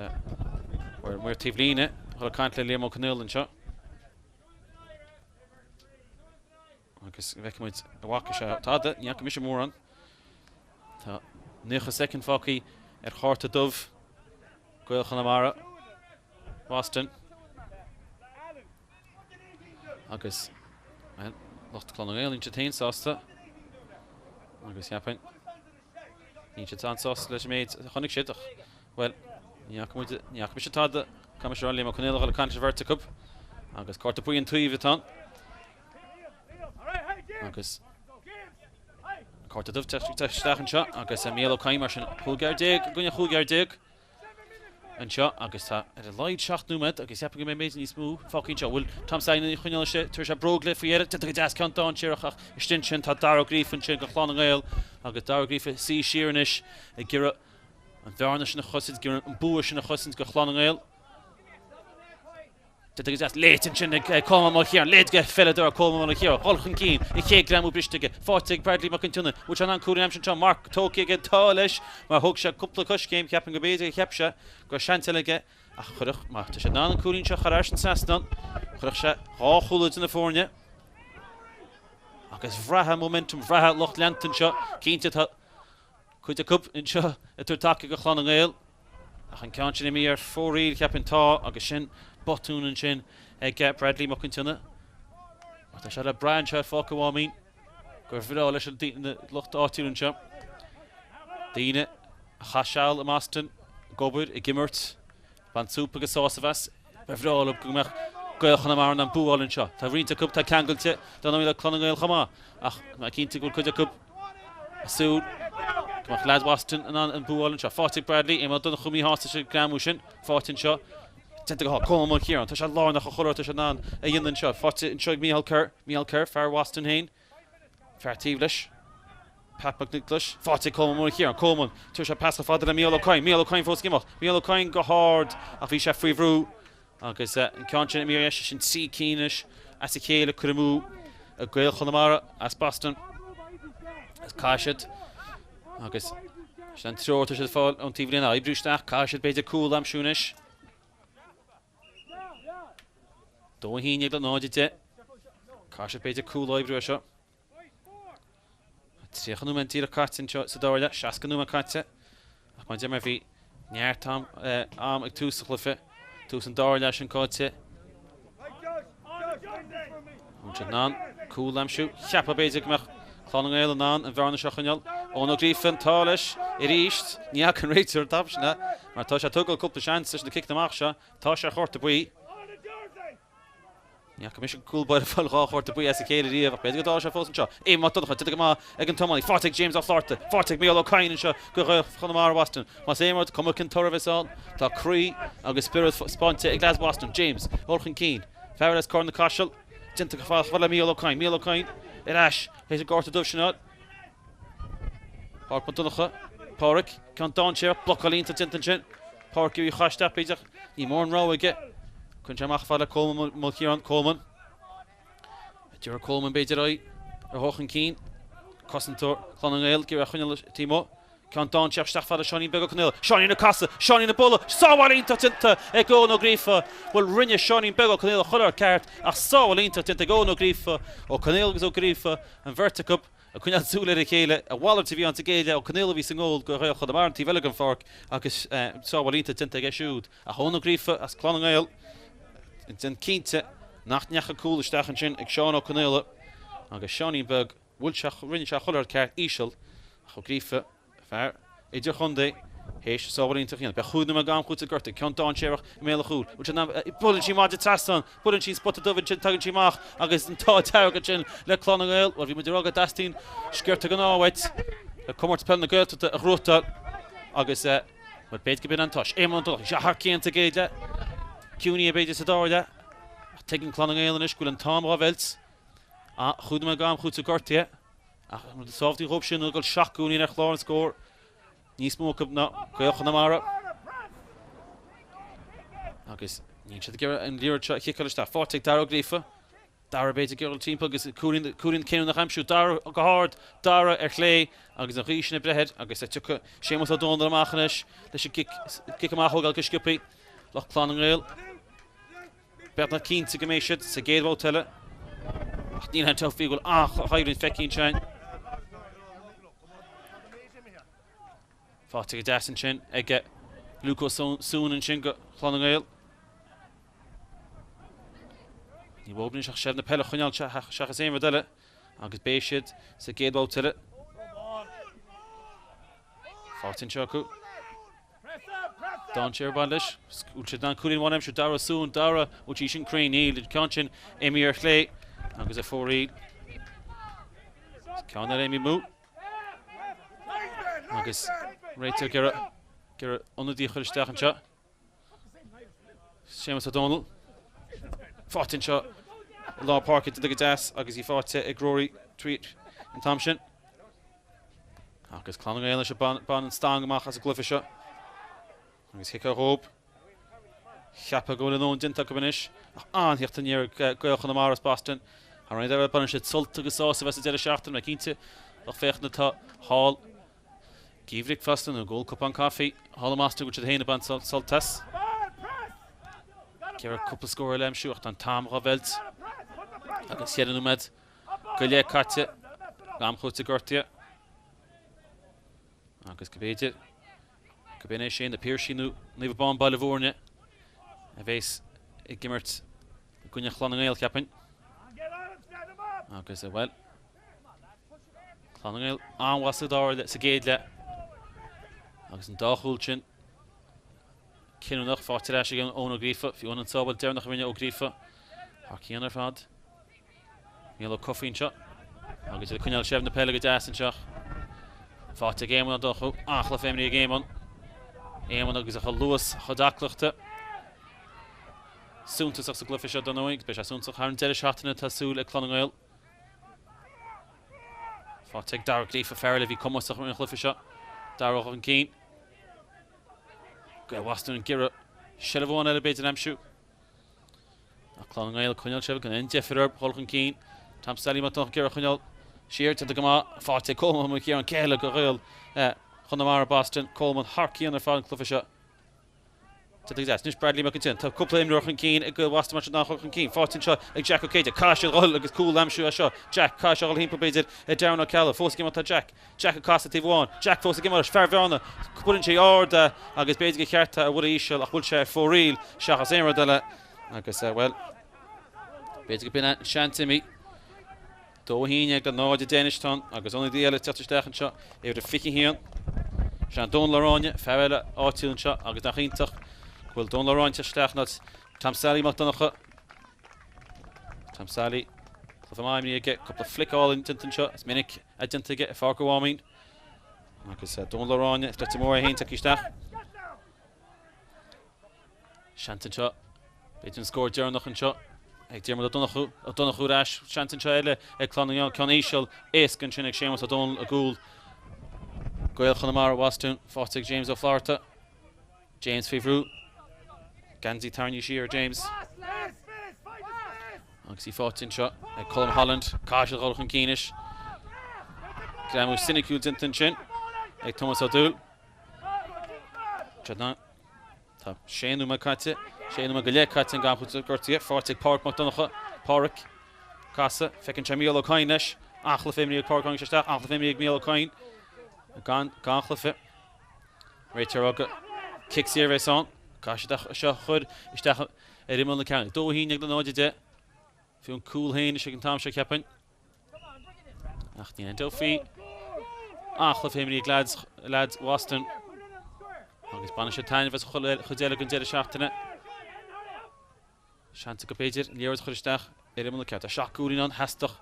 Speaker 1: bhuel maor taobhlíne ag dul ag caint le Liam Ó Conaola anseo. Agus go bhfeicfidh muid an bhfaca sé tada, ní fhaca mise mórán. Tá 90 soicind fágtha ar chárta dubh Gaeil Chonamara, Boston. Agus lucht Clann na nGael, níl siad féin sásta. Agus cheapfainn, níl siad an-sásta leis an méid a chonaic siad ach, bhuel, ní fhaca muid, ní fhaca mise tada, caithfidh mise a rá, Liam Ó Conaola ag dul ag caint leis an bheirt acu. Agus cárta buí an taobh atá ann. Agus cárta dubh isteach anseo agus Mícheál Ó Cadhain mar sin 15 i gcoinne 15. anseo agus tá ar a laghad 7 nóiméad agus cheapfainn go mbeidh méid níos mó fágtha anseo. Bhfuil Tom Saighneán ag coinneáil istigh, tabharfaidh sé bróg le faoi dheireadh, déanta go deas ceann dainséarach ach istigh ansin tá Dara Ó Gríofa ansin do Chlann na nGael agus Dara Ó Gríofa suí siar anois ag iarraidh an bhearna sin a chosaint, ag iarraidh an bua sin a chosaint do Chlann na nGael. Déanta go deas, léite ansin ag Colmán Mulchearn, léite ag pheileadóir Colmán Mulchearn, dhul chun cinn, an chéad greamú briste aige, faighte ag Bradley Mac an tSionnaigh, bhfuil sé in ann cúl a aimsiú anseo, marc tógtha aige, tá leis, mar thóg sé cúpla coiscéim, ceapaim go mb'fhéidir gur cheap sé go raibh seans eile aige, ach chuirfeadh, má tá sé in ann an cúilín seo a chur thar an trasnán, chuirfeadh sé dhá chúl idir na foirne. Agus bhraithfeá momentum, bhraithfeá lucht leanta anseo, cinnte tá. Cuid acu anseo ag tabhairt taca do Chlann na nGael ach an ceann sin imithe ar fóraoil, cheapfainn. Tá, agus sin botún ansin ag Bradley Mac an tSionnaigh. Ach tá sé le brath anseo ar Pháirc an Mháimín gur bhreá leis an lucht áitiúil anseo. Daoine a chaith seal i mBoston ag obair, ag imirt. Baint súp agus sásamh as. Ba bhreá leo go mbeadh Gaeil Chonamara in ann bua a fháil anseo. Tá roinnt acu atá ceangailte dar ndóigh le Clann na nGael chomh maith, ach tá mé cinnte go bhfuil cuid acu ag súil go mbeadh leaids Boston in ann an bua a fháil anseo. Faighte ag Bradley, Éamonn Ó Donnchú míshásta leis an greamú sin. Faighte anseo. Déanta go hard. Colmán Mulchearn. Tá sé lárnach an chuile rud atá sé in ann a dhéanamh anseo. Faighte anseo ag Micheál Kerr. Micheál Kerr, fear Boston féin. Fear taobh leis. Pat Mac Nioclais, faighte ag Colmán Mulchearn. Colmán, tabharfaidh sé pas chomh fada le Mícheál Ó Cadhain. Mícheál Ó Cadhain fós ag imeacht. Mícheál Ó Cadhain go hard ach bhí sé faoi bhrú agus an ceann sin imithe ar dheis. Sin 3 cinn anois as a chéile curtha amú ag Gaeil Chonamara as Boston. Agus caithfidh siad agus sin an treoir atá siad ag fáil ón taobhlíne oibriú isteach. Caithfidh siad b'fhéidir cúl a aimsiú anois. 2 1 le 0 10. Caithfidh siad b'fhéidir cúl a oibriú as seo. 30 nóiméad díreach caite anseo sa dara leath, 60 nóiméad caite. Ach mar a deir mé bhí neart am, eh, am ag tús an chluiche, tús an dara leath sin caite. An siad in ann cúl a aimsiú. Cheapfá b'fhéidir go mbeadh Clann na nGael in ann an bhearna seo a choinneáil. Eoin Ó Gríofa an t-ádh leis arís. Ní fhaca an réiteoir an t-am sin é mar tá sé ag tógáil cúpla seans leis na ciceanna amach seo. Tá sé ar chárta buí. Ní fhaca mise cúl báire ag fáil dhá chárta buí as a chéile riamh ach b'fhéidir go dtarlóidh sé fós anseo. Éamonn Mac Donncha, déanta go maith ag an tiománaí. Faighte ag James Ó Flatharta. Faighte ag Mícheál Ó Cadhain anseo do Ghaeil Chonamara Boston. Más aon rud, cuma cén toradh a bheas ann, tá croí agus spiorad spáinte ag leaids Boston. James, dul chun cinn. Fear as Carna Caiseal. Déanta go fada le Mícheál Ó Cadhain. Mícheál Ó Cadhain ar ais. Théis an gcárta dubh sin a fháil. Pádraic Mac Donncha, Pádraic, ceann dainséarach, blocáil iontach déanta ansin. Pádraic í a chaith isteach b'fhéidir, ní mórán rogha aige. Cuireann sé amach fad le Colman Mulchearn, Colman. Deir Colman b'fhéidir aghaidh a thabhairt chun cinn. Cosantóir Chlann na nGael, ag iarraidh a choinneáil taobh amuigh. Ceann dainséarach isteach fad le Seáinín Beag Ó Conaola. Seáinín ag casadh, Seáinín ag bualadh, sábháil iontach déanta ag Eoin Ó Gríofa. Bhuel rinne Seáinín Beag Ó Conaola chuile rud ceart ach sábháil iontach déanta ag Eoin Ó Gríofa. Ó Conaola agus Ó Gríofa, an bheirt acu. Ag coinneáil súil ar a chéile, a mhalairt a bhí ann sa gcéad leath, Ó Conaola a bhí sa ngól do Ghaeil Chonamara an taobh eile den pháirc agus sábháil iontach déanta aige siúd. Ach Eoin Ó Gríofa as Clann na nGael ag déanamh cinnte nach ndeachaigh cúl isteach ansin ag Seán Ó Conaola agus Seáinín Beag, bhuail sé, rinne sé chuile rud ceart, íseal, ach Ó Gríofa, Fear idirchontae théis sábháil iontach a dhéanamh. Beidh chúig nóiméad d'am cúitimh gortaithe. Ceann dainséarach i mbéal an chúil. Bhfuil sé in ann? Buaileann sí maide trasnán. Buaileann sí an spota dubh ansin. Tagann sí amach agus an t-ádh dearg ansin le Clann na nGael. Bhuel, bhí muid ag rá go dteastaíonn sciorta den ádh uait le Comórtas Peile na Gaeltachta a ghnóthachtáil agus, bhuel, b'fhéidir go b'in an tois. Éamonn Ó Donnchadha, sé thar cionn sa gcéad leath. Ciúin b'fhéidir sa dara leath. Ach tuigeann Clann na nGael anois go bhfuil an t-am dhá mheilt. Ach chúig nóiméad d'am cúiteamh gortaithe. Ach an rud is tábhachtaí dhóibh sin ná go bhfuil 7 gcúilín ar chlár an scóir. Níos mó acu ná Gaeil Chonamara. Agus níl siad ag iarraidh an liathróid seo a chiceáil isteach. Faighte ag Dara Ó Gríofa. Dara b'fhéidir ag iarraidh dul timpeall agus cúilín, cúilín cinniúnach a aimsiú. Dara go hard, Dara ar chlé agus an ghaoth sin ag breith air agus tiocfaidh Séamus Ó Dónaill amach anois leis an gcic, cic amach a thógáil go sciobthaí. Lucht Clann na nGael beagnach cinnte go mbeidh siad sa gcéad bhabhta eile ach níl aon dabht faoi go bhfuil an-choimhlint feicthe ansin. Faighte go deas ansin ag Luke Ó Suain ansin go Chlann na nGael. Níl uathu anois ach seilbh na peile a choinneáil seachas aon rud eile agus beidh siad sa gcéad bhabhta eile. Faighte anseo acu. Dainséar ag baint leis. Bhfuil siad in ann cúilín amháin a aimsiú. Dara Ó Suain, Dara, bhfuil sí sin cruinn? Níl. An ceann sin imithe ar chlé agus ar fóraoil. Ceann eile imithe amú. Agus réiteoir ag iarraidh ionadaí a chur isteach anseo. Séamus Ó Dónaill. Faighte anseo i lár páirce déanta go deas agus í faighte ag Rory Tuite an t-am sin. Agus Clann na nGael anois ag baint an stangadh amach as an gcluiche seo. Agus thiocfadh dhób cheapadh go bhfuil a ndóthain déanta acu anois ach an-theacht aniar ag Gaeil Chonamara as Boston. Thar aon eile baineann siad sult agus sásamh as an deireadh seachtaine, mé cinnte. Lucht féachana atá thall ag ithe bricfeasta nó ag ól cupán caife thall i mBoston go bhfuil siad féin ag baint sult as. Ag iarraidh cúpla scór eile a aimsiú ach tá an t-am dhá mheilt agus cheithre nóiméad go leith caite am chúiteamh gortaithe. Agus go b'fhéidir go b'in é sin Na Piarsaigh nó Naomh Abán Baile Mhúirne a bhéas ag imirt i gcoinne Chlann na nGael, cheapfainn. Agus, bhuel, Clann na nGael an-mhaith sa dara leath, sa gcéad leath. Agus an dá chúl sin cinniúnach faighte ar ais ag Eoin Ó Gríofa, fiú an sábháil deireanach a rinne Ó Gríofa thar cionn ar fad. Mícheál Ó Cofaigh anseo agus iad ag coinneáil seilbh na peile go deas anseo. Faighte ag Éamonn Ó Donnchú, an-chluiche imeartha ag Éamonn. Éamonn agus a chuid luas, a chuid aclachta. Suntasach sa gcluiche seo dar ndóigh, agus beidh sé suntasach thar an deireadh seachtaine tá súil ag Clann na nGael. Faighte ag Dara Gríofa, fear eile a bhí cumasach ar an chluiche seo. Dara chun cinn. Gaeil Bhostún ag iarraidh seilbh amháin eile b'fhéidir a aimsiú. Ach Clann na nGael ag coinneáil seilbh gan aon deifir orthu dhul chun cinn. Tom Sally Mac Donncha ag iarraidh coinneáil siar, déanta go maith. Faighte ag Coleman Mac Ciaráin céile go Ghaeil Chonamara Boston. Coleman thar cionn ar fad an cluiche seo. Déanta go deas. Anois Bradley McIntyre. Tá cúpla imreoir chun cinn ag Gaeil Bhoston mar sin an-chur chun cinn. Faighte anseo ag Jack Ó Céide. Caithfidh siad dhul agus cúl a aimsiú as seo. Jack, caithfidh sé dhul thimpeall b'fhéidir ar Darren Ó Ceallaigh. Fós ag imeacht tá Jack. Jack ag casadh taobh amháin. Jack fós ag imirt. Fear Bhearna. Cuireann sé ard é agus b'fhéidir gur cheart é a bhualadh íseal ach bhuail sé ar fóraoil seachas aon rud eile agus, bhuel, b'fhéidir go b'in an seans imithe. 2 1 le 0 10 anois atá ann agus ionadaí eile ag teacht isteach anseo, uimhir a 21. Sin Dónal Ó Ráinne, fear eile áitiúil anseo agus nach iontach go bhfuil Dónal Ó Ráinne ag teacht isteach in áit Tom Sally Mac Donncha. Tom Sally, cluiche maith imeartha aige, cúpla flic álainn déanta anseo, is minic a déanta aige i Pháirc an Mháimín. Agus Dónal Ó Ráinne, Leitir Móir é féin tagtha isteach. Seans anseo, b'fhéidir an scór deireanach anseo ag Diarmuid Ó Donnchú, Ó Donnchú ar ais, seans anseo eile ag Clann na nGael, ceann íseal, éasca ansin ag Séamus Ó Dónaill i gcúl Gaeil Chonamara Bhostún, faighte ag James Ó Flatharta. James faoi bhrú. Geansaí tarraingthe siar ar James. Agus í faighte anseo ag Colm Holland. Caithfidh siad dhul chun cinn anois. Greamú soiniciúil déanta ansin ag Tomás Ó Dúill. Tá sé nóiméad caite, sé nóiméad go leith caite in am cúitimh gortaithe. Faighte ag Pádraic Mac Donncha. Pádraic. Casadh. Feiceann sé Mícheál Ó Cadhain leis. An-chluiche imeartha ag Pádraic tháinig sé isteach. An-chluiche imeartha ag Mícheál Ó Cadhain. Gan, gan chluiche. Réiteoir ag rá gur cic saor a bheas ann. Caithfidh siad seo a chur isteach ar imeall na cearnóige. 2 1 le 0 10. Fiú an cúl féin anois ag an t-am seo cheapfainn. Ach níl aon dabht faoi. An-chluiche imeartha ag leaids, leaids Bhoston. Agus bainfidh siad taitneamh as an chuid eile den deireadh seachtaine. Seans acu b'fhéidir an liathróid a chur isteach ar imeall na cearnóige. Tá 7 gcúilín ann, theastódh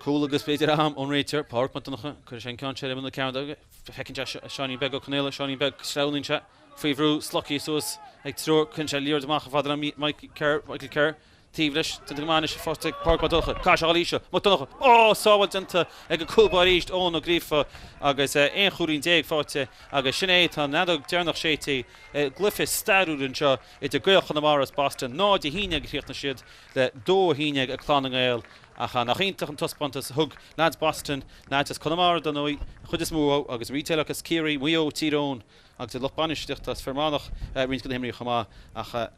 Speaker 1: cúl agus b'fhéidir am ón réiteoir, Pádraic Mac Donncha. Cuirfidh sé an ceann seo ar imeall na cearnóige. Feiceann sé Seáinín Beag Ó Conaola, Seáinín Beag, sleamhnaíonn sé. Faoi bhrú, slogtha suas ag triúr, cuireann sé liathróid amach chomh fada le Michael Kerr, Michael Kerr, taobh leis, déanta go maith anois, faighte ag Pádraig Mac Donncha, caithfidh sé a dhul íseal, Mac Donncha, ó, sábháil déanta ag an cúl báire arís, Eoin Ó Gríofa agus 11 chúilín faighte agus sin é, tá an fheadóg deireanach séidte i gcluiche stairiúil anseo idir Gaeil Chonamara is Boston, 0-11 a chríochnaigh siad le 2-11 ag Clann na nGael ach nach iontach an taispeántas a thug leaids Boston, leaids as Conamara dar ndóigh, an chuid is mó acu agus roinnt eile acu as Ciarraí, Maigh Eo, Tír Eoghain agus lucht bainistíochta as Fear Manach roinnt de na himreoirí chomh maith ach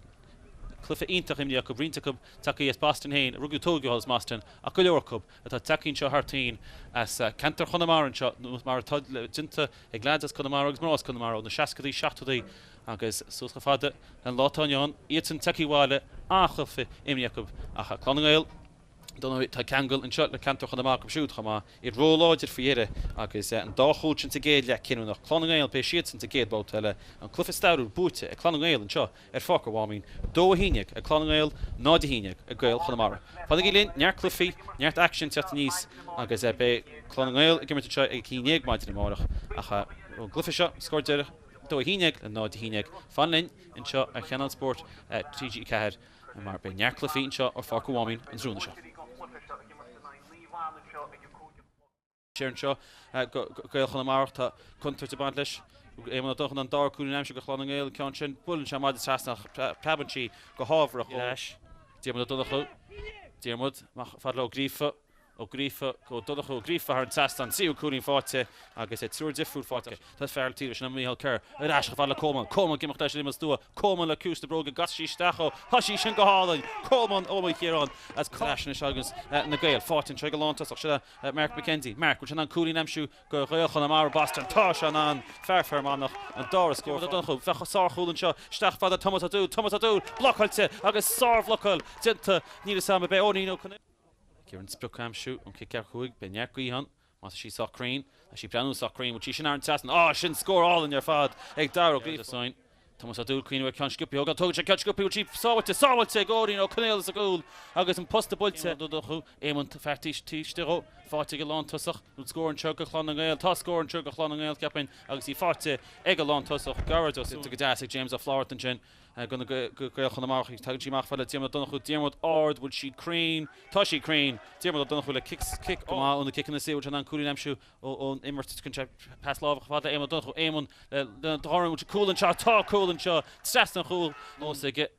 Speaker 1: cluiche iontach imrithe acu, roinnt acu tagtha as Boston féin, a rugadh tógadh thall as mBoston ach go leor acu atá tagtha anseo thar toinn as ceantar Chonamara anseo mar atá déanta ag leaids as Conamara agus mná as Conamara ó na seascadaí, seachtóidí agus suas chomh fada le an lá atá inniu ann, iadsan tagtha abhaile, an-chluiche imrithe acu ach Clann na nGael, dar ndóigh tá ceangal anseo le ceantar Chonamara acu siúd chomh maith, iad róláidir faoi dheireadh agus an dá chúl sin sa gcéad leath cinniúnach. Clann na nGael, beidh siadsan sa gcéad bhabhta eile, an cluiche stairiúil buaite ag Clann na nGael anseo ar Pháirc an Mháimín, 2-11 ag Clann na nGael, 0-11 ag Gaeil Chonamara. Fanaigí linn, neart cluichí, neart aicsin ag teacht aníos agus beidh Clann na nGael ag imirt anseo ag 11 maidin amárach ach ón gcluiche seo, scór deiridh, 2-11 le 0-11. Fan linn anseo ar Chainéal Spóirt TG4 mar beidh neart cluichí anseo ar Pháirc an Mháimín an tráthnóna seo. Siar anseo go Gaeil Chonamara tá contúirt ag baint leis. Éamonn Ó Donnchadha an dara cúilín a aimsiú do Chlann na nGael, an ceann sin, buaileann sé maide trasna ach preabann sí go hámharach ó Diarmuid Ó Donnchú. Diarmuid amach fad le Ó Gríofa. Ó Gríofa go Ó Donnchú. Ó Gríofa thar an trasnán. Tríú cúilín faighte agus triúr difriúil faighte. Tá fear taobh leis sin Micheál Kerr ar ais chomh fada le Coleman. Coleman ag imeacht leis an imeall stua. Coleman le ciumhais na bróige. Gasa sí isteach ó. Tá sí sin go hálainn! Coleman Ó Maoilchiaráin as Ar ais anois agus na Gaeil faighte anseo ag an lántosach. Seo Mark McKenzie. Mark, bhfuil sé in ann cúilín a aimsiú do Ghaeil Chonamara Boston? Tá sé in ann! Fear Fear Manach an dara scór. Ó Donnchú, bheadh sárchúl anseo. Isteach fada Tomás Ó Dúill. Tomás Ó Dúill blocáilte agus sárbhlocáil déanta. Níl fhios a'm ab é Eoinín Ó Conaola. Ag iarraidh an sprioc a aimsiú ón cic ceathracha 5, beidh neart gaoithe ann má tá sí sách cruinn. Tá sí ag breathnú sách cruinn, bhfuil sí sin thar an trasnán? Á, sin scór álainn ar fad ag Dara Ó Gríofa. Tomás Ó Dúill cuimhneamh ar ceann sciobtha a thógáil. Tógann sé ceann sciobtha, bhfuil sí sábháilte? Sábháilte ag Eoinín Ó Conaola sa gcúl agus an posta buailte. Éamonn Ó Donnchú, Éamonn fear taobh istigh dhó, faighte ag an lántosach. Bhfuil scór anseo do Chlann na nGael? Tá scór anseo do Chlann na Ngael, cheapfainn, agus í faighte ag an lántosach. Gearóid Ó Súilleabháin. Go deas ag James Ó Flatharta ansin. Do na Gaeil Chonamara. Tagann sí amach fad le Diarmuid Ó Donnchú. Diarmuid ard, bhfuil sí cruinn? Tá sí cruinn! Diarmuid Ó Donnchú le cic cic go maith ó na ciceanna saora. Bhfuil sé in ann cúilín a aimsiú ón imirt? Cuireann sé pas láimhe chomh fada le Éamonn Ó Donnchú. Éamonn lena dhorn. Bhfuil sé cúl anseo? Tá cúl anseo! Trasna an chúil. Nós aige.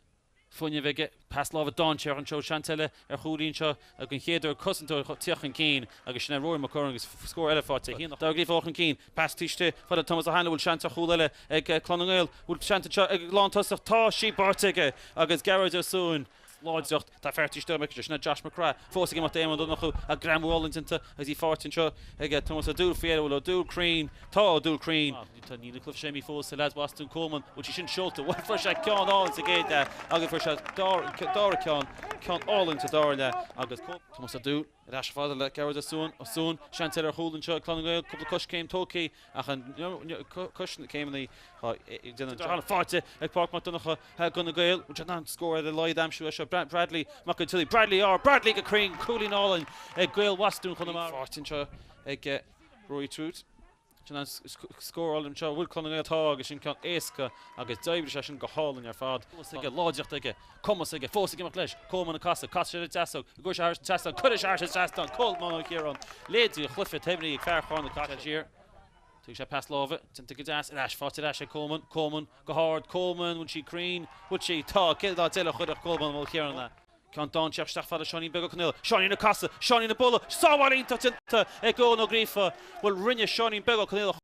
Speaker 1: Fuinneamh aige. Pas láimhe dainséarach anseo. Seans eile ar chúilín anseo den chéad uair. Cosantóir tíocht chun cinn agus sin é Rory McCurran agus scór eile faighte. Dara Ó Gríofa chun cinn. Pas taobh istigh fada Thomas Ó hAinle bhfuil seans ar chúl eile ag Clann na nGael? Bhfuil seans anseo ag lántosach? Tá sí buailte aige agus Gearóid Ó Súin. Láidreacht. Tá fear taobh istigh sin é Josh McGrath fós ag imeacht Éamonn Ó Donnchú ach greamú álainn déanta agus í faighte anseo ag Tomás Ó Dúill faoi dheireadh. Bhfuil Ó Dúill cruinn? Tá Ó Dúill cruinn. Tá níl an cluiche seo imithe fós leaids Bhostún Coleman. Bhfuil sí sin seolta? Bhuel fuair sé ceann álainn sa gcéad leath agus fuair sé dara ceann, ceann álainn sa dara leath agus Tomás Ó Dúill. Ar ais fada le Gearóid Ó Súin, Ó Súin, seans eile ar chúl anseo ag Clann na Ngael, cúpla coiscéim tógtha ach an coiscéimeanna ag déanamh an jab. Faighte ag Pádraig Mac Donncha do na Gaeil. Bhfuil sé in ann scór ar a laghad a aimsiú é seo Bradley Mac an tSiollaigh. Bradley ard, Bradley go cruinn, cúilín álainn ag Gaeil Bhostún Chonamara. Faighte anseo ag Rory Truitt. Sin an scóráil anseo. Bhfuil Clann na nGael? Tá agus sin ceann éasca agus d'oibrigh sé sin go hálainn ar fad. Fós aige, láidreacht aige, cumas aige, fós ag imeacht leis. Coleman ag casadh, casfaidh sé ar an deasóg, an gcuirfidh sé thar an trasnán, cuirfidh sé thar an trasnán, Coleman Ó Ciaráin, leithéidí an chluiche taobh ag fear Charna Caiseal siar. Tugann sé pas láimhe, déanta go deas, ar ais, faighte ar ais ag Coleman, Coleman go hard, Coleman, bhfuil sí cruinn? Bhfuil sí? Tá, cén áit eile a chuirfeadh Coleman Ó Ciaráin é? Ceann dainséarach isteach fada Seáinín Beag Ó Conaola. Seáinín ag casadh, Seáinín ag bualadh, sábháil iontach déanta ag Eoin Ó Gríofa. Bhuel rinne Seáinín Beag Ó Conaola.